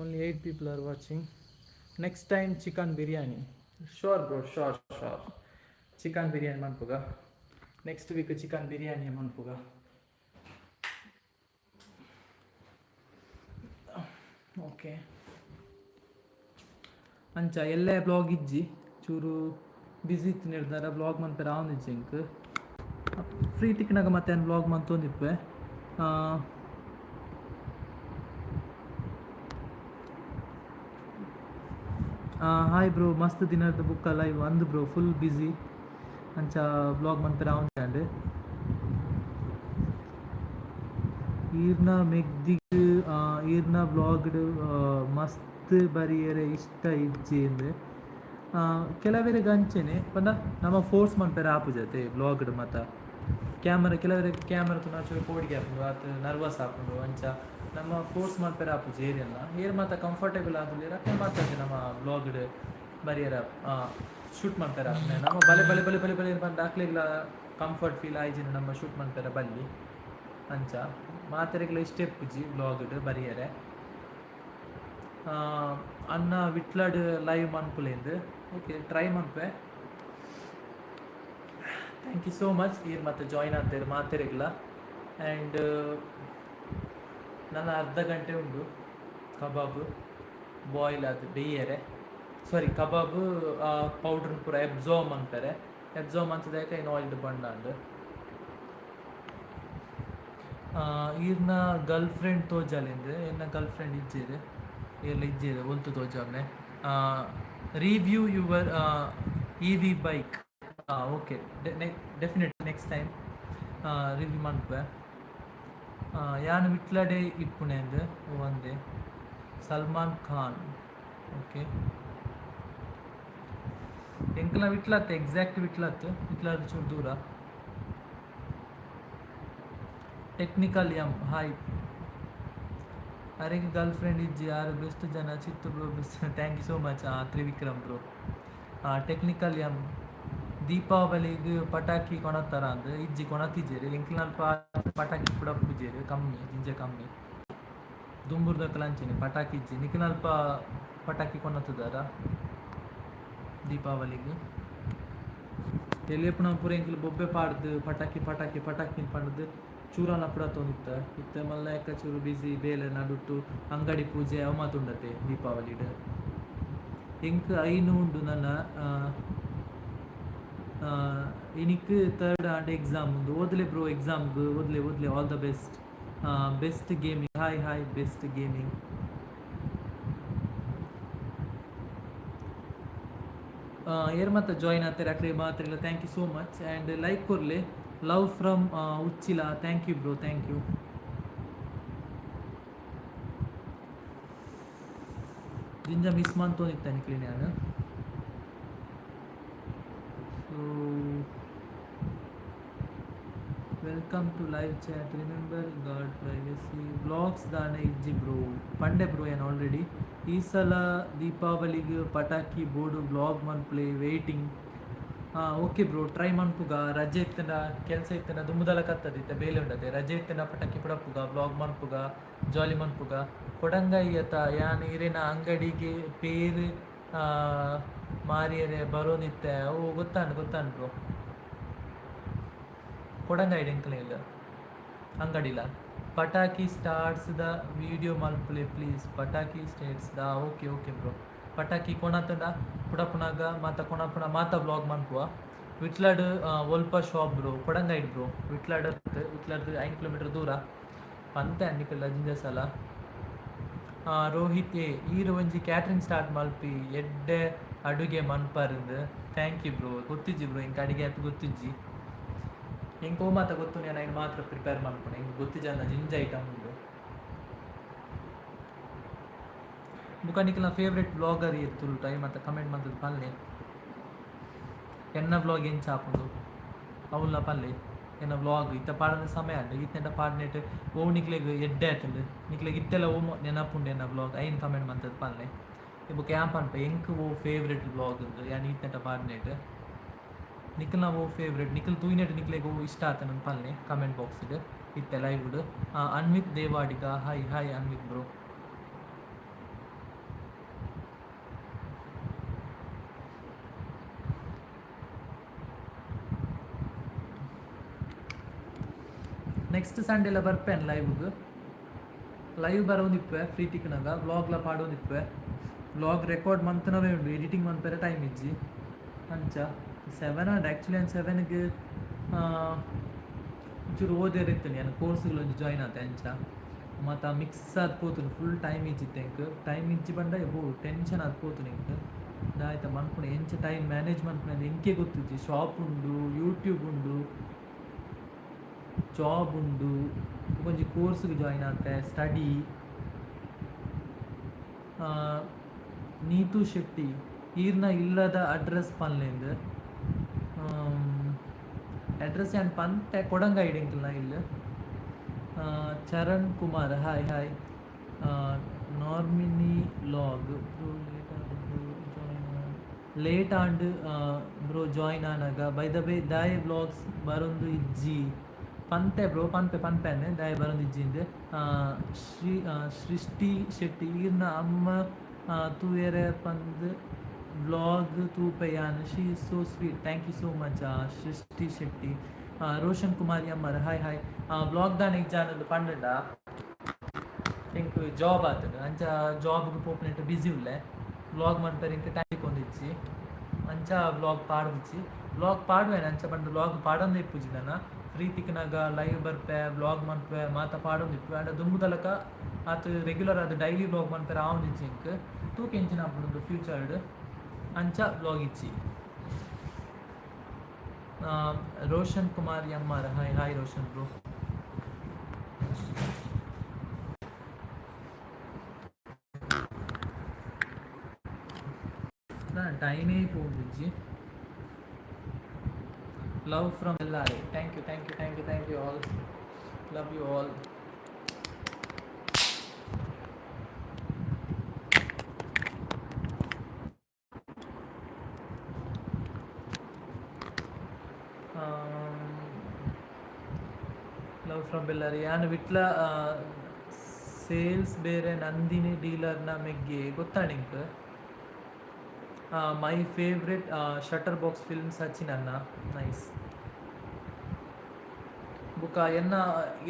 [SPEAKER 1] Only eight people are watching. Next time chicken biryani. Sure bro, sure sure. Chicken biryani ಮನ್ಪುಗ. Next week chicken biryani ಮನ್ಪುಗ. Okay, ಅಂಚ ಎಲ್ಲೆ ಬ್ಲಾಗ್ ಇಜ್ಜಿ. ಚೂರು ಬಿಸಿ ಇತ್ತು ನಿರ್ಧಾರ. ಬ್ಲಾಗ್ ಮನ್ಪೆರೆ ಆವೊಂದಿಜ್ಜಿ ಎಂಕ್. ಫ್ರೀ ತಿಕ್ಕಿನಾಗ ಮತ್ತೆ ಯಾನ್ ಬ್ಲಾಗ್ ಮಂತೊಂದಿಪ್ಪೆ. ಹಾಯ್ ಬ್ರೋ, ಮಸ್ತ್ ದಿನದ ಬುಕ್ಕ ಲೈವ್ ಅಂದು ಬ್ರೋ. Full busy. ಅಂಚ ಬ್ಲಾಗ್ ಮನ್ಪೆರೆ ಆವೊಂದಿಜ್ಜಾಂಡ್. ಈರ್ನ ಮೆಗ್ದಿಗ್ ಈರ್ನ ಬ್ಲಾಗ್ಡ್ ಮಸ್ತ್ ಬರಿಯರೆ ಇಷ್ಟ ಇಜ್ಜಿ ಇಂದ್. ಕೆಲವೆರೆಗ್ ಅಂಚೆನೆ. ಪಂಡ ನಮ ಫೋರ್ಸ್ ಮನ್ಪೆರೆ ಆಪುಜತೆ ಬ್ಲಾಗ್ಡ್ ಮಾತ. ಕ್ಯಾಮರಾ, ಕೆಲವೆರೆಗ್ ಕ್ಯಾಮರಾ ತೂನ ಚೂರು ಪೋಡಿಗೆ ಆಪುಂಡು ಅತ್ ನರ್ವಸ್ ಆಪುಂಡು. ಅಂಚ ನಮ್ಮ ಫೋರ್ಸ್ ಮನ್ಪೆರೆ ಆಪುಜಿ ಏರೆಲ್ಲ. ಏರ್ ಮಾತ ಕಂಫರ್ಟೇಬಲ್ ಆದುಲ್ಲೆರ್ ಅಕುಲು ಮಾತ ನಮ್ಮ ಬ್ಲಾಗ್ಡ್ ಬರಿಯರ ಶೂಟ್ ಮನ್ಪೆರೆ ಆಪುಂಡು. ನಮ ಬಲೆ ಬಲೆ ಬಲೆ ಬಲೆ ಬಲೆ ಪಂಡ ಅಕ್ಲೆಗ್ಲ ಕಂಫರ್ಟ್ ಫೀಲ್ ಆಯ್ಜಿನ ನಮ್ಮ ಶೂಟ್ ಮನ್ಪೆರೆ ಬಲ್ಲಿ. ಅಂಚ ಮಾತೆರೆಗ್ಲ ಇಷ್ಟ ಇಪ್ಪುಜಿ ಬ್ಲಾಗ್ಡ್ ಬರಿಯರೆ. ಅಣ್ಣ, ವಿಟ್ಲಡ್ ಲೈವ್ ಮನ್ಪುಲೆಂದು. ಓಕೆ, ಟ್ರೈ ಮನ್ಪೆ. Thank you so much ಈರ್ ಮತ್ತೆ ಜಾಯ್ನ್ ಆಗ್ತಾರೆ ಮಾತೆರೆಗ್ಲ. ಆ್ಯಂಡ್ ನನ್ನ ಅರ್ಧ ಗಂಟೆ ಉಂಡು ಕಬಾಬ್ ಬಾಯ್ಲ್ ಅದು ಬೇಯರೆ, ಸಾರಿ, ಕಬಾಬ್ ಪೌಡ್ರ್ ಪೂರ ಎಬ್ಸಾರ್ಬ್ ಅಂತಾರೆ. ಎಬ್ಸಾರ್ಬ್ ಅಂತದಾಗ ಇನ್ನು ಆಯಿಲ್ ಬಂಡಾಂಡ್. ಈರ್ನ ಗರ್ಲ್ ಫ್ರೆಂಡ್ ತೋಜಾಲಿಂದು. ಎನ್ನ ಗರ್ಲ್ ಫ್ರೆಂಡ್ ಇಜ್ಜೇರು, ಎಲ್ಲ ಇಜ್ಜೇರು, ಒಲ್ತು ತೋಜಾಮ್ನೆ. Review your EV bike? Okay, definite, next time review ಮನ್ಪೆ. ಯಾನ್ ವಿಟ್ಲಡೆ ಇಪ್ಪುಣೆಂದು ಒಂದೇ. ಸಲ್ಮಾನ್ ಖಾನ್, ಓಕೆ. ಎಂಕಲ್ನ ವಿಟ್ಲತ್, ಎಕ್ಸಾಕ್ಟ್ ವಿಟ್ಲತ್, ವಿಟ್ಲದ ಚೂರು ದೂರ. ಟೆಕ್ನಿಕಲ್ ಎಂ, ಹಾಯ್. ಅರೆಗೆ ಗರ್ಲ್ ಫ್ರೆಂಡ್ ಇಜ್ಜಿ, ಯಾರು ಬೆಸ್ಟ್ ಜನ ಚಿತ್ತು bro best. Thank you so much Trivikram bro. Technical M, ದೀಪಾವಳಿಗೆ ಪಟಾಕಿ ಕೊಣತ್ತಾರ ಅಂದ್. ಇಜ್ಜಿ, ಕೊಣತಿಜ್ಜೇರು. ಎಂಕ್ಲಲ್ಪ ಪಟಾಕಿ ಪುಡಪುಜೇರು, ಕಮ್ಮಿ, ಜಿಂಜ ಕಮ್ಮಿ. ದುಂಬುರ್ದಕಲ ಅಂಚೆನೆ, ಪಟಾಕಿ ಇಜ್ಜಿ. ನಿಕ್ನಲ್ಪ ಪಟಾಕಿ ಕೊಣತದಾರ ದೀಪಾವಳಿಗೆ? ಎಲ್ಲಿಯಪ್ಪನ ಪೂರ ಎಂಕ್ಲು ಬೊಬ್ಬೆ ಪಾಡ್ದು ಪಟಾಕಿ ಪಟಾಕಿ ಪಟಾಕಿ ಪಂಡ್ದು ಚೂರಾನ ಪುಡ ತೊಂದಿತ್ತ. ಇತ್ತೆ ಮಲ್ಲ ಎಕ್ಕ ಚೂರು ಬಿಸಿ ಬೇಲೆ ನಡುಟ್ಟು ಅಂಗಡಿ ಪೂಜೆ ಅವ ಮಾತುಂಡತೆ. ದೀಪಾವಳಿಡ್ ಎಂಕ್ ಐನು ಉಂಡು. ನನ್ನ ಇನಿಕ್ ಥರ್ಡ್ ಆಂಡ್ ಎಕ್ಸಾಮ್ ಉಂದು. ಓದ್ಲೆ ಬ್ರೋ, ಎಕ್ಸಾಮ್ಗೆ ಓದ್ಲೆ, ಓದ್ಲೆ. All the best. Best Gaming, hi hi. Best Gaming. ಏರ್ ಮತ್ತೆ ಜಾಯಿನ್ ಆಗ್ತಾರೆ ಅಕ್ಲೆ ಮಾತ್ರ. Thank you so much and like ಕೊರ್ಲೆ. Love from Uchila. Thank you bro, thank you. ಜಿಂಜ ಮಿಸ್ ಮಂತೊಂದಿತ್ತಾನೆ ಕ್ಲೀನ್ ಯಾನ್. So welcome to live chat. Remember guard privacy. Vlogs ದಾನೆ ಇಜ್ಜಿ ಬ್ರೋ? ಪಂಡೆ ಬ್ರೋ ಏನು ಆಲ್ರೆಡಿ. ಈ ಸಲ ದೀಪಾವಳಿಗೆ ಪಟಾಕಿ ಬೋರ್ಡು ವ್ಲಾಗ್ ಮನ್ಪ್ಲೆ, ವೇಟಿಂಗ್. ಹಾಂ, ಓಕೆ ಬ್ರೋ, ಟ್ರೈ ಮನ್ಪುಗ. ರಜೆ ಇತ್ತನ, ಕೆಲಸ ಇತ್ತನ ದುಂಬುದಲ ಕತ್ತದ. ಇತ್ತ ಬೇಲೆ ಉಂಡತೆ. ರಜೆ ಇತ್ತನ ಪಟಾಕಿ ಪುಡಪುಗ, ವ್ಲಾಗ್ ಮನ್ಪುಗ, ಜಾಲಿ ಮನ್ಪುಗ. ಕೊಡಂಗೈ ಅತ? ಯಾನ್ ಇರೇನ ಅಂಗಡಿಗೆ ಪೇರ್ ಮಾರಿಯರೆ ಬರೋನಿತ್ತೆ. ಓ, ಗೊತ್ತಾಂಡ್, ಗೊತ್ತಾಂಡ್ ಬ್ರೋ. ಕೊಡಂಗೈಡ್ ಎಂಕಲೆ ಇಲ್ಲ ಅಂಗಡಿಲ. ಪಟಾಕಿ ಸ್ಟಾರ್ಟ್ಸ್ the video ಮಲ್ಪುಲೆ ಪ್ಲೀಸ್. ಪಟಾಕಿ States the, okay okay bro. ಪಟಾಕಿ ಕೊಣತುಂಡ ಪುಡಪುನಾಗ ಮಾತ ಕೊಣಪುಣ ಮಾತ ವ್ಲಾಗ್ ಮನ್ಪುವ. ವಿಟ್ಲಾಡ್ ಒಲ್ಪ ಶಾಪ್ ಬ್ರೋ? ಕೊಡಂಗೈಡ್ ಬ್ರೋ, ವಿಟ್ಲಾಡ್. ವಿಟ್ಲಾಡ್ 5 ಕಿಲೋಮೀಟರ್ ದೂರ ಪಂತೆ ಅನ್ನಿಕಲ್ಲ ಜಿಂಜ ಸಲ. ರೋಹಿತ್ ಎ, ಈರು ಒಂಜಿ ಕ್ಯಾಟ್ರಿಂಗ್ ಸ್ಟಾರ್ಟ್ ಮಲ್ಪಿ, ಎಡ್ಡೆ ಅಡುಗೆ ಮನ್ಪರಿಂದು. Thank you bro. ಗೊತ್ತಿಜ್ಜಿ ಬ್ರೋ, ಇಂಕ ಅಡಿಗೆ ಆತ್ ಗೊತ್ತಿಜ್ಜಿ. ಎಂಕ್ ಓ ಮಾತ ಗೊತ್ತು, ನಾನು ಐನ್ ಮಾತ್ರ ಪ್ರಿಪೇರ್ ಮನ್ಪುಣೆ. ಎಂಕ್ ಗೊತ್ತಿಜ್ಜಂದ ಜಿಂಜ ಐಟಮ್ ಉಂಡು. ಬುಕ ನಿಕಲ್ನ ಫೇವ್ರೆಟ್ ವ್ಲಾಗರ್ ಏರ್ ತುಳುಟು? ಐನ್ ಮಾತ ಕಮೆಂಟ್ ಮಂತುದು ಪನ್ಲೆ. ಎನ್ನ ವ್ಲಾಗ್ ಎಂಚ ಆಪುಂಡು ಅವುಲ ಪನ್ಲೆ. ಎನ್ನ ವ್ಲಾಗ್ ಇತ್ತ ಪಾಡನ ಸಮಯ ಆಂಡ್. ಇತ್ತೆಂಡ ಪಾಡ್ನೆಟ್ ಓ ನಿಕ್ಲೆಗ್ ಎಡ್ಡೆ ಆತುಂಡು, ನಿಕ್ಲೆಗ್ ಇತ್ತೆಲ ಓ ನೆನಪುಂಡು ಎನ್ನ ವ್ಲಾಗ್, ಐನ್ ಕಮೆಂಟ್ ಮಂತುದು ಪನ್ಲೆ. ಬೊಕ ಯಾನ್ ಪನ್ಪೆ ಎಂಕ್ ಓ ಫೇವ್ರೆಟ್ ವ್ಲಾಗ್ ಉಂದು ಯಾನ್ ಈತ್ನೆಟ ಪಾಡ್ನೆಟ್. ನಿಕಲ್ನ ಓ ಫೇವ್ರೆಟ್, ನಿಕಲ್ ತೂಯಿನೆಟ್ ನಿಕ್ಲೆಗ್ ಓ ಇಷ್ಟ ಆತನ ಪನ್ಲೆ ಕಮೆಂಟ್ ಬಾಕ್ಸ್ ಇತ್ತೆ live. Anvith Devadiga, hi hi Anvith bro. Next Sunday ಎಲ್ಲ ಬರ್ಪೇನು ಲೈವ್ಗೆ. ಲೈವ್ ಬರೋಂದಿಪ್ಪೆ ಫ್ರೀ ತಿಕ್ಕನಾಗ. ವ್ಲಾಗ್ಲ ಪಾಡೋಂದಿಪ್ಪೆ. ವ್ಲಾಗ್ ರೆಕಾರ್ಡ್ ಮಂತನವೇ ಉಂಡು, ಎಡಿಟಿಂಗ್ ಮನ್ಪೆರೆ ಟೈಮ್ ಇಜ್ಜಿ. ಅಂಚ 7 ಆಂಡ್ ಆ್ಯಕ್ಚುಲಿ ನಾನು 7ಗೆ ಒಂಚೂರು ಓದೇರ್ ಇತ್ತೇನೆ. ನಾನು ಕೋರ್ಸ್ಗಳು ಒಂಜಿ ಜಾಯ್ನ್ ಆತೆ. ಅಂಚ ಮತ್ತು ಮಿಕ್ಸ್ ಆದ್ ಪೋತುಂಡು. ಫುಲ್ ಟೈಮ್ ಇಜ್ಜಿತ್ತೆ ಎಂಕ್. ಟೈಮ್ ಇಜ್ಜಿ ಪಂಡ ಬೋ ಟೆನ್ಷನ್ ಆದ್ ಪೋತುಂಡು ಎಂಕ್. ದಾಯ್ತ ಮನ್ಪುಣೆ, ಎಂಚ ಟೈಮ್ ಮ್ಯಾನೇಜ್ ಮನ್ಪುಣೆ ಎಂಕೆ ಗೊತ್ತುಜ್ಜಿ. ಶಾಪ್ ಉಂಡು, ಯೂಟ್ಯೂಬ್ ಉಂಡು, ಜಾಬ್ ಉಂಡು, ಒಂಜಿ ಕೋರ್ಸ್ಗೆ ಜಾಯ್ನ್ ಆತೆ, ಸ್ಟಡಿ. ನೀತು ಶೆಟ್ಟಿ, ಈರ್ನ ಇಲ್ಲದ ಅಡ್ರೆಸ್ ಪನ್ಲೆಂದು. ಅಡ್ರೆಸ್ ಯಾನ್ ಪಂತೆ, ಕೊಡಂಗೈಡ್ ಎಂಕಲ್ನ ಇಲ್ಲ್. Charan Kumar, hi hi. ನಾರ್ಮಿನಿ log bro, late bro join, late and bro join ಆನಾಗ. By the way, ದಾಯೆ ವ್ಲಾಗ್ಸ್ ಬರೊಂದು ಇಜ್ಜಿ? ಪಂತೆ ಬ್ರೋ, ಪನ್ಪೆ ಪನ್ಪೆನೆ ದಾಯೆ ಬರೊಂದು ಇಜ್ಜಿಂದ್. ಶ್ರೀ ಸೃಷ್ಟಿ ಶೆಟ್ಟಿ, ಈರ್ನ ಅಮ್ಮ ತೂಯರೆ ಪಂದ್ vlog ತೂಪೆಯಾನ್. She is so sweet. Thank you so much Srishti Shetty. Roshan Kumar ಎಮ್ಮರ್, hi hi. Vlog ದಾನೆ ಇಜ್ಜಾನಂದು ಪಂಡಂಡ, ಎಂಕ್ ಜಾಬ್ ಆತಂಡು. ಅಂಚ ಜಾಬ್ಗೆ ಪೋಪುನೆಟ್ ಬಿಸಿ ಉಲ್ಲೆ. ವ್ಲಾಗ್ ಮನ್ಪೆರೆ ಎಂಕ್ ಟೈಮ್ ಕೊಂದಿಜ್ಜಿ. ಅಂಚ ವ್ಲಾಗ್ ಪಾಡ್ದಿಜ್ಜಿ. ವ್ಲಾಗ್ ಪಾಡುವೇನೆ, ಅಂಚ ಪಂಡ ವ್ಲಾಗ್ ಪಾಡೊಂದೇ ಇಪ್ಪುಜಿ. ನನ ಫ್ರೀ ತಿಕ್ಕಿನಾಗ ಲೈವ್ ಬರ್ಪೆ, ವ್ಲಾಗ್ ಮನ್ಪೆ, ಮಾತ ಪಾಡೊಂದು ಇಪ್ಪು. ಆಂಡ ದುಂಬುದಲಕ ಆತ್ ರೆಗ್ಯುಲರ್ ಆದ್ ಡೈಲಿ ವ್ಲಾಗ್ ಮನ್ಪೆರೆ ಆವೊಂದಿಜ್ಜಿ ಎಂಕ್. ತೂಕ ಎಂಚಿನ ಆಪುಂಡು ಫ್ಯೂಚರ್ಡ್. ಅಂಚ ವ್ಲಾಗ್ ಇಜ್ಜಿ. Roshan Kumar M R, hi hi Roshan bro. ಟೈಮೇ ಪೋಂದಿಜ್ಜಿ. Love from Bellare. Thank you, thank you, thank you, thank you all. Love you all. Love from Bellare. ಯಾನ್ ವಿಟ್ಲ ಸೇಲ್ಸ್ ಬೇರೆ ನಂದಿನಿ ಡೀಲರ್ನ ಮೆಗ್ಗೆ ಗೊತ್ತಾಣಿಂಕ್. My favourite Shutter Box film Sachin ಅನ್ನ, nice. ಬುಕ್ಕ ಎನ್ನ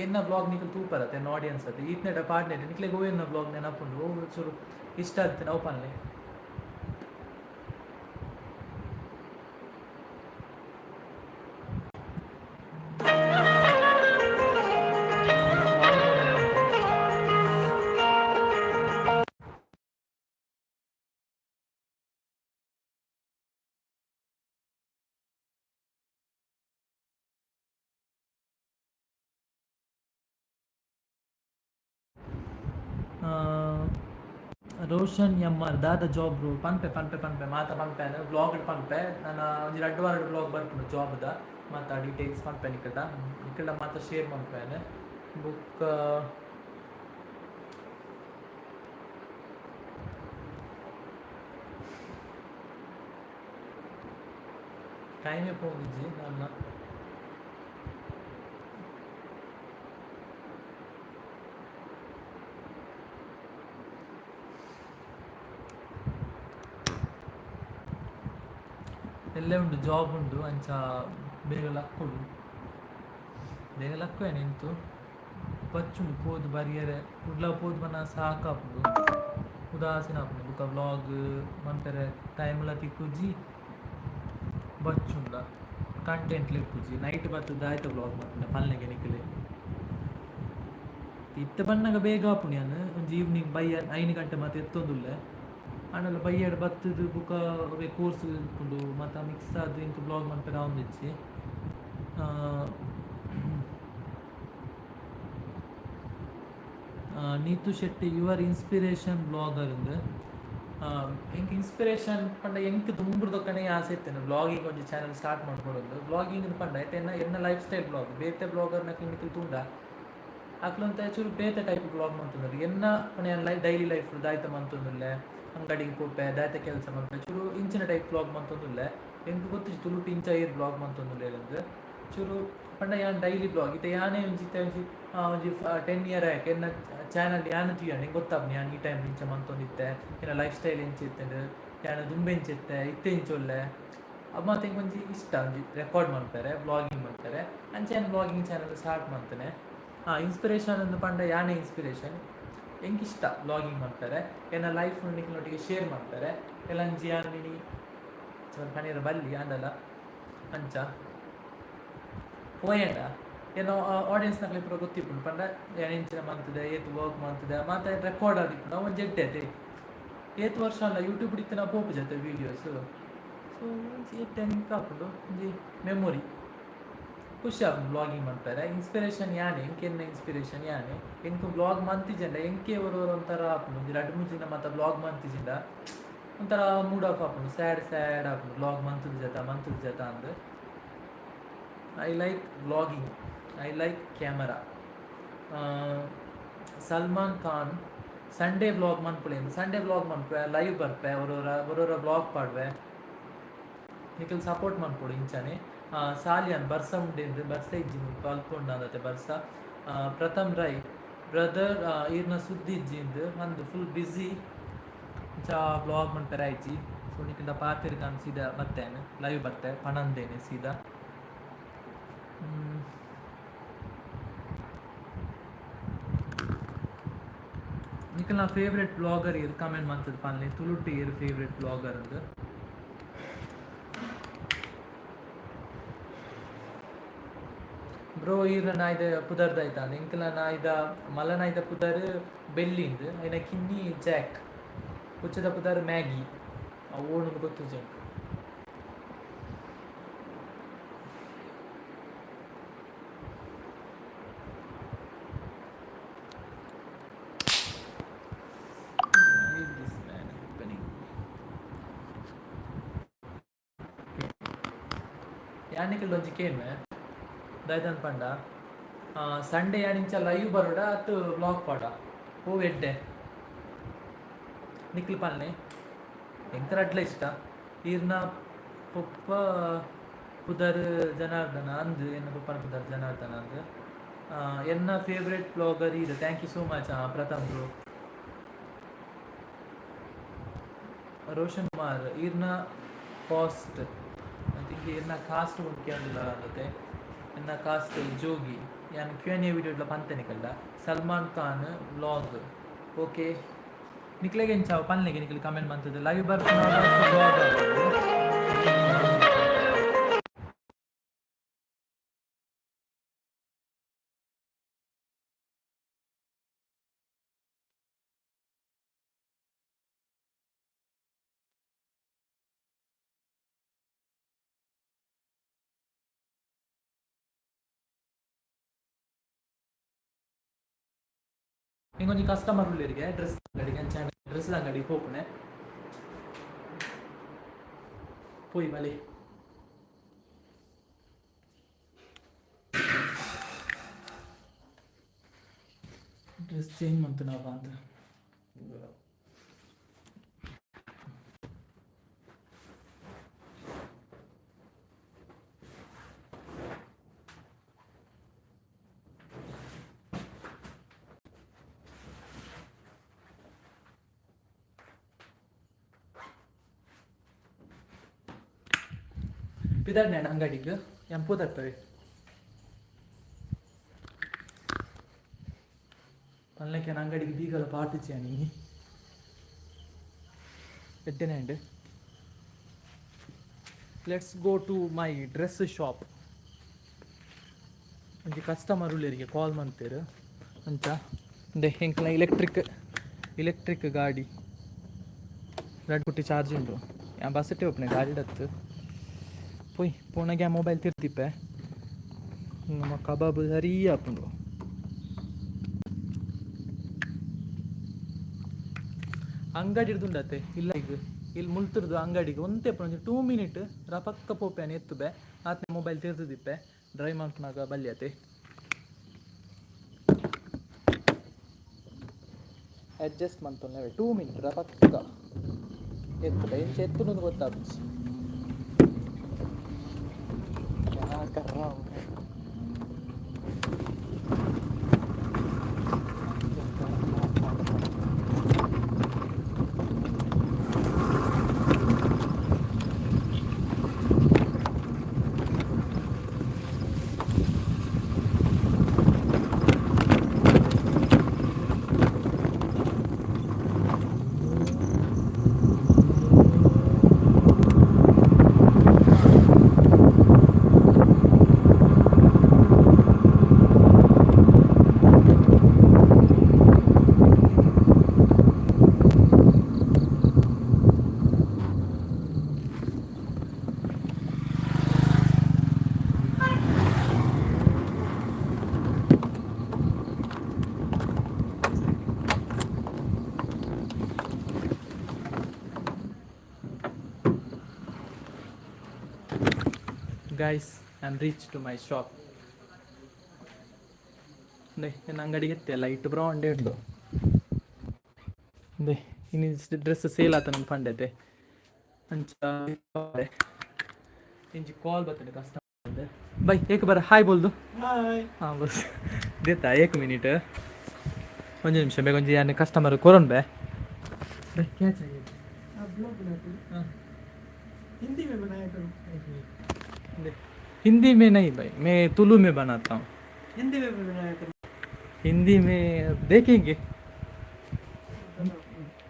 [SPEAKER 1] ಎನ್ನ ವ್ಲಾಗ್ ನಿಕಲ್ ತೂಪರತ್ತೆ, ಎನ್ನ ಆಡಿಯನ್ಸ್ ಅತ್ತೆ. ಈತ್ನೆಟ ಪಾಡ್ನೆಟ್ ನಿಕ್ಲೆಗ್ ಓ ಎನ್ನ ವ್ಲಾಗ್ ನೆನಪುಂಡು, ಓ ಚೂರು ಇಷ್ಟ ಆಗ್ತದೆ ಅವು ಪನ್ಲೆ. ರೋಷನ್ ಎಮ್ ಆರ್, ದಾದ ಜಾಬ್ ಬ್ರೋ? ಪನ್ಪೆ ಪನ್ಪೆ ಪನ್ಪೆ, ಮಾತ ಪನ್ಪೆ, ಬ್ಲಾಗ್ ಪನ್ಪೆ. ನಾನು ಒಂಜಿ ರಡ್ಡ್ ವಾರಡ್ ಬ್ಲಾಗ್ ಬರ್ಪುಂಡು. ಜಾಬ್ದ ಮಾತ ಡೀಟೇಲ್ಸ್ ಪನ್ಪೆ ನಿಕಲ್ಡ ನಿಕಲ್ಡ ಮಾತ ಶೇರ್ ಮನ್ಪೆ. ಬುಕ್ಕ ಟೈಮೇ ಪೋಂದಿಜ್ಜಿ ನನ್ನ. ಎಲ್ಲೇ ಉಂಡು, ಜಾಬ್ ಉಂಡು. ಅಂಚ ಬೇಗ ಲಕ್ಕೊಡು, ಬೇಗ ಲಕ್ಕುವೇನೆ. ಎಂತು ಬಚ್ಚುಂಡು ಪೋದು ಬರಿಯರೆ. ಕುಡ್ಲ ಪೋದು ಬನ್ನ ಸಾಕಾಪುಂಡು, ಉದಾಸೀನ ಆಪುಂಡು. ಬುಕ್ಕ ವ್ಲಾಗ್ ಮನ್ಪೆರೆ ಟೈಮ್ಲ ತಿಕ್ಕುಜಿ, ಬಚ್ಚುಂಡ ಕಂಟೆಂಟ್ ಇಪ್ಪುಜಿ. ನೈಟ್ ಬತ್ತುದು ಆಯ್ತು ವ್ಲಾಗ್ ಮನ್ಪುಂಡ ಪಲ್ಲೆಗೆ ನಿಕ್ಲೆ. ಇತ್ತೆ ಬನ್ನಗ ಬೇಗ ಆಪುಂಡು. ಯಾನ್ ಒಂಜಿ ಈವ್ನಿಂಗ್ ಬಯ್ಯ 5 ಗಂಟೆ ಮಾತ ಎತ್ತೊಂದುಲ್ಲೆ. ಆಂಡಲ ಬಯ್ಯಡ್ ಬತ್ತುದು ಬುಕ್ಕ ಅವೇ ಕೋರ್ಸ್ ಇಪ್ಪುಂಡು, ಮಾತ ಮಿಕ್ಸ್ ಆದ್ ಎಂಕ್ ವ್ಲಾಗ್ ಮನ್ಪೆರೆ ಆವೊಂದಿಜ್ಜಿ. Neethu Shetty, your inspiration blogger ಇಂದ್. ಎಂಕ್ ಇನ್ಸ್ಪಿರೇಷನ್ ಪಂಡ, ಎಂಕ್ ದುಂಬುರ್ದೊಕ್ಕನೆ ಆಸೆ ಇತ್ತೇನೆ ವ್ಲಾಗಿಂಗ್ ಒಂಜಿ ಚಾನಲ್ ಸ್ಟಾರ್ಟ್ ಮನ್ಪೊಡೊಂದು. ವ್ಲಾಗಿಂಗ್ ಪಂಡ ಇತ್ತೆ ಎನ್ನ ಎನ್ನ ಲೈಫ್ ಸ್ಟೈಲ್ ವ್ಲಾಗ್. ಬೇತೆ ಬ್ಲಾಗರ್ನಕ್ಲ್ ನಿಕುಲು ತೂಂಡ ಅಕ್ಲೊಂತೆ ಚೂರು ಬೇತೆ ಟೈಪ್ ವ್ಲಾಗ್ ಮಂತೊಂದುಲ್ಲೆರ್. ಎನ್ನ ಪಂಡ ಯಾನ್ ಲೈ ಡೈಲಿ ಲೈಫ್ ದಾಯ್ತ ಮಂತೊಂದುಲ್ಲೆ, ಅಂಗಡಿಗ್ ಪೋಪೆ, ದಾಯ್ತ ಕೆಲಸ ಮನ್ಪೆ, ಚೂರು ಇಂಚಿನ ಟೈಪ್ ವ್ಲಾಗ್ ಮಂತೊಂದುಲ್ಲೆ. ಎಂಕ್ ಗೊತ್ತಿಜ್ಜಿ ತುಳುಟು ಇಂಚ ಏರ್ ವ್ಲಾಗ್ ಮಂತೊಂದುಲ್ಲೆರ್. ಚೂರು ಪಂಡ ಯಾನ್ ಡೈಲಿ ವ್ಲಾಗ್ ಇತ್ತೆ ಯಾನೇ ಒಂಜಿ ಇತ್ತೆ ಒಂಜಿ ಒಂಜಿ 10 ಇಯರ್ ಆಯ್ಕ್ ಎನ್ನ ಚಾನಲ್ ಯಾನ್ ತೂಯಂಡ ಎಂಕ್ ಗೊತ್ತಾಪುಂಡು, ಯಾನ್ ಈ ಟೈಮ್ ಇಂಚ ಮಂತೊಂದಿತ್ತೆ, ಎನ್ನ ಲೈಫ್ ಸ್ಟೈಲ್ ಎಂಚ ಇತ್ತ್ಂಡ್, ಯಾನ್ ದುಂಬು ಎಂಚ ಇತ್ತೆ, ಇತ್ತೆ ಎಂಚ ಉಲ್ಲೆ. ಅವು ಮಾತ ಎಂಕ್ ಒಂಜಿ ಇಷ್ಟ ಒಂಜಿ ರೆಕಾರ್ಡ್ ಮನ್ಪೆರೆ, ವ್ಲಾಗಿಂಗ್ ಮನ್ಪೆರೆ. ಅಂಚ ಯಾನ್ ವ್ಲಾಗಿಂಗ್ ಚಾನಲ್ ಸ್ಟಾರ್ಟ್ ಮಂತುನೆ. ಇನ್ಸ್ಪಿರೇಷನ್ ಅಂದ್ ಪಂಡ ಯಾನೇ ಇನ್ಸ್ಪಿರೇಷನ್. ಎಂಕ್ ಇಷ್ಟ ವ್ಲಾಗಿಂಗ್ ಮನ್ಪೆರೆ, ಎನ್ನ ಲೈಫ್ ನಿಕ್ಲೆನೊಟ್ಟಿಗೆ ಶೇರ್ ಮನ್ಪೆರೆ. ಎಲ್ಲಂಜಿ ಯಾನ್ ಇನಿ ಪನಿಯೆರೆ ಬಲ್ಲಿ ಆಂಡಲ ಅಂಚ ಪೋಯೆಂಡ ಎನ್ನ ಆಡಿಯನ್ಸ್ ನಕ್ಲೆಗ್ ಪೂರ ಗೊತ್ತಿಪ್ಪುಂಡು. ಪಂಡ ಯಾನ್ ಎಂಚಿನ ಮಂತುದೆ, ಏತ್ ವರ್ಕ್ ಮಂತುದೆ, ಮಾತ ರೆಕಾರ್ಡ್ ಆದಿಪ್ಪುಂಡು. ಅವು ಒಂಜಿ ಎಡ್ಡೆ ಅತೆ. ಏತ್ ವರ್ಷ ಆಂಡ ಯೂಟ್ಯೂಬ್ ಇತ್ತಿನ ಪೋಪುಜಿ ಅತೆ ವೀಡಿಯೋಸ್. ಸೊ ಒಂಜಿ ಎಡ್ಡೆ ಎಂಕ್ ಆಪುಂಡು, ಒಂಜಿ ಮೆಮೊರಿ, ಖುಷಿ ಆಪುಂಡು ವ್ಲಾಗಿಂಗ್ ಮನ್ಪೆರೆ. ಇನ್ಸ್ಪಿರೇಷನ್ ಯಾನೆ, ಎಂಕ್ ಎನ್ನ ಇನ್ಸ್ಪಿರೇಷನ್ ಯಾನೆ. ಎಂಕ್ ವ್ಲಾಗ್ ಮಂತಿಜೆಂಡ ಎಂಕೆ ಒರ ಒರ ಒಂಥರ ಆಪುಂಡು. ಒಂಜಿ ರಡ್ಡ್ ಮೂಜಿ ದಿನ ಮಾತ ವ್ಲಾಗ್ ಮಂತಿಜಿಂಡ ಒಂಥರ ಮೂಡ್ ಆಫ್ ಆಪುಂಡು, ಸ್ಯಾಡ್ ಸ್ಯಾಡ್ ಆಪುಂಡು. ವ್ಲಾಗ್ ಮಂತುದಿಜತ, ಮಂತುದಿಜತ ಅಂದ್. I like vlogging, I like camera. Salman Khan, Sunday vlog ಮನ್ಪುಲೆ. Sunday vlog ಮನ್ಪುವೆ, live ಬರ್ಪೆ, ಒರೊರ ಒರೊರ ವ್ಲಾಗ್ ಪಾಡ್ವೆ. ನಿಕಲ್ ಸಪೋರ್ಟ್ ಮನ್ಪೊಡು ಇಂಚನೆ. ಸಾಲಿಯಾನ್, ಬರ್ಸ ಉಂಡೆಂದು. ಬರ್ಸ ಇಜ್ಜಿ ಮುಲ್ಪ, ಅಲ್ಪ ಉಂಡಾಂದತೆ ಬರ್ಸ. ಪ್ರಥಮ್ ರೈ ಬ್ರದರ್, ಈರ್ನ ಸುದ್ದಿ ಇಜ್ಜಿ ಇಂದ್. ಅಂದ್, ಫುಲ್ ಬ್ಯುಸಿ. ಇಂಚ ವ್ಲಾಗ್ ಮನ್ಪೆರೆ ಆಯ್ಜಿ. ಸೊ ನಿಕ್ಕಿಂದ ಪಾತೆರ್ಗಾನ್ ಸೀದಾ ಬತ್ತೇನೆ, ಲೈವ್ ಬತ್ತೆ ಪಣಂದೇನೆ ಸೀದಾ. ನಿಕಲ್ನ ಫೇವ್ರೆಟ್ ಬ್ಲಾಗರ್ ಇರ್ ಕಮೆಂಟ್ ಮಂತದ ಪನ್ಲೆ, ತುಳುಟ್ಟು ಇರ್ ಫೇವ್ರೆಟ್ ಬ್ಲಾಗರ್ ಅಂದ್. ಬ್ರೋ ಈರ್ನ ನಾಯ್ದ ಪುದರ್ದ ಆಯ್ತಾಂದ್. ಎಂಕಲ್ನ ನಾಯ್ದ ಮಲ್ಲ ನಾಯ್ದ ಪುದರ್ ಬೆಲ್ಲಿಂದ್, ಐನ ಕಿನ್ನಿ ಜಾಕ್, ಪುಚ್ಚದ ಪುದರ್ ಮ್ಯಾಗಿ. ಅವು ಓಣುಂದು ಗೊತ್ತುಜ್ಜಿ ಎಂಕ್. Why is this man happening? ಯಾನಿಕಲ್ ಒಂಜಿ ಕೇನ್ವೆ ದಾಯ್ತಂದ್ ಪಂಡ, ಸಂಡೇ ಯಾನಿಂಚ ಲೈವ್ ಬರೋಡ ಅತ್ ವ್ಲಾಗ್ ಪಾಡ ಓ ಎಡ್ಡೆ ನಿಕ್ಲ್ ಪನ್ಲೆ. ಎಂಕ್ ರಡ್ಲ ಇಷ್ಟ. ಈರ್ನ ಪೊಪ್ಪ ಪುದರ್ ಜನಾರ್ದನ ಅಂದ್, ಎನ್ನ ಪೊಪ್ಪನ ಪುದರ್ ಜನಾರ್ದನ ಅಂದ್. ಎನ್ನ ಫೇವ್ರೆಟ್ ಬ್ಲಾಗರ್ ಈರ್, thank you so much Pratham bro. Roshan Kumar, ಈರ್ನ ಕಾಸ್ಟ್, I think ಈರ್ನ ಕಾಸ್ಟ್ ಕೇಂದಿಲ್ಲ ಅಂದತೆ. ಎನ್ನ ಕಾಸ್ಟ್ ಜೋಗಿ. ಯಾನ್ ಕ್ಯೂ ಎನ್ ಎ ವಿಡಿಯೋ ಪಂತೇನೆ ಕಲ್ಲ. Salman Khan vlog okay. ನಿಕ್ಲೆಗ್ ಎಂಚ ಪನ್ಲೆಗೆ, ನಿಕ್ಲೆ ಕಮೆಂಟ್ ಮಂತದ ಲೈವ್ ಬರ್ಪುನ ವ್ಲಾಗ್. ಇಂಕೊಂಜಿ ಕಸ್ಟಮರ್ ಉಲ್ಲೆರಿಗೆ ಡ್ರೆಸ್ ಅಂಗಡಿಗೆ, ಅಂಚ ಡ್ರೆಸ್ ಅಂಗಡಿ ಪೋಪುನೆ. ಪೋಯಿ ಬಲೆ. ಡ್ರೆಸ್ ಚೇಂಜ್ ಮಂತುನವ ಅಂದ್. ಪಿದರ್ನೇಣ ಅಂಗಡಿಗ್ ಯಾನ್ ಪೂದರ್ತವೆ ಪನ್ಲೆಕ್ಕೆ. ಅಂಗಡಿಗೆ ಬೀಗಲ ಪಾಟಿಚಿ ನೀ ಎಡ್ಡೆನೆ. Let's go to my dress shop. ಒಂಜಿ ಕಸ್ಟಮರ್ ಉಲ್ಲೆರಿಗೆ, ಕಾಲ್ ಮಂತೇರು ಅಂಚ. ಇಂದೆ ಎಂಕ್ಲ ಎಲೆಕ್ಟ್ರಿಕ್ ಎಲೆಕ್ಟ್ರಿಕ್ ಗಾಡಿ, ರಡ್ಡ್ ಕುಟ್ಟಿ ಚಾರ್ಜ್ ಉಂಡು. ಯಾನ್ ಬಸ್ಸಟ್ಟೆ ಒಪ್ಪುನೆ, ಗಾಡಿ ಡತ್ತು ಪೋಯ್ ಪೋನಗೆ ಆ ಮೊಬೈಲ್ ತಿರ್ತಿಪ್ಪೆ. ನಮ್ಮ ಕಬಾಬ್ ಸರಿ ಆಪುಂಡು. ಅಂಗಡಿ ಹಿಡ್ದುಂಡತೆ ಇಲ್ಲ ಈಗ ಇಲ್ಲಿ ಮುಲ್ತುರ್ದು ಅಂಗಡಿಗೆ ಒಂತೆ ಒಂಜಿ 2 ಮಿನಿಟ್ ರಪಕ್ಕ ಪೋಪೆನ್ ಎತ್ತುಬೆ ಆತ್ನೆ. ಮೊಬೈಲ್ ತಿರ್ತಿದಿಪ್ಪೆ, ಡ್ರೈವ್ ಮಲ್ಪುನಾಗ ಬಲ್ಯತೆ. ಅಡ್ಜಸ್ಟ್ ಮಂತೊನ್ನೆ 2 ಮಿನಿಟ್ ರಪಕ್ಕ ಎತ್ತುಬೆ. ಇಂಚ ಎತ್ತುನು ಗೊತ್ತಾಪುಜಿ. क्या कर रहा हूँ मैं? क्या कर रहा हूँ? Guys, I am reach to my shop. ಇಂದೆ ಎನ್ನ ಅಂಗಡಿಗೆ ಎತ್ತೆ ಲೈಟ್ ಬ್ರೌಂಡೆ ಉಂಡು. ಇಂದೆ ಇನಿ ಡ್ರೆಸ್ ಸೇಲ್ ಆತ ನನ್ನ ಪಂಡೆತೆ. ಅಂಚ ಇಂಚಿ ಕಾಲ್ ಬರ್ತದೆ ಕಸ್ಟಮರ್. ಬೈ ಏಕ ಬರ ಹಾಯ್ ಬೋಲ್ದು.
[SPEAKER 3] ಹಾಯ್.
[SPEAKER 1] ಹಾಂ ಬಸ್ ದೇತಾ ಏಕ್ ಮಿನಿಟ್, ಒಂಜಿ ನಿಮಿಷ ಬೇಗ ಒಂಜಿ ಯಾನ್ ಕಸ್ಟಮರ್ ಕೊರೊನ್ ಬೇ. ಬೈ, क्या चाहिए?
[SPEAKER 2] ब्लॉग बनाती.
[SPEAKER 1] हाँ.
[SPEAKER 3] हिंदी में बनाया करो।
[SPEAKER 1] हिंदी में नहीं भाई, मैं तुलु में बनाता हूँ।
[SPEAKER 3] हिंदी में भी बनाया करो।
[SPEAKER 1] हिंदी में देखेंगे,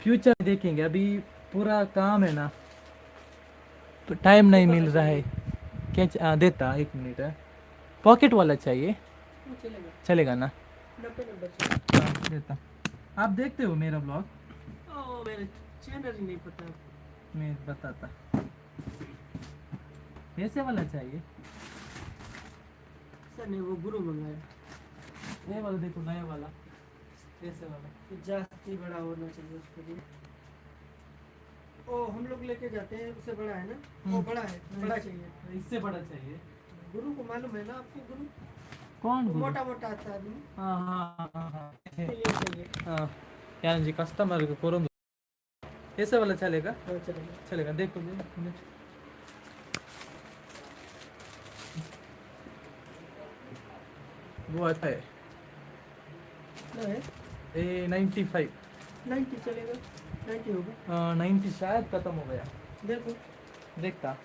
[SPEAKER 1] फ्यूचर देखेंगे। अभी पूरा काम है ना, तो टाइम नहीं मिल रहा है। क्या देता एक मिनट है। पॉकेट वाला चाहिए?
[SPEAKER 3] वो चलेगा।
[SPEAKER 1] चलेगा ना?
[SPEAKER 3] 90 नंबर चाहिए।
[SPEAKER 1] हाँ, देता। आप देखते हो मेरा ब्लॉग?
[SPEAKER 3] ओ, मेरे चैनल ही नहीं पता।
[SPEAKER 1] मैं बताता। ऐसे वाला चाहिए?
[SPEAKER 3] सर ने वो गुरु मंगाया।
[SPEAKER 1] ये वाला देखो, नया वाला, ऐसे वाला।
[SPEAKER 3] जास्ती बड़ा होना चाहिए उसको भी। ओ, हम लोग लेके जाते हैं, उससे बड़ा है ना वो? बड़ा है, बड़ा चाहिए।
[SPEAKER 1] इससे बड़ा चाहिए?
[SPEAKER 3] गुरु को मालूम है ना आपको गुरु?
[SPEAKER 1] कौन
[SPEAKER 3] वो
[SPEAKER 1] गुरु?
[SPEAKER 3] मोटा मोटा आता आदमी।
[SPEAKER 1] हाँ हाँ हाँ हाँ।
[SPEAKER 3] ये चाहिए।
[SPEAKER 1] हाँ, यानी कस्टमर को कोरम ऐसे वाला चलेगा?
[SPEAKER 3] हाँ, चलेगा।
[SPEAKER 1] चलेगा। देखो, देखो। वो अच्छा है।
[SPEAKER 3] कितना है?
[SPEAKER 1] ये 95।
[SPEAKER 3] 90 चलेगा? 90 होगा?
[SPEAKER 1] 90 शायद खत्म हो गया।
[SPEAKER 3] देखो।
[SPEAKER 1] देखता।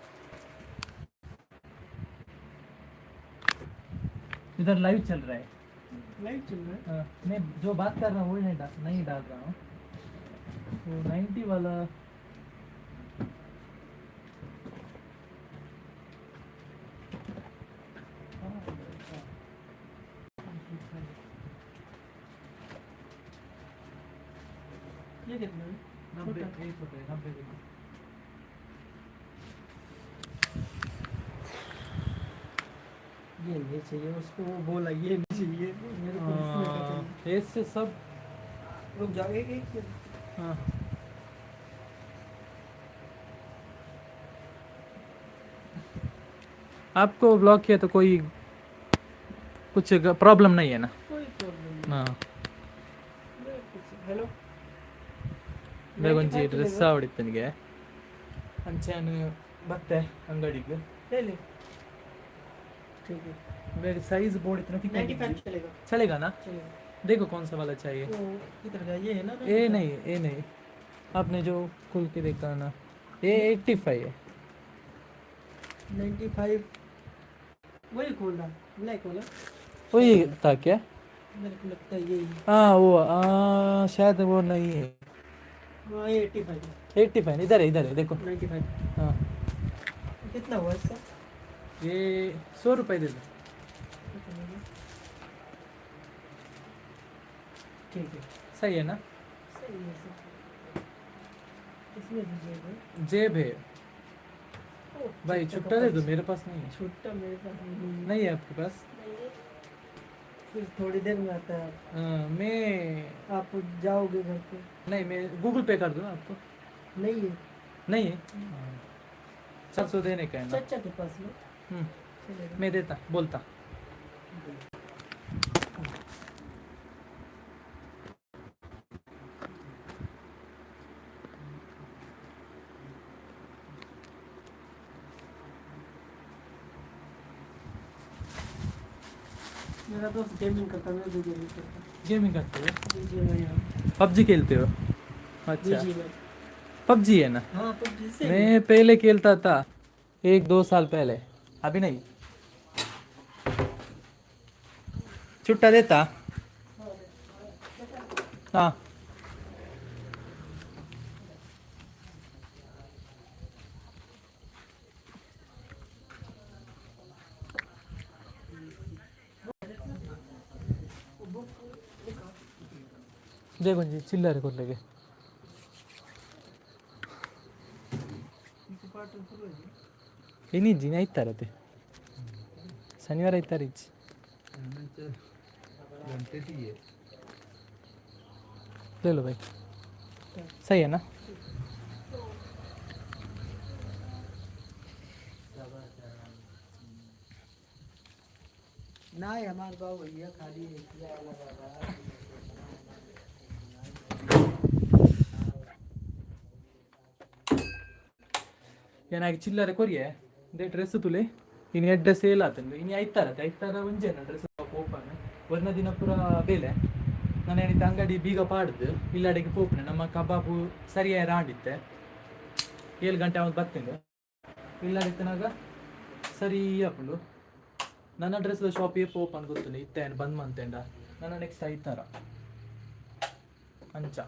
[SPEAKER 1] इधर लाइव चल रहा है।
[SPEAKER 3] लाइव चल रहा है?
[SPEAKER 1] हाँ, मैं जो बात कर रहा हूँ वही नहीं डाल रहा हूँ। वो 90 वाला।
[SPEAKER 3] ये कितना है?
[SPEAKER 1] 90।
[SPEAKER 3] छोटा।
[SPEAKER 1] ये छोटा है, 90 देखो।
[SPEAKER 3] ये नहीं चाहिए उसको, वो बोला ये नहीं चाहिए मेरे को, इसमें का चाहिए।
[SPEAKER 1] हाँ, ऐसे सब।
[SPEAKER 3] रुक जाओ, एक एक मिनट।
[SPEAKER 1] हाँ, आपको ब्लॉक किया तो कोई कुछ प्रॉब्लम नहीं है ना?
[SPEAKER 3] कोई प्रॉब्लम नहीं।
[SPEAKER 1] हाँ।
[SPEAKER 3] मैं कुछ हेलो।
[SPEAKER 1] ಬೇಗೊಂಜಿ ಡ್ರೆಸ್ ಆವಡಿತ್ತನಿಗೆ ಅಂಚೆನ್ ಬತ್ತೆ ಅಂಗಡಿಗೆ।
[SPEAKER 3] ले ले, ठीक है।
[SPEAKER 1] ಬೇರೆ ಸೈಜ್ ಬೋರ್ಡ್ ಇತ್ತು।
[SPEAKER 3] 95 चलेगा।
[SPEAKER 1] चलेगा ना?
[SPEAKER 3] चलेगा।
[SPEAKER 1] देखो, कौन सा वाला चाहिए?
[SPEAKER 3] वो किधर गया? ये है ना?
[SPEAKER 1] ये नहीं, ये नहीं। आपने जो खुल के देखा ना, ये 85 है।
[SPEAKER 3] 95, वही खोल रहा, ब्लैक वाला।
[SPEAKER 1] वही था क्या?
[SPEAKER 3] मेरे को लगता है यही है।
[SPEAKER 1] हाँ, वो शायद वो नहीं है।
[SPEAKER 3] हाँ, ये 85 है।
[SPEAKER 1] 85 इधर है, इधर है, देखो।
[SPEAKER 3] 95।
[SPEAKER 1] हाँ।
[SPEAKER 3] कितना हुआ इसका?
[SPEAKER 1] ये 100 रुपये दे दो।
[SPEAKER 3] कितना हुआ? ठीक है।
[SPEAKER 1] सही है ना?
[SPEAKER 3] सही है सर। इसमें भी जेब है?
[SPEAKER 1] जेब है।
[SPEAKER 3] ओ,
[SPEAKER 1] भाई,
[SPEAKER 3] छुट्टा
[SPEAKER 1] छुट्टा
[SPEAKER 3] का
[SPEAKER 1] दे दो।
[SPEAKER 3] पर्स।
[SPEAKER 1] मेरे पास नहीं है।
[SPEAKER 3] छुट्टा मेरे पास नहीं है।
[SPEAKER 1] नहीं है आपके पास?
[SPEAKER 3] नहीं है। फिर थोड़ी देर में आता है।
[SPEAKER 1] हाँ, मैं
[SPEAKER 3] आप जाओगे घर पे?
[SPEAKER 1] नहीं, मैं गूगल पे कर दूँ आपको।
[SPEAKER 3] नहीं है।
[SPEAKER 1] नहीं है। 400 देने का है ना?
[SPEAKER 3] चाचा के पास लो। चलेगा।
[SPEAKER 1] मैं देता, बोलता।
[SPEAKER 3] मेरा दोस्त गेमिंग करता है, मैं भी गेमिंग करता।
[SPEAKER 1] गेमिंग करते हो?
[SPEAKER 3] जी जी।
[SPEAKER 1] पबजी खेलते हो? अच्छा।
[SPEAKER 3] जी जी।
[SPEAKER 1] पबजी है ना?
[SPEAKER 3] हाँ, पबजी से।
[SPEAKER 1] मैं पहले खेलता था, एक दो साल पहले, अभी नहीं। छुट्टा देता। हाँ। देखो जी, चिल्लर को लगे। ಇನಿಜ್ಜಿ ಐತಾರತೆ, ಶನಿವಾರ ಐತಾರ ಇಜ್ಜಿ. ले लो भाई, सही है ना?
[SPEAKER 3] ना, हमारे बाबू भैया खाली वाला बाबा।
[SPEAKER 1] ಏನಾಗಿ ಚಿಲ್ಲರೆ ಕೊರಿಯೆ they dress ತುಲೆ. ಇನ್ನು ಎಡ್ಡೆ ಸೇಲ್ ಆತಂದು. ಇನ್ನು ಐತಾರತೆ, ಐತಾರ ಒಂಜೇನ ಡ್ರೆಸ್ ಓಪನ್. ಒಂದ ದಿನ ಪೂರ ಬೇಲೆ. ನಾನು ಏನಿತ್ತು ಅಂಗಡಿ ಬೀಗ ಪಾಡ್ದು ಇಲ್ಲಾಡಿಗೆ ಪೋಪನೆ. ನಮ್ಮ ಕಬಾಬು ಸರಿಯಾಗಿ ರಾಂಡಿತ್ತೆ. 7 ಗಂಟೆ ಅವನು ಬರ್ತೀನಿ. ಇಲ್ಲದಿತ್ತನಾಗ ಸರಿ ಆಪುಂಡು. ನನ್ನ ಡ್ರೆಸ್ ಶಾಪ್ ಏಪ ಓಪನ್ ಗೊತ್ತುಂಡು, ಇತ್ತೆ ಏನು ಬಂದ್ ಮಂತೇಂಡ ನನ್ನ ನೆಕ್ಸ್ಟ್ ಐತಾರ ಅಂಚ.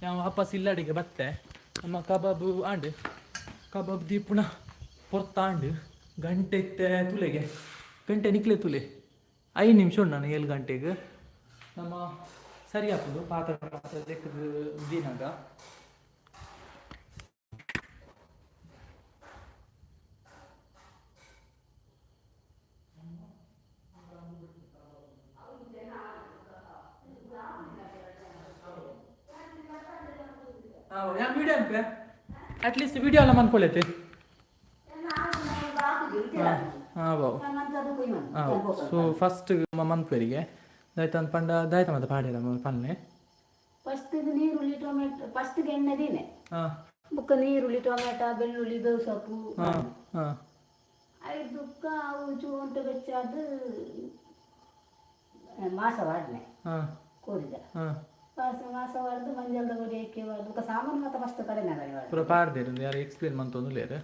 [SPEAKER 1] ನಾವು ವಾಪಸ್ ಇಲ್ಲಡಿಗೆ ಬತ್ತೆ. ನಮ್ಮ ಕಬಾಬು ಆಂಡ್ ಕಬಾಬ್ ದೀಪುನ ಪೊರ್ತಾಂಡ್. ಗಂಟೆ ಇತ್ತೆ ತುಲೆಗೆ, ಗಂಟೆ ನಿಕ್ಲೆ ತುಲೆ, 5 ನಿಮಿಷ ಉಂಡು. ನಾನು 7 ಗಂಟೆಗೆ ನಮ್ಮ ಸರಿ ಆಪುಂಡು. ಪಾತ್ರ ಪಾತ್ರ ಲೆಕ್ಕದ ದಿನಾಗ. ಯಾನ್ ವಿಡಿಯೋ ಅನ್ಪೆ, ಅಟ್ಲೀಸ್ಟ್ ವಿಡಿಯೋ ಎಲ್ಲ ಮನ್ಕೊಳ್ಳೈತೆ. ಹಾಂ ಬಾವು. ಹಾಂ, ಸೊ ಫಸ್ಟ್ ಮನ್ಪೇರಿಗೆ ದಾಯ್ತ ಪಂಡ ದಾಯ್ತ ಮತ್ತೆ ಪಾಡ್ಯದ ಪನ್ನೆ.
[SPEAKER 2] ಫಸ್ಟ್ ನೀರುಳ್ಳಿ, ಟೊಮೆಟೊ, ಫಸ್ಟ್ಗೆ ಎಣ್ಣೆ ದಿನೆ. ಬೊಕ್ಕ ನೀರುಳ್ಳಿ, ಟೊಮೆಟೊ, ಬೆಳ್ಳುಳ್ಳಿ, ಬೇವು ಸೊಪ್ಪು.
[SPEAKER 1] ಹಾಂ ಹಾಂ
[SPEAKER 2] ಐದು ಅವು ಚೂಂತ ಬೆಚ್ಚಾದ ಮಾಸ ವಾಡನೆ. ಕೋರಿದ. ಮಾಸ ಮಾಸ ವಾಡ್ದು, ಮಂಜಲ್ದ ಪೊಡಿ ಎಕ್ಕೆ ವಾಡ್ದು, ಬೊಕ್ಕ ಸಾಮಾನು ಮಾತ ಫಸ್ಟ್ ಕಡೆ ನಗರಿ ವಾಡ್ದು.
[SPEAKER 1] ಪೂರ ಪಾಡ್ದೇರು, ಯಾರು ಎಕ್ಸ್ಪ್ಲೇನ್ ಮಂತೊಂದುಲ್ಲೇರು.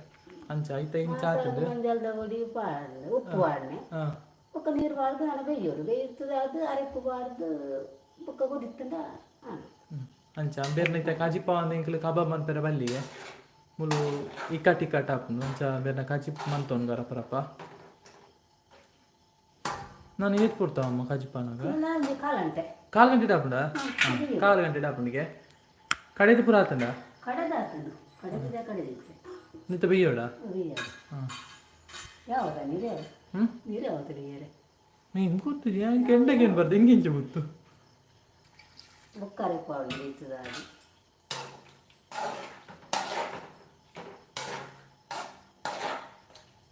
[SPEAKER 1] ಅಂಚ ಐತ ಇಂಚ ಆತುಂಡು.
[SPEAKER 2] ಮಂಜಲ್ದ ಪೊಡಿ ಪಾಡ್ನೆ, ಉಪ್ಪು ವಾಡನೆ. ಬೊಕ್ಕ ನೀರು ವಾಡ್ದು, ಹಣ ಬೇಯೋಡು ಬೇಯ್ತದ, ಅದು ಅರೆಪ್ಪು ಬಾರ್ದು, ಬೊಕ್ಕ ಕುದಿತ್ತಂಡ. ಹಾಂ.
[SPEAKER 1] ಅಂಚ ಬೇರ್ನ ಇತ್ತೆ ಕಾಜಿಪ್ಪ ಅಂದ್ ಎಂಕ್ಲು ಕಬಾಬ್ ಮನ್ಪೆರೆ ಬಲ್ಲಿಗೆ, ಮುಲು ಇಕ್ಕಟ್ ಇಕ್ಕಟ್ ಆಪುಂಡು. ಅಂಚ ಬೇರ್ನ ಕಾಜಿಪ್ ಮಂತೊಂದು ರಪ್ಪ. ನಾನು ಏತ್ ಪೊರ್ತಾವಮ್ಮ ಕಾಜಿಪ್ಪಾನಾಗ?
[SPEAKER 2] ನಾಲ್ಕು ಕಾಲಂಟೆ.
[SPEAKER 1] ಕಾಲು ಗಂಟೆ ಆಪುಂಡ? ಕಾಲು ಗಂಟೆ ಆಪುಂಡಿಗೆ. ಕಡೆದು ಪೂರ ಆತಂಡ?
[SPEAKER 2] ಕಡೆದ ಆತಂಡು, ಕಡೆದಿದೆ, ಕಡೆದಿತ್ತೆ.
[SPEAKER 1] ನಿತ್ತ ಬೇಯೋಡ?
[SPEAKER 2] ಬೇಯೋಡು. ಯಾವಾಗ ನೀರೇ? ನೀರೇ ಯಾವತ್ತು ಬೇಯರೆ?
[SPEAKER 1] ನೀನು ಗೊತ್ತಿದೆ, ಕೆಂಡಗೆ ಏನು ಬರ್ದು ಹಿಂಗಿಂಚ ಗೊತ್ತು.
[SPEAKER 2] ಬೊಕ್ಕ ಅರೆಪ್ಪು ಆವಡು ಬೇಯ್ತದ ಅದು.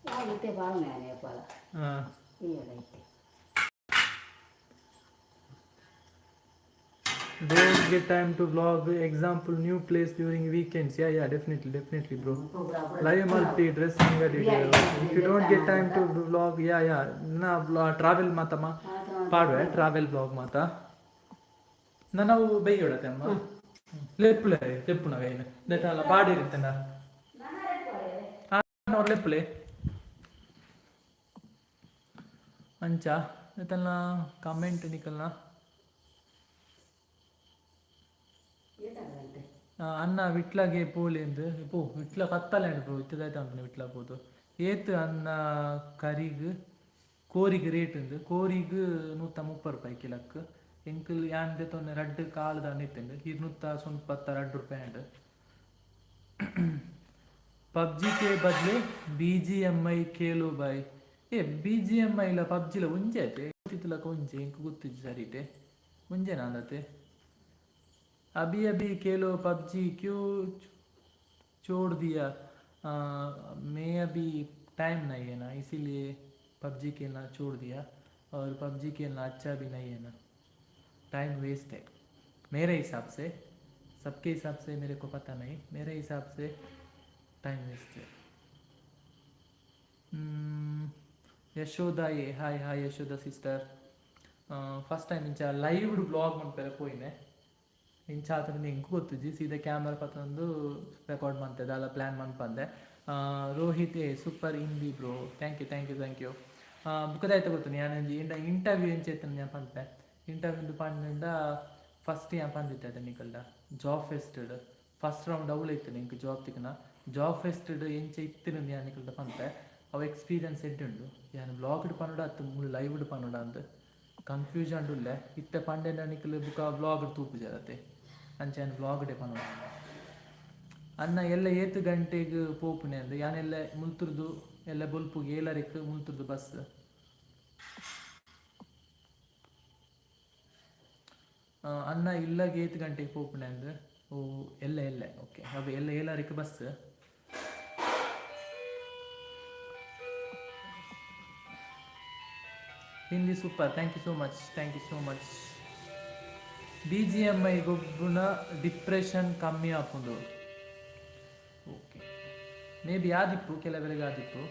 [SPEAKER 2] ಯಾವ ಬಾವನೆ ಪಾಲ. ಬೇಯೋಡ ಇತ್ತೆ.
[SPEAKER 1] Don't get time to vlog, example new place during weekends. Yeah, definitely, definitely, bro. Live multi dress ಅಂಗಡಿ. If you don't get time to vlog, yeah, ನಾ ಟ್ರಾವೆಲ್ ಮಾತಮ್ಮ ಪಾಡುವೆ, ಟ್ರಾವೆಲ್ ವ್ಲಾಗ್ ಮಾತ. ನಾವು ಬೈಯೋಡತ್ತೆ ಅಮ್ಮ. ಲೆಪ್ಪುಲೆ ಲೆಪ್ಪುನಗ ಏನು ದೈತಲ್ಲ ಪಾಡಿರುತ್ತೆ. ಲೆಪ್ಪುಲೆ ಅಂಚ ಐತಲ್ಲ ಕಮೆಂಟ್ ನಿಕಲ್ನ. ಅನ್ನ ವಿಟ್ಲಗೆ ಪೋಲೆಂದು ಪೋ. ವಿಟ್ಲ ಕತ್ತಲೆ ಪೋ ಇತ್ತದಾಯ್ತು ಅನ್ಪುಂಡು. ವಿಟ್ಲ ಪೋದು ಏತ್ ಅನ್ನ? ಕರಿಗ್ ಕೋರಿಗ್ ರೇಟ್ ಉಂದು. ಕೋರಿಗ್ 130 ರೂಪಾಯಿ ಕಿಲಕ್. ಎಂಕಲ್ ಯಾನ್ ದೆತೊನ್ನೆ ರಡ್ಡ್ ಕಾಲು ದಾನ ಇತ್ತುಂಡು, 292 ರೂಪಾಯಿ ಅಂಡ್. ಪಬ್ಜಿ ಕೆ ಬದಲು ಬಿಜಿಎಂಐ ಕೇಳು ಬಾಯ್. ಏ, ಬಿಜಿಎಂಐ ಇಲ್ಲ, ಪಬ್ಜಿಲ ಒಂಜೆ ಆಯ್ತೆ ಗೊತ್ತಿತ್ತಲಕ ಒಂಜೆ. ಎಂಕ್ ಗೊತ್ತಿಜ್ಜಿ ಸರಿಟೆ, ಒಂಜೆ ನಾಂದತೆ. अभी अभी खेलो पबजी, क्यों छोड़ दिया? मैं अभी टाइम नहीं है ना, इसीलिए पबजी खेलना छोड़ दिया और पबजी खेलना अच्छा भी नहीं है ना, टाइम वेस्ट है मेरे हिसाब से। सबके हिसाब से मेरे को पता नहीं, मेरे हिसाब से टाइम वेस्ट है। ಯಶೋಧ ಏ, hi hi Yashoda sister. First time ಇಂಚ ಲೈವ್ ವ್ಲಾಗ್ ಮನ್ಪೆರೆ ಪೋಯಿನೆ. ಇಂಚ ಆತಂದು ಎಂಕ್ ಗೊತ್ತುಜಿ. ಸೀದಾ ಕ್ಯಾಮರಾ ಪತ್ತೊಂದು ರೆಕಾರ್ಡ್ ಮಂತೆ, ದಾಲ ಪ್ಲ್ಯಾನ್ ಮನ್ಪಂದೆ. Rohit A super Hindi bro, thank you, thank you, thank you. ಬುಕ್ಕದಾಯ್ತ ಗೊತ್ತು, ಯಾನ್ ಇಂಟರ್ವ್ಯೂ ಎಂಚ ಇತ್ತಂದ್ ಯಾನ್ ಪನ್ಪೆ. ಇಂಟರ್ವ್ಯೂ ಪಂಡ, ಫಸ್ಟ್ ಯಾನ್ ಪಂದಿತ್ತೆ ಅದ ನಿಕಲ್ಡ, ಜಾಬ್ ಫೆಸ್ಟಡ್ ಫಸ್ಟ್ ರೌಂಡ್ ಅವ್ಲು ಇತ್ತು ಎಂಕ್ ಜಾಬ್ ತಿಕ್ನ. ಜಾಬ್ ಫೆಸ್ಟಡ್ ಎಂಚ ಇತ್ತಿನ ಯಾನ್ ನಿಕಲ್ಡ ಪನ್ಪೆ. ಅವು ಎಕ್ಸ್ಪೀರಿಯನ್ಸ್ ಎಡ್ಡೆ ಉಂಡು. ಯಾನ್ ವ್ಲಾಗ್ಡ್ ಪನೊಡ ಅತ್ತು ಮೂಲು ಲೈವ್ಡ್ ಪನೊಡ ಅಂದ್ ಕನ್ಫ್ಯೂಷನ್ ಉಲ್ಲೆ. ಇತ್ತೆ ಪಂಡೆಂಡ ನಿಕಲ್ ಬುಕ ವ್ಲಾಗ್ ತೂಪುಜರತೆ, ಅಂಚ ಯಾನ್ ವ್ಲಾಗ್ಡೆ ಪನೊಡ. ಅನ್ನ ಎಲ್ಲ ಏತ್ ಗಂಟೆಗ್ ಪೋಪುನೆ ಅಂದ್? ಯಾನೆಲ್ಲ ಮುಲ್ತುರ್ದು ಎಲ್ಲ ಬೊಲ್ಪುಗು ಏಲರಿಕ್ ಮುಲ್ತುರ್ದು ಬಸ್. ಅನ್ನ ಇಲ್ಲಗ್ ಏತ್ ಗಂಟೆಗೆ ಪೋಪುನೆ ಅಂದ್? ಓ, ಎಲ್ಲ ಎಲ್ಲ ಓಕೆ. ಅವು ಎಲ್ಲ ಏಲರಿಕ್ bus. Hindi super, thank you so much, thank you so much. BGMI ಗೊಬ್ಬುನ depression ಕಮ್ಮಿ ಆಪುಂಡು. ಓಕೆ, ಮೇ ಬಿ ಆದಿಪ್ಪು, ಕೆಲವರಿಗೆ ಆದಿಪ್ಪು.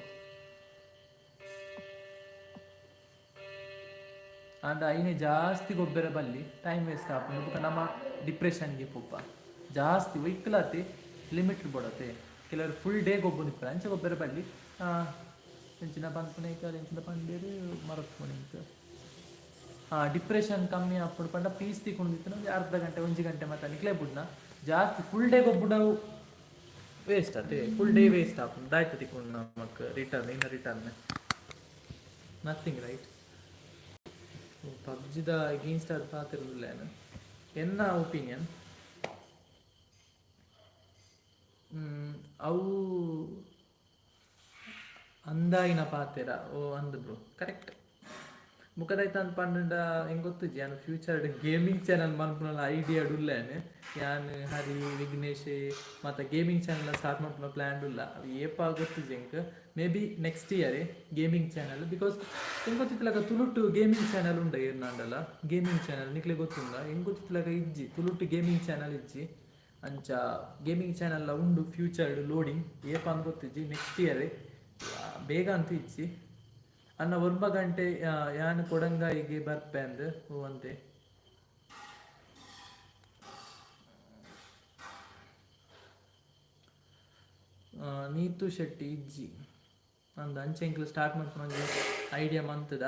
[SPEAKER 1] ಆಂಡ ಐನೆ ಜಾಸ್ತಿ ಗೊಬ್ಬರ ಬಲ್ಲಿ, ಟೈಮ್ ವೇಸ್ಟ್ ಆಪುಂಡು. ಬೊಕ ನಮ್ಮ ಡಿಪ್ರೆಷನ್ಗೆ ಪೋಪ ಜಾಸ್ತಿ. ಒಯ್ಕಲಾತೆ ಲಿಮಿಟ್ ಬೋಡತೆ. ಕೆಲವರು ಫುಲ್ ಡೇ ಗೊಬ್ಬುನಿಪ್ಪು, ಅಂಚ ಗೊಬ್ಬರ ಬಲ್ಲಿ. ಎಂಚಿನ ಪನ್ಪುನ, ಎಂಚಿನ ಪಂಡೇರು ಮರತ್ಪುನ. ಹಾಂ, ಡಿಪ್ರೆಷನ್ ಕಮ್ಮಿ ಆಪುಂಡು ಪಂಡ ಪೀಸ್ ತಿಕ್ಕೊಂಡಿತ್ತು ಒಂಜಿ ಅರ್ಧ ಗಂಟೆ, 1 ಗಂಟೆ ಮತ್ತೆ ನಿಕ್ಲೆ ಬುಡ್ನ. ಜಾಸ್ತಿ ಫುಲ್ ಡೇ ಗೊಬ್ಬುನವು ವೇಸ್ಟ್ ಅತೆ, ಫುಲ್ ಡೇ ವೇಸ್ಟ್ ಆಪುಂಡು. ದಾಯ್ತ ತಿಕ್ಕೊಂಡು ನಮಕ್ ರಿಟರ್ನ್ ಇನ್ನ ರಿಟರ್ನ್ ನಥಿಂಗ್, ರೈಟ್? ಪಬ್ಜಿದ ಅಗೇನ್ಸ್ಟ್ ಅದು ಪಾತಿರ್ಲಿಲ್ಲ ಎನ್ನ ಒಪಿನಿಯನ್. ಅವು ಅಂದಾಯಿನ ಪಾತೆರ. ಓ ಅಂದ್ ಬ್ರೋ, ಕರೆಕ್ಟ್. ಮುಖದೈತ ಅಂದ್ ಪಂಡ ಎಂಕ್ ಗೊತ್ತುಜಿ. ಯಾನ್ ಫ್ಯೂಚರ್ ಗೇಮಿಂಗ್ ಚಾನಲ್ ಮನ್ಪುನ ಐಡಿಯಾ ಉಲ್ಲೇನೆ. ಯಾನ್, ಹರಿ, ವಿಘ್ನೇಶ್ ಮತ್ತ ಗೇಮಿಂಗ್ ಚಾನಲ್ ಸ್ಟಾರ್ಟ್ ಮನ್ಪುನ ಪ್ಲಾನ್ ಉಲ್ಲ. ಅವು ಏಪ ಗೊತ್ತುಜಿ ಎಂಕ್. Maybe next year gaming channel, because ಎಂಕ್ ಗೊತ್ತಿತ್ತಲಕ ತುಳುಟು ಗೇಮಿಂಗ್ ಚಾನಲ್ ಉಂಡ ಏರ್ನಾಂಡಲ? ಗೇಮಿಂಗ್ ಚಾನಲ್ ನಿಕ್ಲೆ ಗೊತ್ತುಂಡ? ಎಂಕ್ ಗೊತ್ತಿತ್ತಲಕ ಇಜ್ಜಿ, ತುಳುಟು ಗೇಮಿಂಗ್ ಚಾನಲ್ ಇಜ್ಜಿ. ಅಂಚ ಗೇಮಿಂಗ್ ಚಾನಲ್ ಉಂಡು ಫ್ಯೂಚರ್ಡ್ ಲೋಡಿಂಗ್. ಏಪ ಅಂದ್ ಗೊತ್ತಿಜ್ಜಿ, ನೆಕ್ಸ್ಟ್ ಇಯರ್, ಬೇಗ ಅಂತೂ ಇಜ್ಜಿ. ಅನ್ನ ಒರ್ಂಬ ಗಂಟೆ ಯಾನ್ ಕೊಡಂಗಾಯಿಗೆ ಬರ್ಪೆ ಅಂದ್. ಹೂ ಅಂತೆ. ನೀತು ಶೆಟ್ಟಿ ಇಜ್ಜಿ ಅಂದ್. ಅಂಚೆ ಎಂಕ್ಲು ಸ್ಟಾರ್ಟ್ ಮನ್ಪುನ ಒಂಜಿ ಐಡಿಯಾ ಮಂತದ.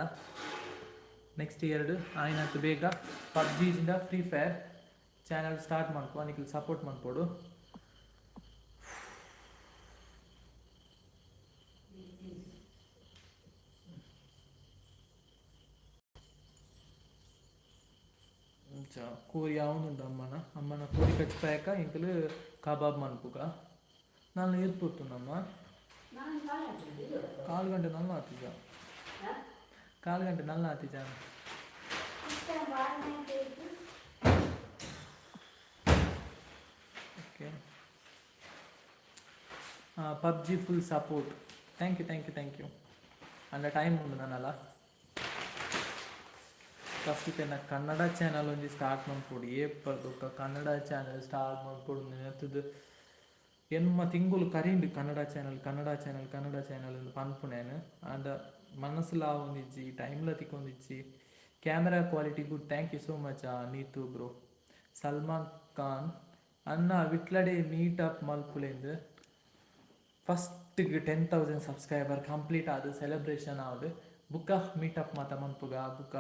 [SPEAKER 1] ನೆಕ್ಸ್ಟ್ ಇಯರ್ಡ್ ಆಯ್ನಾತ್ ಬೇಗ ಪಬ್ಜಿ ಜಿಂದ ಫ್ರೀ ಫೈರ್ ಚಾನಲ್ ಸ್ಟಾರ್ಟ್ ಮನ್ಪುವ. ನಿಕ್ಲು ಸಪೋರ್ಟ್ ಮನ್ಪೊಡು. ಅಂಚ ಕೋರಿ ಆವೊಂದುಂಡು. ಅಮ್ಮನ ಅಮ್ಮನ ಕೋರಿ ಕಚ್ಪಾಯಕ ಎಂಕುಲು ಕಬಾಬ್ ಮನ್ಪುಗ. ನಾನು ಏತ್ ಪೊರ್ತುಂಡಮ್ಮ? ಕಾಲು ಗಂಟೆ ನಲ್ಲ ಆತಿಜ, ಕಾಲು ಗಂಟೆ ನಲ್ಲ ಆತಿಜ. Okay, PUBG full support, thank you, thank you, thank you. ಅಂಡ ಟೈಮ್ ಉಂಡು ನಾನಲ್ಲ. ಫಸ್ಟ್ ಎನ್ನ ಕನ್ನಡ ಚಾನಲ್ ಒಂಜಿ ಸ್ಟಾರ್ಟ್ ಮನ್ಪೊಡು. ಏಪರ್ದೊಕ್ಕ ಕನ್ನಡ ಚಾನಲ್ ಸ್ಟಾರ್ಟ್ ಮನ್ಪೊಡು ನೆನತದು ಎನ್ಮ ತಿಂಗುಲು ಕರಿಂಡು. Kannada channel, Kannada channel, Kannada channel ಇಂದು ಪನ್ಪುನೇನು. ಆಂಡ ಮನಸ್ಸುಲ ಆವೊಂದಿಜ್ಜಿ, ಟೈಮ್ಲ ತಿಕ್ಕೊಂದಿಜ್ಜಿ. Camera quality good, thank you so much Neetu bro. Salman Khan ಅಣ್ಣ, ವಿಟ್ಲಡೆ ಮೀಟ್ ಅಪ್ ಮಲ್ಪುಲೆಂದು. ಫಸ್ಟ್ಗೆ 10,000 ಸಬ್ಸ್ಕ್ರೈಬರ್ ಕಂಪ್ಲೀಟ್ ಆದ ಸೆಲೆಬ್ರೇಷನ್ ಆವಡ್, ಬುಕ್ಕ ಮೀಟಪ್ ಮಾತ ಮನ್ಪುಗ. ಬುಕ್ಕ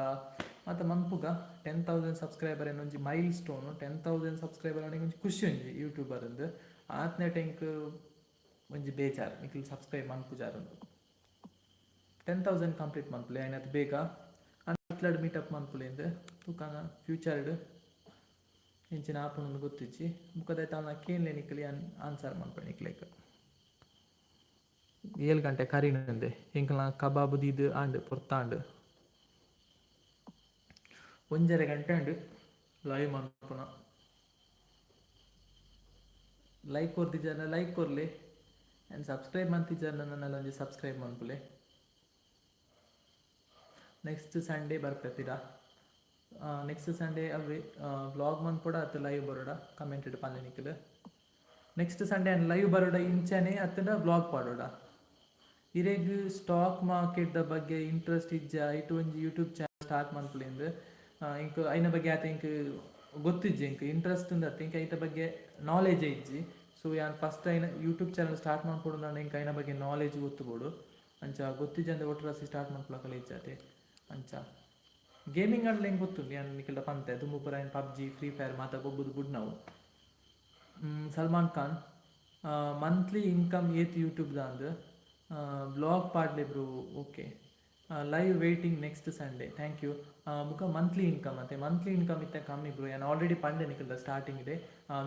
[SPEAKER 1] ಮಾತ ಮನ್ಪುಗ. 10,000 ಸಬ್ಸ್ಕ್ರೈಬರ್ ಒಂಜಿ ಮೈಲ್ ಸ್ಟೋನ್. 10,000 ಸಬ್ಸ್ಕ್ರೈಬರ್ ಒಂಜಿ ಖುಷಿ ಒಂಜಿ ಯೂಟ್ಯೂಬರ್ ಅಂದ್. ಆತ್ನೆಟ್ ಎಂಕ್ ಒಂಜಿ ಬೇಜಾರ್, ನಿಕ್ಲು ಸಬ್ಸ್ಕ್ರೈಬ್ ಮನ್ಪುಜಾರ್. 10,000 ಕಂಪ್ಲೀಟ್ ಮನ್ಪುಲೆ ಆಯ್ನತ್ ಬೇಗ. ವಿಟ್ಲಡ್ ಮೀಟಪ್ ಮನ್ಪುಲೆ ತುಕಾನ. ಫ್ಯೂಚರ್ಡ್ ಎಂಚಿನ ಆಪುಂಡು ಗೊತ್ತಿಜ್ಜಿ. ಬುಕ್ಕದಾಯ್ತು ಅಲ್ನ ಕೇನ್ಲೆ ನಿಕ್ಲಿ, ಆನ್ಸರ್ ಮನ್ಪೆ ನಿಕ್ಲೆಗ್. 7 ಗಂಟೆ ಕರಿನಂದೆ. ಎಂಕಲ್ನ ಕಬಾಬ್ ದೀದ್ ಆಂಡ್, ಪೊರ್ತಾಂಡ್. 1.5 ಗಂಟೆ ಆಂಡ್ ಲೈವ್ ಮನ್ಪುನ. ಲೈಕ್ ಕೊರ್ದಿಜಾರ ಲೈಕ್ ಕೊರ್ಲೆ ಆ್ಯಂಡ್ ಸಬ್ಸ್ಕ್ರೈಬ್ ಮಂತಿಜಾರ ನನ್ನೆಲ್ಲ ಒಂಜಿ ಸಬ್ಸ್ಕ್ರೈಬ್ ಮನ್ಪುಲೆ. ನೆಕ್ಸ್ಟ್ ಸಂಡೇ ಬರ್ಪೆಪಿರ. ನೆಕ್ಸ್ಟ್ ಸಂಡೇ ಅವೇ ವ್ಲಾಗ್ ಮನ್ಪೊಡ ಅತ್ತ ಲೈವ್ ಬರೋಡ, ಕಮೆಂಟೆಡ್ ಪನ್ಲೆ ನಿಕ್ಲ್. ನೆಕ್ಸ್ಟ್ ಸಂಡೇ ಲೈವ್ ಬರೋಡ ಇಂಚನೆ ಅತ್ತಂಡ ವ್ಲಾಗ್ ಪಾಡೋಡ? ಇರೆಗ್ ಸ್ಟಾಕ್ ಮಾರ್ಕೆಟ್ the ಬಗ್ಗೆ ಇಂಟ್ರೆಸ್ಟ್ ಇಜ್ಜ, ಇಟ್ಟು ಒಂಜಿ ಯೂಟ್ಯೂಬ್ ಚಾನಲ್ ಸ್ಟಾರ್ಟ್ ಮನ್ಪುಲೆಂದು. ಇಂಕ್ ಐನ ಬಗ್ಗೆ ಆತ ಇಂಕ್ ಗೊತ್ತಿಜ್ಜಿ ಎಂಕ್ ಇಂಟ್ರೆಸ್ಟ್ ಉಂದತ್ತೆ, ಎಂಕ್ ಐತ ಬಗ್ಗೆ ನಾಲೆಜ್ ಇಜ್ಜಿ. ಸೊ ಯಾನ್ ಫಸ್ಟ್ ಐನ ಯೂಟ್ಯೂಬ್ ಚಾನಲ್ ಸ್ಟಾರ್ಟ್ ಮನ್ಪೊಡು, ಎಂಕ್ ಐನ ಬಗ್ಗೆ ನಾಲೆಜ್ ಗೊತ್ತುಬೋಡು. ಅಂಚ ಗೊತ್ತಿಜ್ಜಂದೆ ಒಟ್ರಾಸಿ ಸ್ಟಾರ್ಟ್ ಮನ್ಪುಲಕಲ ಇಜ್ಜಾತೆ. ಅಂಚ ಗೇಮಿಂಗ್ ಆಂಡಲ ಎಂಕ್ ಗೊತ್ತುಂಡು, ಯಾನ್ ನಿಕಲ್ಡ ಪಂತೆ ದುಂಬು ಪೂರ ಯಾನ್ ಪಬ್ಜಿ, ಫ್ರೀ ಫೈರ್ ಮಾತ ಗೊಬ್ಬುದು ಬುಡ್ನವು. ಸಲ್ಮಾನ್ ಖಾನ್, ಮಂತ್ಲಿ ಇನ್ಕಮ್ ಏತ್ ಯೂಟ್ಯೂಬ್ ದಾಂದ್? ವ್ಲಾಗ್ ಪಾಡ್ಲೆ bro. Okay, live waiting next Sunday, thank you. ಬುಕ್ಕ ಮಂತ್ಲಿ ಇನ್ಕಮ್ ಅತ್ತೆ, ಮಂತ್ಲಿ ಇನ್ಕಮ್ ಇತ್ತೆ ಕಮ್ಮಿ ಬ್ರೋ. ಯಾನ್ ಆಲ್ರೆಡಿ ಪಂಡೆ ನಿಕಲ್ದ ಸ್ಟಾರ್ಟಿಂಗ್ ಡೇ,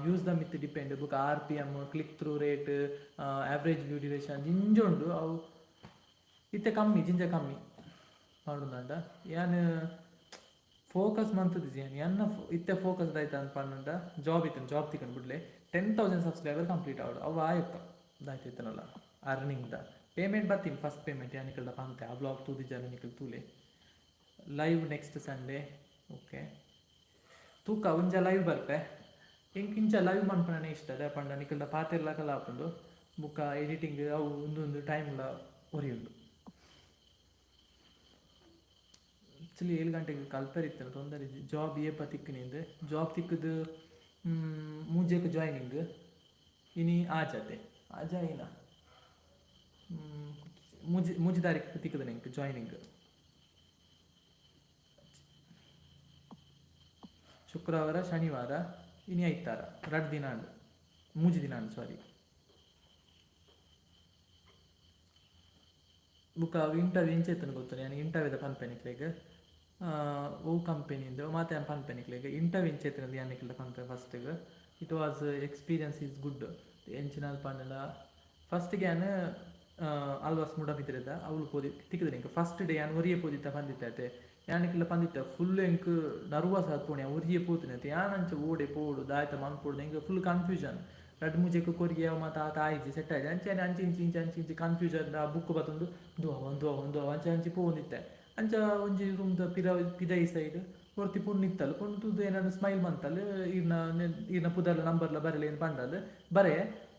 [SPEAKER 1] ವ್ಯೂಸ್ the ಮಿತ್ ಡಿಪೆಂಡ್. ಬುಕ್ಕ RPM, click through rate, average view duration ಜಿಂಜ ಉಂಡು. ಅವು ಇತ್ತೆ ಕಮ್ಮಿ, ಜಿಂಜ ಕಮ್ಮಿ ಪಂಡುಂಡ. ಯಾನ್ ಫೋಕಸ್ ಮಂತುದಿಜಿ. ಯಾನ್ ಎನ್ನ ಇತ್ತೆ ಫೋಕಸ್ ದಾಯ್ತ ಅಂತ ಪಂಡ, ಜಾಬ್ ಇತ್ತು, ಜಾಬ್ ತಿಕ್ಕಂಡು ಬುಡ್ಲೆ, 10,000 ಸಬ್ಸ್ಕ್ರೈಬರ್ ಕಂಪ್ಲೀಟ್ ಆವಡು. ಅವು ಆಯುಕ್ತ ದಾಯ್ತ ಇತ್ತನಲ್ಲ ಅರ್ನಿಂಗ್ the payment ಬರ್ತೀನಿ. ಫಸ್ಟ್ ಪೇಮೆಂಟ್ ಯಾನ್ ನಿಕಲ್ದ ಪಂತೆ. ಆ ವ್ಲಾಗ್ ತೂದಿಜಾಲ ನಿಕಲ್ ತೂಲೆ. Live next Sunday, okay. ತೂಕ ಒಂಜ ಲೈವ್ ಬರ್ಪೆ. ಎಂಕ್ ಇಂಚ ಲೈವ್ ಮನ್ಪುನನೇ ಇಷ್ಟ. ದಾಯೆ ಪಂಡ ನಿಕಲ್ದ ಪಾತೆರ್ಲಕಲ ಆಪುಂಡು, ಬುಕ್ಕ ಎಡಿಟಿಂಗ್ ಅವು ಉಂದು ಟೈಮ್ಲ ಒರಿಯುಂಡು. ಆ್ಯಕ್ಚುಲಿ 7 ಗಂಟೆಗೆ ಕಲ್ಪೆರೆ ಇತ್ತಲ್ಲ, ತೊಂದರೆ. ಜಾಬ್ ಏಪ ತಿಕ್ಕಿನಿಂದು? ಜಾಬ್ ತಿಕ್ಕದು ಮೂಜೆಕ್ ಜಾಯ್ನಿಂಗ್. ಇನಿ ಆಜತೆ, ಆಜ ಇನ ಮೂಜಿ ಮೂಜಿ ತಾರೀಕು ತಿಕ್ಕುದು ಎಂಕ್ ಜಾಯ್ನಿಂಗ್. ಶುಕ್ರವಾರ, ಶನಿವಾರ, ಇನಿ ಐತಾರ, 2 ದಿನ ಉಂಡು, 3 ದಿನ ಉಂಡು, ಸಾರಿ. ಬುಕ್ಕ ಇಂಟರ್ವ್ಯೂ ಇಂಚ ಇತ್ತುಂಡು ಗೊತ್ತುಂಡು. ಯಾನ್ ಇಂಟರ್ವ್ಯೂದ ಪನ್ಪೆ ನಿಕ್ಲೆಗ್. ಒವು ಕಂಪೆನಿಂದು ಮಾತ ಯಾನ್ ಪನ್ಪೆ ನಿಕ್ಲೆಗ್. ಇಂಟರ್ವ್ಯೂ ಇಂಚ ಇತ್ತುಂಡು ಯಾನ್ ನಿಕ್ಲೆಡ ಪನ್ಪೆ ಫಸ್ಟ್ಗ್. It was experience is good. ಎಂಚಿನ ಪಂಡಲ, ಫಸ್ಟ್ಗೆ ಯಾನ್ ಆಳ್ವಾಸ್ ಮೂಡಬಿದ್ರೆದ ಅವ್ಲು ಪೋದು ತಿಕ್ಕುದು ಎಂಕ್. ಫಸ್ಟ್ ಡೇ ಯಾನ್ ಒರಿಯೆ ಪೋದಿತ್ತ ಪಂದಿತ್ತೆ ಅತೆ. ಯಾನ್ ನಿಕ್ಲೆಡ ಪಂದಿತ್ತೆ, ಫುಲ್ ಎಂಕ್ ನರ್ವಸ್ ಆದ್ ಪೋಣೆ ಒರಿಯೆ ಪೋತಿನಿ ಅತೆ. ಯಾನ್ ಅಂಚ ಓಡೆ ಪೋಡು, ದಾಯ್ತ ಮನ್ಪೊಡು, ಎಂಕ್ ಫುಲ್ ಕನ್ಫ್ಯೂಷನ್. ರಡ್ಡ್ ಮೂಜೆಕ್ ಕೊರಿಯೆ, ಅವು ಮಾತ ಆತ ಆಯಿಜಿ, ಸೆಟ್ ಆಯಿಜಿ. ಅಂಚನೆ ಅಂಚಿ ಇಂಚಿ ಇಂಚಿ ಅಂಚಿ ಇಂಚಿ ಕನ್ಫ್ಯೂಷನ್. ಬುಕ್ ಬತ್ತೊಂದು ಉಂದು ಅವ, ಉಂದು ಅವ, ಉಂದು ಅವ, ಅಂಚೆ ಅಂಚಿ ಪೋವೊಂದಿತ್ತೆ. ಅಂಚ ಒಂಜಿ ರೂಮ್ದ ಪಿರ ಪಿದಯಿ ಸೈಡ್ ಒರ್ತಿ ಪೊಣ್ಣು ಇತ್ತಲ್. ಪೊಣ್ಣು ತೂದು ಏನನ್ನ ಸ್ಮೈಲ್ ಮಂತಲ್. ಈರ್ನ ಈರ್ನ ಪುದರ್ಲ ನಂಬರ್ಲ ಬರಲೆ ಅಂದ್ ಪಂಡಲ್. ಬರೆ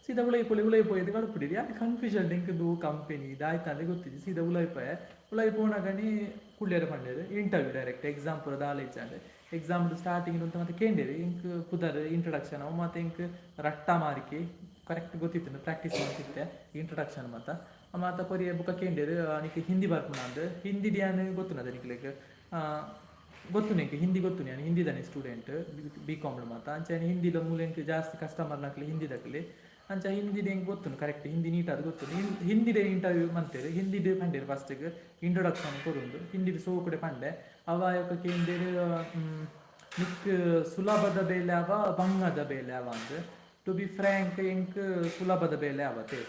[SPEAKER 1] ಸೀದಾ ಉಲಯಿ ಪೋಲೆ, ಉಲಯಿ ಪೋಯೆದ್ ಕಡಪುಡಿರಿ. ಯಾನ್ ಕನ್ಫ್ಯೂಷನ್, ಎಂಕ್ ಉಂದು ಕಂಪೆನಿ ದಾಯ್ತ ಅಂದ್ ಗೊತ್ತಿಜ್ಜಿ. ಸೀದಾ ಉಲಯಿ ಪೋಯೆ. ಉಲಯಿ ಪೋನಗನೇ ಕುಳ್ಳಿಯೆರೆ ಪಂಡೆರ್. ಇಂಟರ್ವ್ಯೂ ಡೈರೆಕ್ಟ್, ಎಕ್ಸಾಮ್ ಪೂರ ದಾಲ ಇಜ್ಜಾಂಡ್. ಎಕ್ಸಾಮ್ ಸ್ಟಾರ್ಟಿಂಗ್ ಉಂತ ಮಾತ ಕೇಂಡೆರ್. ಎಂಕ್ ಪುದರ್, ಇಂಟ್ರೊಡಕ್ಷನ್ ಅವು ಮಾತ ಎಂಕ್ ರಟ್ಟ ಮಾರ್ಕಿ ಕರೆಕ್ಟ್ ಗೊತ್ತಿತ್ತುಂಡು, ಪ್ರಾಕ್ಟೀಸ್ ಮಂತಿತ್ತೆ ಇಂಟ್ರೊಡಕ್ಷನ್ ಮಾತ. ಮಾತ ಕೊರಿಯೆ. ಬುಕ್ಕ ಕೇಂಡೆರ್, ನಿಕ್ ಹಿಂದಿ ಬರ್ಪುನ ಅಂದ್. ಹಿಂದಿಡ್ ಯಾನ್ ಗೊತ್ತುಂಡದ ನಿಕ್ಲೆಗ್, ಗೊತ್ತುಂಡು ಎಂಕ್ ಹಿಂದಿ ಗೊತ್ತುಂಡು. ಯಾನ್ ಹಿಂದಿದನೆ ಸ್ಟೂಡೆಂಟ್, ಬಿ ಕಾಮ್ ಮಾತ. ಅಂಚನೆ ಹಿಂದಿದ ಮೂಲ ಎಂಕ್ ಜಾಸ್ತಿ ಕಸ್ಟಮರ್ ನಕ್ಲೆ ಹಿಂದಿದಕ್ಲೆ. ಅಂಚ ಹಿಂದಿಡ್ ಎಂಕ್ ಗೊತ್ತುಂಡು ಕರೆಕ್ಟ್, ಹಿಂದಿ ನೀಟ್ ಆದ್ ಗೊತ್ತುಂಡು. ಹಿಂದಿಡೆ ಇಂಟರ್ವ್ಯೂ ಮಂತೆರ್. ಹಿಂದಿಡ್ ಪಂಡೆರ್ ಫಸ್ಟ್ಗ್ ಇಂಟ್ರೊಡಕ್ಷನ್ ಕೊರೊಂದು. ಹಿಂದಿಡ್ ಸೋಕುಡೆ ಪಂಡೆ. ಅವ ಆಯೊಕ ಕೇಂಡೆರ್, ನಿಕ್ಕ್ ಸುಲಭದ ಬೇಲೆ ಅವ, ಬಂಗದ ಬೇಲೆ ಅವ ಅಂದ್. ಟು ಬಿ ಫ್ರ್ಯಾಂಕ್, ಎಂಕ್ ಸುಲಭದ ಬೇಲೆ ಅವತೆ.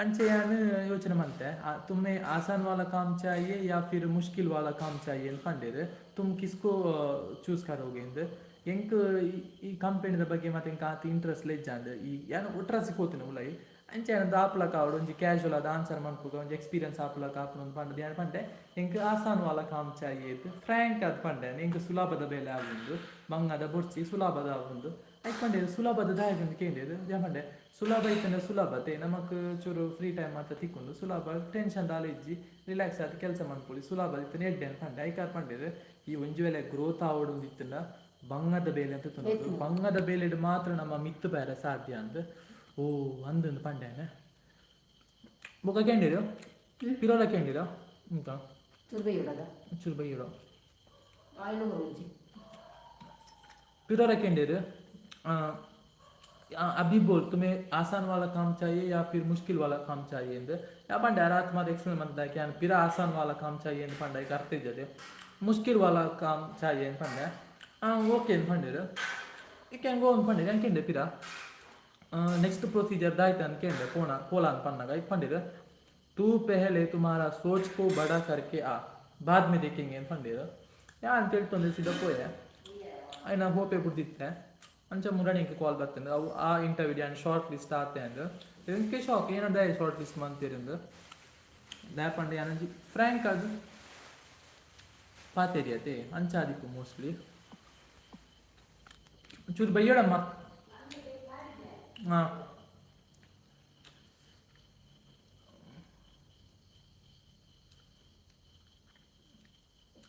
[SPEAKER 1] ಅಂಚೆ ಯಾನ್ ಯೋಚನೆ ಮಂತೆ, तुम्हें आसान वाला काम चाहिए या फिर मुश्किल वाला काम चाहिए ಅಂತ ಪಂಡೆರ್. तुम किसको ಚೂಸ್ करोगे ಅಂದ್. ಎಂಕ್ ಈ ಕಂಪೆನಿದ ಬಗ್ಗೆ ಮತ್ತೆ ಎಂಕ್ ಆತ್ ಇಂಟ್ರೆಸ್ಟ್ ಇಜ್ಜಾಂಡ್. ಈ ಯಾನ್ ಒಟ್ರಾಸಿ ಪೋತಿನ ಉಲಯಿ. ಅಂಚೆ ಯಾನ್ ದಾಪ್ಲಕ ಆವಡ್, ಒಂಜಿ ಕ್ಯಾಶುವಲ್ ಆದ್ ಆನ್ಸರ್ ಮನ್ಪುಗ, ಒಂಜಿ ಎಕ್ಸ್ಪೀರಿಯನ್ಸ್ ಆಪುಲಕ ಆಪುಂಡು ಅಂದ್ ಪಂಡ್ದ್ ಯಾನ್ ಪಂಡೆ, ಎಂಕ್ आसान वाला काम चाहिए. ಫ್ರ್ಯಾಂಕ್ ಆದ್ ಪಂಡೆ, ಎಂಕ್ ಸುಲಭದ ಬೇಲೆ ಆವುಂಡು, ಬಂಗದ ಬೊರ್ಚಿ, ಸುಲಭದ ಆವುಂಡು. ಐಕ್ ಪಂಡೆರ್, ಸುಲಭದ ದಾಯೆಗ್ ಅಂದ್ ಕೇಂಡೆರ್. ಯಾನ್ ಪಂಡೆ, ಸುಲಭ ಇತ್ತಂಡ ಸುಲಭತೆ ನಮಕ್ ಚೂರು ಫ್ರೀ ಟೈಮ್ ಮಾತ ತಿಕ್ಕುಂಡು, ಸುಲಭ, ಟೆನ್ಷನ್ ದಾಲ ಇಜ್ಜಿ, ರಿಲ್ಯಾಕ್ಸ್ ಆದ್ ಕೆಲಸ ಮನ್ಪೊಲಿ, ಸುಲಭ ಇತ್ತಂಡ ಎಡ್ಡೆ ಅಂದ್ ಪಂಡೆ. ಐಕಾರ್ ಪಂಡೆರ್, ಈ ಒಂಜಿ ವೇಳೆ ಗ್ರೋತ್ ಆವೊಡು ಇತ್ತಂಡ ಬಂಗದ ಬೇಲೆ ಅಂತ ತೂನೊಡು, ಬಂಗದ ಬೇಲೆಡ್ ಮಾತ್ರ ನಮ್ಮ ಮಿತ್ತ್ ಬೇರೆ ಸಾಧ್ಯ ಅಂದ್. ಓ ಅಂದ್ ಪಂಡೆ. ಬೊಕ ಕೇಂಡಿರು, ಪಿರೋಲ ಕೇಂಡಿರ ಎಂತ?
[SPEAKER 2] ಚೂರು ಬೇಯುಡದ.
[SPEAKER 1] ಚೂರು ಬೈಯುಡ.
[SPEAKER 2] ಆಯಿಲ್ ಒಂಜಿ.
[SPEAKER 1] ಪಿರೋಲ ಕೇಂಡಿರು, अभी बोल, तुम्हें आसान वाला काम चाहिए या फिर मुश्किल वाला काम चाहिए ಅಂದ್. ಯಾ ಪಂಡೆ, ಆರಾತ್ ಮಾತ ಎಕ್ಸ್ಪ್ಲೇನ್ ಮಂತ ಯಾನ್ ಪಿರ आसान वाला काम चाहिए ಅಂದ್ ಪಂಡ. ಐಕ್ ಅರ್ಥ ಇಜ್ಜದೆ. मुश्किल वाला काम चाहिए ಅಂದ್ ಪಂಡೆ. ಓಕೆ ಅಂದ್ ಪಂಡೆರ್. You can go ಅಂದ್ ಪಂಡೆರ್. ಯಾನ್ ಕೇಂಡೆ, ಪಿರ ನೆಕ್ಸ್ಟ್ ಪ್ರೊಸೀಜರ್ ದಾಯ್ತ ಅಂತ ಕೇಂಡೆ, ಪೋಣ ಪೋಲ ಅಂತ ಪನ್ನಾಗ. ಐಕ್ ಪಂಡೆರ್, तू पहले तुम्हारा सोच को बड़ा करके आ, बाद में देखेंगे ಅಂತ ಪಂಡೆರ್. ಯಾನ್ ತಿಳ್ತೊಂದು ಸೀದಾ ಪೋಯೆ. ಐನ ಹೋಪೆ ಬುಡ್ದಿತ್ತೆ. ಅಂಚ ಮುರಣಿಗೆ ಕಾಲ್ ಬರ್ತದೆ, ಅವು ಆ ಇಂಟರ್ವ್ಯೂ ಯಾನ್ ಶಾರ್ಟ್ ಲಿಸ್ಟ್ ಆತೆ ಅಂದ್. ಎಂಕೆ ಶಾಕ್, ಏನದ ಶಾರ್ಟ್ ಲಿಸ್ಟ್ ಮಂತಿರಂದು. ದಾಯೆ ಪಂಡ ಯಾನಂಜಿ ಫ್ರ್ಯಾಂಕ್ ಆದ್ ಪಾತೆರಿಯತೆ, ಅಂಚ ಆದಿಪ್ಪು ಮೋಸ್ಟ್ಲಿ. ಚೂರು ಬೈಯಡಮ್ಮ. ಹಾಂ,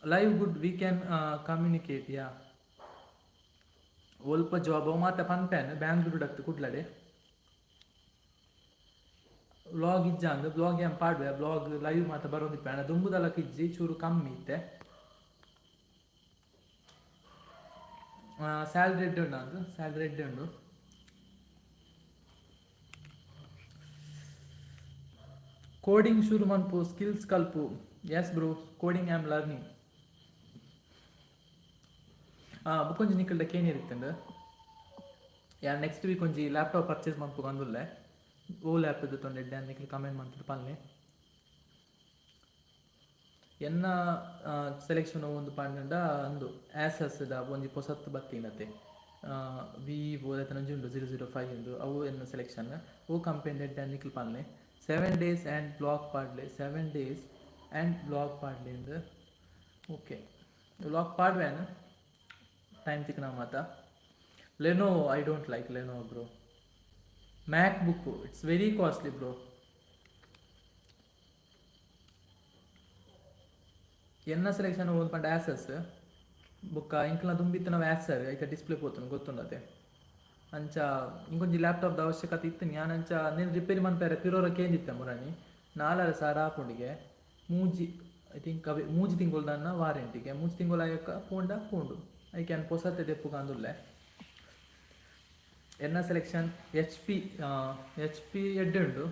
[SPEAKER 1] live good, we can communicate, yeah. ಒಲ್ಪ ಜಾಬ್ ಅವು ಮಾತ ಪನ್ಪೇನು. ಬ್ಯಾಂಗ್ಳೂರು ಅತ್ತು ಕುಡ್ಲಡೆ. ವ್ಲಾಗ್ ಇಜ್ಜ ಅಂದ್ ಬ್ಲಾಗ್ ಏನ್ ಪಾಡುವೆ. ಬ್ಲಾಗ್ ಲೈವ್ ಮಾತ ಬರೋದಿಪ್ಪೆ. ದುಂಬುದಲಕ ಇಜ್ಜಿ, ಚೂರು ಕಮ್ಮಿ ಇತ್ತೆ. ಸ್ಯಾಲ್ರಿ ಎಡ್ಡೆ ಉಂಡು ಅಂದು, ಸ್ಯಾಲ್ರಿ ಎಡ್ಡೆ ಉಂಡು. ಕೋಡಿಂಗ್ ಶುರು ಮನ್ಪು, ಸ್ಕಿಲ್ಸ್ ಕಲ್ಪು. Yes bro, coding I am learning. ಬುಕ್ಕೊಂಜಿ ನಿಕಲ್ಡ ಕೇನಿರಿತ್ತಂಡು. ಯಾನ್ ನೆಕ್ಸ್ಟ್ ವೀಕ್ ಒಂಜಿ ಲ್ಯಾಪ್ಟಾಪ್ ಪರ್ಚೇಸ್ ಮನ್ಪುಗ ಅಂದುಲ್ಲೆ. ಓ ಲ್ಯಾಪ್ ತೊಂಡೆ ಎಡ್ಡೆ ನಿಕ್ಲು ಕಮೆಂಟ್ ಮಂತುದು ಪನ್ಲೆ. ಎನ್ನ ಸೆಲೆಕ್ಷನ್ ಒಂದು ಪಂಡ ಅಂದು ಆಸಸ್ ದ ಒಂಜಿ ಪೊಸತ್ತು ಬತ್ತಿನತೆ, ವಿ ಒಂಜಿ ಉಂಡು, 005 ಉಂಡು. ಅವು ಎನ್ನ ಸೆಲೆಕ್ಷನ್. ಓ ಕಂಪೆನಿ ಎಡ್ಡೆ ನಿಕ್ಲು ಪನ್ಲೆ. 7 ಡೇಸ್ ಆ್ಯಂಡ್ ವ್ಲಾಗ್ ಪಾಡ್ಲೆ, 7 ಡೇಸ್ ಆ್ಯಂಡ್ ವ್ಲಾಗ್ ಪಾಡ್ಲೆ ಇಂದು. ಓಕೆ, ವ್ಲಾಗ್ ಪಾಡ್ವೇನು ಟೈಮ್ ತಿಕ್ಕನ ಮಾತ. Lenovo, I don't like Lenovo, bro. MacBook, it's very costly, bro. ಎನ್ನ ಸೆಲೆಕ್ಷನ್ ಒಂದು ಪಂಡ ಆಸಸ್. ಬೊಕ್ಕ ಇಂಕ್ಲ ದುಂಬಿತ್ತಿನ ಆಸರ್, ಐತ ಡಿಸ್ಪ್ಲೇ ಪೋತುಂಡು, ಗೊತ್ತುಂಡತೆ. ಅಂಚ ಇಂಕೊಂಜಿ ಲ್ಯಾಪ್ಟಾಪ್ದ ಅವಶ್ಯಕತೆ ಇತ್ತು. ಯಾನ್ ಅಂಚ ನೀನು ರಿಪೇರಿ ಮನ್ಪೆರೆ ಪಿರೋರ ಕೇಂದಿತ್ತೆ ಮುರಣಿ. 4,500 ಆಪುಂಡಿಗೆ. ಮೂಜಿ, I think ಅವೆ 3 ತಿಂಗಳು ದಾನ್ನ ವಾರಂಟಿಗೆ. 3 ತಿಂಗಳು ಆಯಕ್ಕ ಪೋಂಡ ಪೋಂಡು. ಐಕೆ ಯಾನ್ ಪೊಸತ್ತೆ ದೆಪ್ಪುಗ ಅಂದುಲ್ಲೆ. ಎನ್ನ selection H P. H P ಎಡ್ಡೆ ಉಂಡು.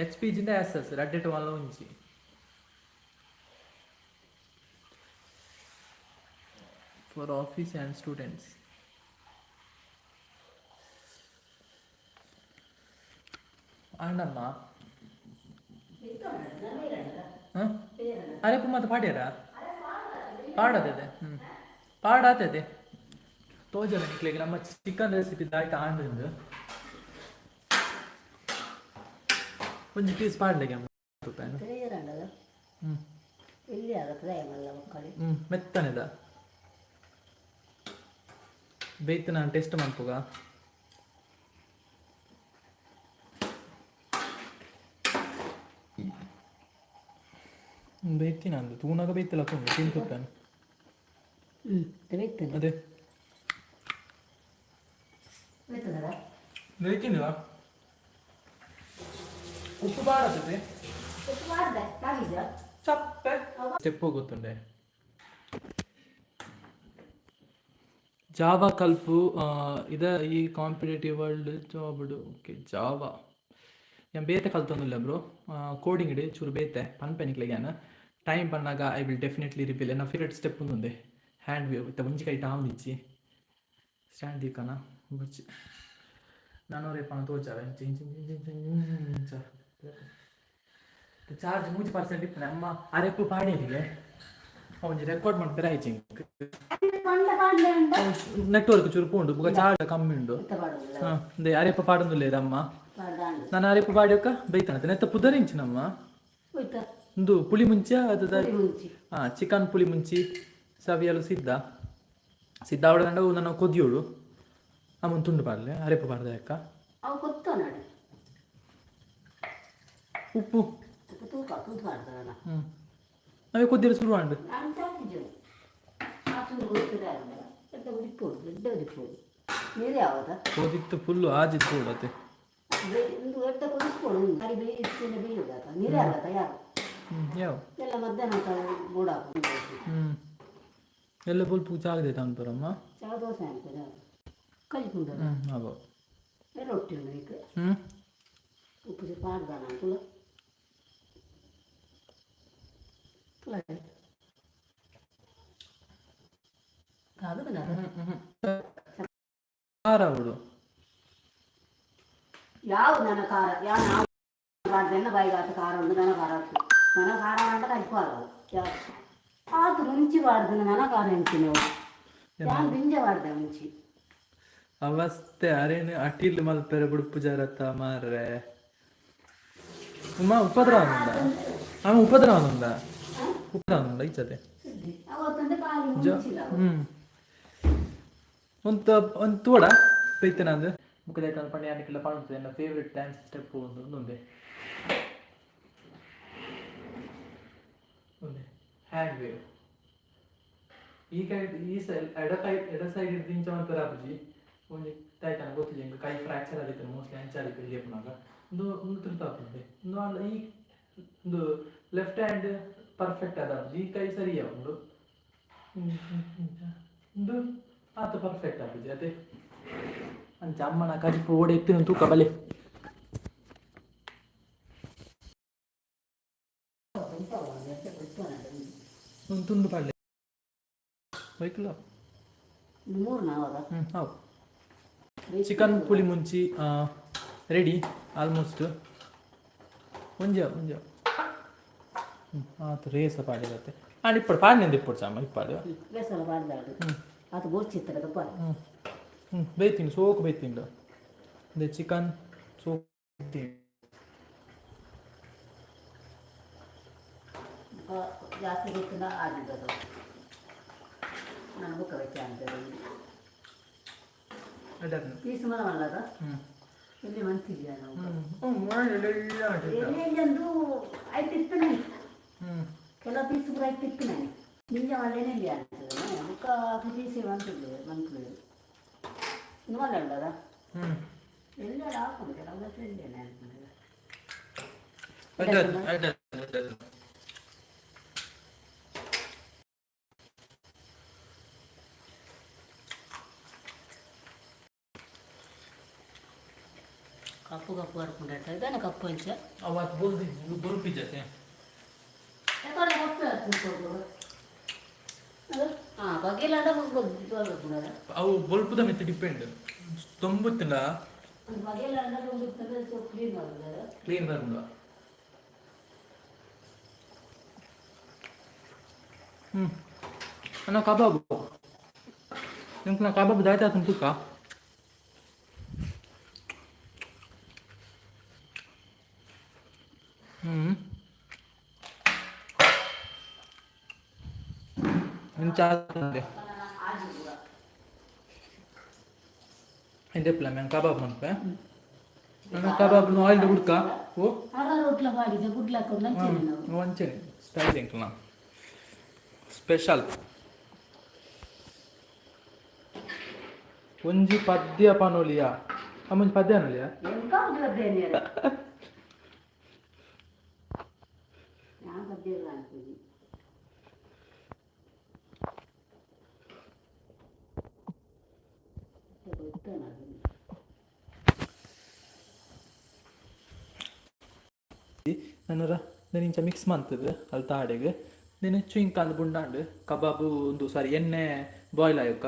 [SPEAKER 1] ಎಚ್ ಪಿ ಜಿಂದ ಆಸಸ್ ರಡ್ಡೆಟ್ ಮಲ್ಲ ಒಂಜಿ. For office and students. Annamma. ಹಾಂ, ಅರೆಪು ಮತ್ತೆ ಪಾಡ್ಯಾರ ಪಾಡದೆ. ಹ್ಞೂ, ಪಾಡಾತದೆ. ತೋಜಲ ನಿಕ್ಲೆಗ್ ನಮ್ಮ ಚಿಕನ್ ರೆಸಿಪಿ ದಾಯ್ತ ಆಂಡ್ರಿಂದ. ಒಂಜಿ ಪೀಸ್ ಪಾಡ್ಲೆಗೆ ಅಮ್ಮ. ಹ್ಞೂ.
[SPEAKER 2] ಇಲ್ಲಿ ಆಗತ್ತದೆ ಮಲ್ಲ ಮಕ್ಕಳು.
[SPEAKER 1] ಹ್ಞೂ, ಮೆತ್ತನೆದ ಬೇಯ್ತು. ನಾನು ಟೆಸ್ಟ್ ಮನ್ಪುಗ. ಬೇಯ್ತೀನಿ ಅಂದು ತೂನಾಗ ಬೇಯ್ತಿಲ್ಲ, ಕೊಂಡು ತಿಂತುತ್ತಾನೆ.
[SPEAKER 2] ಹ್ಞೂ, ಬೇಯ್ತದೆ.
[SPEAKER 1] ಅದೇ.
[SPEAKER 2] ಬೇಯ್ತದಲ್ಲ.
[SPEAKER 1] ಬೇಯ್ತಿಲ್ವಾ? ಉಪ್ಪು ಬಾರತ್ತದೆ.
[SPEAKER 2] ಉಪ್ಪು ಮಾಡ್ದೆ ತಾಗಿದ್ಯಾ?
[SPEAKER 1] ಚಪ್ಪೆ ಸ್ಟೆಪ್ ಗೊತ್ತುಂಡೆ. ಜಾವಾ ಕಲ್ಪು ಇದ ಈ competitive world job. Okay, Java ಯಾನ್ ಬೇತೆ ಕಲ್ತೊಂದುಲ್ಲೆ ಬ್ರೋ. ಕೋಡಿಂಗ್ ಇಡೆ ಚೂರು ಬೇತೆ ಪನ್ಪೆ ನಿಕ್ಲೆಗ್ ಯಾನ್. ಟೈಮ್ ಪನ್ನಾಗ I will definitely reveal. ಎನ್ನ ಫೇವ್ರೆಟ್ ಸ್ಟೆಪ್ ಉಂದುಂದೆ, ಹ್ಯಾಂಡ್ ವೇವ್. ಇತ್ತೆ ಒಂಜಿ ಕೈಟ್ ಆವೊಂದಿಜ್ಜಿ. ಸ್ಟ್ಯಾಂಡ್ ದೀಕನ ಬೊರ್ಚಿ. ನಾನು ಪನ ತೋಜಾವೆ. ಇಂಚ ಇಂಚ ಇಂಚ ಇಂಚ ಇಂಚ. ಚಾರ್ಜ್ 3% ಇಪ್ಪುನೆ. ಅಮ್ಮ ಅರೆಪು ಪಾಡೇರಿಗೆ ಒಂಜಿ ರೆಕಾರ್ಡ್ ಮನ್ಪೆರೆ ಆಯ್ಚಿ ಎಂಕ್.
[SPEAKER 2] ಪಂಡ ಪಾಡ್ಲೆ ಉಂಡ.
[SPEAKER 1] ನೆಟ್ವರ್ಕ್ ಚೂರು ಪೋಂಡು. ಬೊಕ ಚಾರ್ಜ್ ಕಮ್ಮಿ ಉಂಡು.
[SPEAKER 2] ಎಂತ ಪಾಡುದಿಲ್ಲ.
[SPEAKER 1] ಹಾ, they ಅರೆಪ ಪಾಡೊಂದುಲ್ಲೇರ್ ಅಮ್ಮ.
[SPEAKER 2] ಪಾಡ್ದಾಂಡು.
[SPEAKER 1] ನಾನು ಅರೆಪ ಪಾಡ್ಯೊಕ್ಕ ಬೈತಾನತೆ. ನೆತ್ತ ಪುದರಿಂಚಿನಮ್ಮ?
[SPEAKER 2] ಹೋಯ್ತ.
[SPEAKER 1] ಉಂದು ಪುಳಿ ಮುಂಚ ಅದು.
[SPEAKER 2] ಪುಳಿ ಮುಂಚಿ.
[SPEAKER 1] ಹಾ, ಚಿಕನ್ ಪುಳಿ ಮುಂಚಿ ಸವಿಯಲು ಸಿದ್ಧ. ಸಿದ್ಧ ಆವಡದಂಡ ನನ್ನ ಕೊದಿಯೋಡು. ಅಮ್ಮನ ತುಂಡು ಪಾಡಲೆ, ಅರೆಪ ಪಾಡ್ದೆ ಅಕ್ಕ.
[SPEAKER 2] ಅವು ಕೊತ್ತ ನಾಡು.
[SPEAKER 1] ಉಪ್ಪು.
[SPEAKER 2] ಉಪ್ಪು ತೂಕ ತೂತು ಪಾಡ್ದನ.
[SPEAKER 1] ಹ್ಞೂ, ನಾವೇ ಕೊದ್ದಿರ ಶುರು ಆಂಡ್.
[SPEAKER 2] ನಾನು ತಾತಿಜು ಆ ಚೂರು ಗೊತ್ತಿದೆ ಅಲ್ಲ. ಎಡ್ಡೆ ಉದಿಪ್ಪೋಡು, ಎಡ್ಡೆ ಉದಿಪ್ಪೋಡು. ನೀರು ಯಾವದ?
[SPEAKER 1] ಕೊದಿತ್ತು ಫುಲ್ಲು ಆಜಿತ್ತು ಕೂಡತೆ.
[SPEAKER 2] ಒಂದು ಎಡ್ಡೆ ಕೊದಿಸ್ಕೊಡು. ಅರಿ ಬೇಯಿಸ್ತೇನೆ, ಬೇಯುದಾತ ನೀರೇ ಆಗತ್ತ ಯಾರು.
[SPEAKER 1] ಹ್ಞೂ, ಯಾವ.
[SPEAKER 2] ಎಲ್ಲ ಮಧ್ಯಾಹ್ನ ಬೋಡ.
[SPEAKER 1] ಹ್ಞೂ, ಎಲ್ಲ ಫುಲ್ ಪೂಜೆ ಆಗದೆ ಅನ್ಪರಮ್ಮ.
[SPEAKER 2] ಚಾ ದೋಸೆ ಆಗ್ತದೆ, ಕಲಿಪುಂಡ.
[SPEAKER 1] ಹ್ಞೂ, ಅವ.
[SPEAKER 2] ರೊಟ್ಟಿ ಉಂಡು ಈಗ.
[SPEAKER 1] ಹ್ಞೂ.
[SPEAKER 2] ಉಪ್ಪು ಚೂರು ಪಾಡ್ದಾನ ತುಳ ತುಳ ಕಾಗದ.
[SPEAKER 1] ಖಾರ ಅವಳು.
[SPEAKER 2] ಯಾವ ನನ್ನ ಖಾರ ಯಾವ ನಾವು ಪಾಡ್ದೆನ್ನ ಬಾಯಿಗಾತ ಖಾರ ಉಂಡು. ನನ್ನ ಖಾರ ಆತು, ನನ್ನ ಖಾರ ಅಂಡ ಕಲಿಪಾರವು ಯಾವ ಆತು ಮುಂಚಿ ಪಾಡ್ದು. ನನ್ನ ಖಾರ ಎಂಚಿನವು ಯಾನ್ ದಿಂಜ ಪಾಡ್ದೆ ಮುಂಚಿ.
[SPEAKER 1] ಅವಸ್ಥೆ ಅರೇನು ಅಟಿಲ್ ಮಲ್ಪೆರೆ ಬುಡುಪು ಜಾರತ್ತ ಮಾರ್ರೆ. ಉಮ್ಮ, ಉಪದ್ರ ಉಂಡ ಆమె. ಉಪದ್ರ ಉಂಡ, ಉಪದ್ರ ಉಂಡ ಇಚ್ಚತೆ.
[SPEAKER 2] ಅವತ್ತಂದ್ರೆ ಖಾಲಿ ಮುಂಚಿಲ್ಲ.
[SPEAKER 1] ಹ್ಞೂ, ಒಂದು ಒಂದು ತೋಡ ಬೈತೆ ನಂದು ಮುಖದ ಪಂಡ ಯಾನಿಕೆಲ್ಲ ಪಾಡುತ್ತದೆ. ನನ್ನ ಫೇವ್ರೆಟ್ ಡ್ಯಾನ್ಸ್ ಸ್ಟೆಪ್ ಒಂದು ಒಂದೊಂದೇ ಒಂದೇ ಹ್ಯಾಂಡ್ ವೇವ್. ಈ ಕೈ, ಈ ಸೈಡ್, ಎಡ ಕೈ, ಎಡ ಸೈಡ್ ಹಿಡ್ದು ಇಂಚ ಮಲ್ಪೆರೆ ಆಪುಜಿ. ಒಂಜಿ ದಾಯ್ತಾನ ಗೊತ್ತಿಲ್ಲ ಎಂಕ್ ಕೈ ಫ್ರಾಕ್ಚರ್ ಆದಿತ್ತು ಮೋಸ್ಟ್ಲಿ ಅಂಚಾದಿ ಪಿಲಿಯಪ್ಪನಾಗ. ಉಂದು ಉಂದು ತಿರ್ತಾಪುಂಡೆ ಉಂದು ಆಂಡ ಈ ಉಂದು ಲೆಫ್ಟ್ ಹ್ಯಾಂಡ್ ಪರ್ಫೆಕ್ಟ್ ಆದ, ಈ ಕೈ ಸರಿ ಉಂಡು. ಉಂದು ಆತ ಪರ್ಫೆಕ್ಟ್ ಆಪುಜಿ ಅದೇ. ಅಂಚ ಅಮ್ಮನ ಕಜಿಪು ಓಡೆ ಎತ್ತಿನ ತೂಕ ಬಲೆ. ಒಂದು ತುಂಡು ಪಾಡ್ಲೆ ಬೈಕುಲ.
[SPEAKER 2] ಮೂರು ನಾವಾಗ.
[SPEAKER 1] ಹ್ಞೂ, ಹೌದು. ಚಿಕನ್ ಪುಳಿ ಮುಂಚಿ ರೆಡಿ ಆಲ್ಮೋಸ್ಟ್. ಒಂಜೆ ಒಂಜೆ. ಹ್ಞೂ, ಆತು. ರೇಸ ಪಾಡಿರತ್ತೆ. ಆಂಡ್ ಇಪ್ಪಡು ಪಾಡಿನಿಂದ ಇಪ್ಪಡು ಸಾಮ ಇಪ್ಪಾಡು.
[SPEAKER 2] ಬೇಸಲ ಪಾಡ್ದಾಡು. ಅದು ಬೋಚಿತ್ತದ ಪಾಡ.
[SPEAKER 1] ಹ್ಞೂ ಹ್ಞೂ ಬೈತೀನಿ, ಸೋಕು ಬೈತೀನಿ. ಅದೇ ಚಿಕನ್ ಸೋಕ್.
[SPEAKER 2] ಜಾಸ್ತಿ ಗೊತ್ತಿಲ್ಲ ಆಗಿದ್ದದು. ನಾನು ಬುಕ್ಕ വെച്ച ಅಂತ ಪೀಸ್ ಮಲ ಮಲ್ಲದ.
[SPEAKER 1] ಹ್ಞೂ.
[SPEAKER 2] ಎಲ್ಲಿ ಮನ್ಸಿದ್ಯಾ ನಾವು?
[SPEAKER 1] ಹ್ಞೂ.
[SPEAKER 2] ಎಲ್ಲಿ ಐತೆ ಇತ್ತು ನಾನು.
[SPEAKER 1] ಹ್ಞೂ.
[SPEAKER 2] ಕೆಲವು ಪೀಸ್ ಪೂರ ಐತೆ ಇತ್ತು ನಾನು. ನಿಂಜ ಮಲ್ಲೇನೆ ಇಲ್ಲ ಅನ್ಸದ. ಬುಕ್ಕ ಪೀಸ್ ಮಂತಿದ್ದೆ ಮಂತ್ಲಿ ಮಲ್ಲ ಉಂಡದ.
[SPEAKER 1] ಹ್ಞೂ.
[SPEAKER 2] ಎಲ್ಲ ಹಾಕೊಂಡು ಕೆಲವು ಇಲ್ಲೇನೆ ಅನ್ಕೊಂಡೆ.
[SPEAKER 1] ಅಡ್ಡ ಅಡ್ಡ ಅಡ್ಡ.
[SPEAKER 2] ಕಪ್ಪು ಕಪ್ಪು ಬರ್ಕೊಂಡು ಇದ್ದಾನೆ ಕಪ್ಪು ಅಂಚ.
[SPEAKER 1] ಅವತ್ತು ಬುಲ್ದಿದ್ದು ಬುಲ್ಪಿಜ್ಜತೆ.
[SPEAKER 2] ಯಾಕಂದ್ರೆ ಕಪ್ಪು ಹಾಕ್ಕೊಂಡು ಹಾಂ ಬಗೆಲಾಡ.
[SPEAKER 1] ಅವು ಬೊಲ್ಪುದ ಮಿತ್ತು ಡಿಪೆಂಡ್ ತೊಂಬತ್ತಿಲ್ಲ.
[SPEAKER 2] ಒಂದು ಬಗೆಲಾಡ ಒಂದು ಕ್ಲೀನ್ ಮಾಡೋದು.
[SPEAKER 1] ಕ್ಲೀನ್ ಬರ್ಮುಂಡ. ಹ್ಞೂ, ಅಣ್ಣ, ಕಬಾಬು ನಿಮ್ಗೆ ಕಬಾಬ್ ದಾಯ್ತಾ ತುಕ್ಕ. ಹ್ಞೂ, ಇಂಚ ಎಂದೆಪ್ಲ ಮ್ಯಾನ್ ಕಬಾಬ್ ಮನ್ಪೆ. ನನ್ನ ಕಬಾಬ್ ಆಯಿಲ್ ಹುಡ್ಕ ಓ.
[SPEAKER 2] ಅರ ರೋಟ್ಲ ಮಾಡಿದ್ದೆ ಗುಡ್ಲಾಕೊಂಡು ಅಂಚೆನೆ ನಾವು.
[SPEAKER 1] ಒಂಚೆನೆ ಸ್ಟೈಲ್ ಎಂಕ್ಲ ಸ್ಪೆಷಲ್. ಒಂಜಿ ಪದ್ಯ ಪನೋಲಿಯ ಅಮ್ಮೊಂಜಿ ಪದ್ಯ ಅನೋಲಿಯ.
[SPEAKER 2] ಎಂತ ಪದ್ಯ? ನಾನು ಪದ್ಯ ಕಾಣ್ತೀನಿ. ಗೊತ್ತೇನ?
[SPEAKER 1] ನನ್ನರ నేను ಇಂಚ ಮಿಕ್ಸ್ ಮಂತದ ಅಲ್ತ ಆಡೆಗ್. నేను ಚುಯಿಂಕ್ ಅಂದ್ ಬುಂಡಾಂಡ್ ಕಬಾಬು ಒಂದು ಸಾರಿ ಎಣ್ಣೆ ಬಾಯ್ಲ್ ಆಯೋಕ.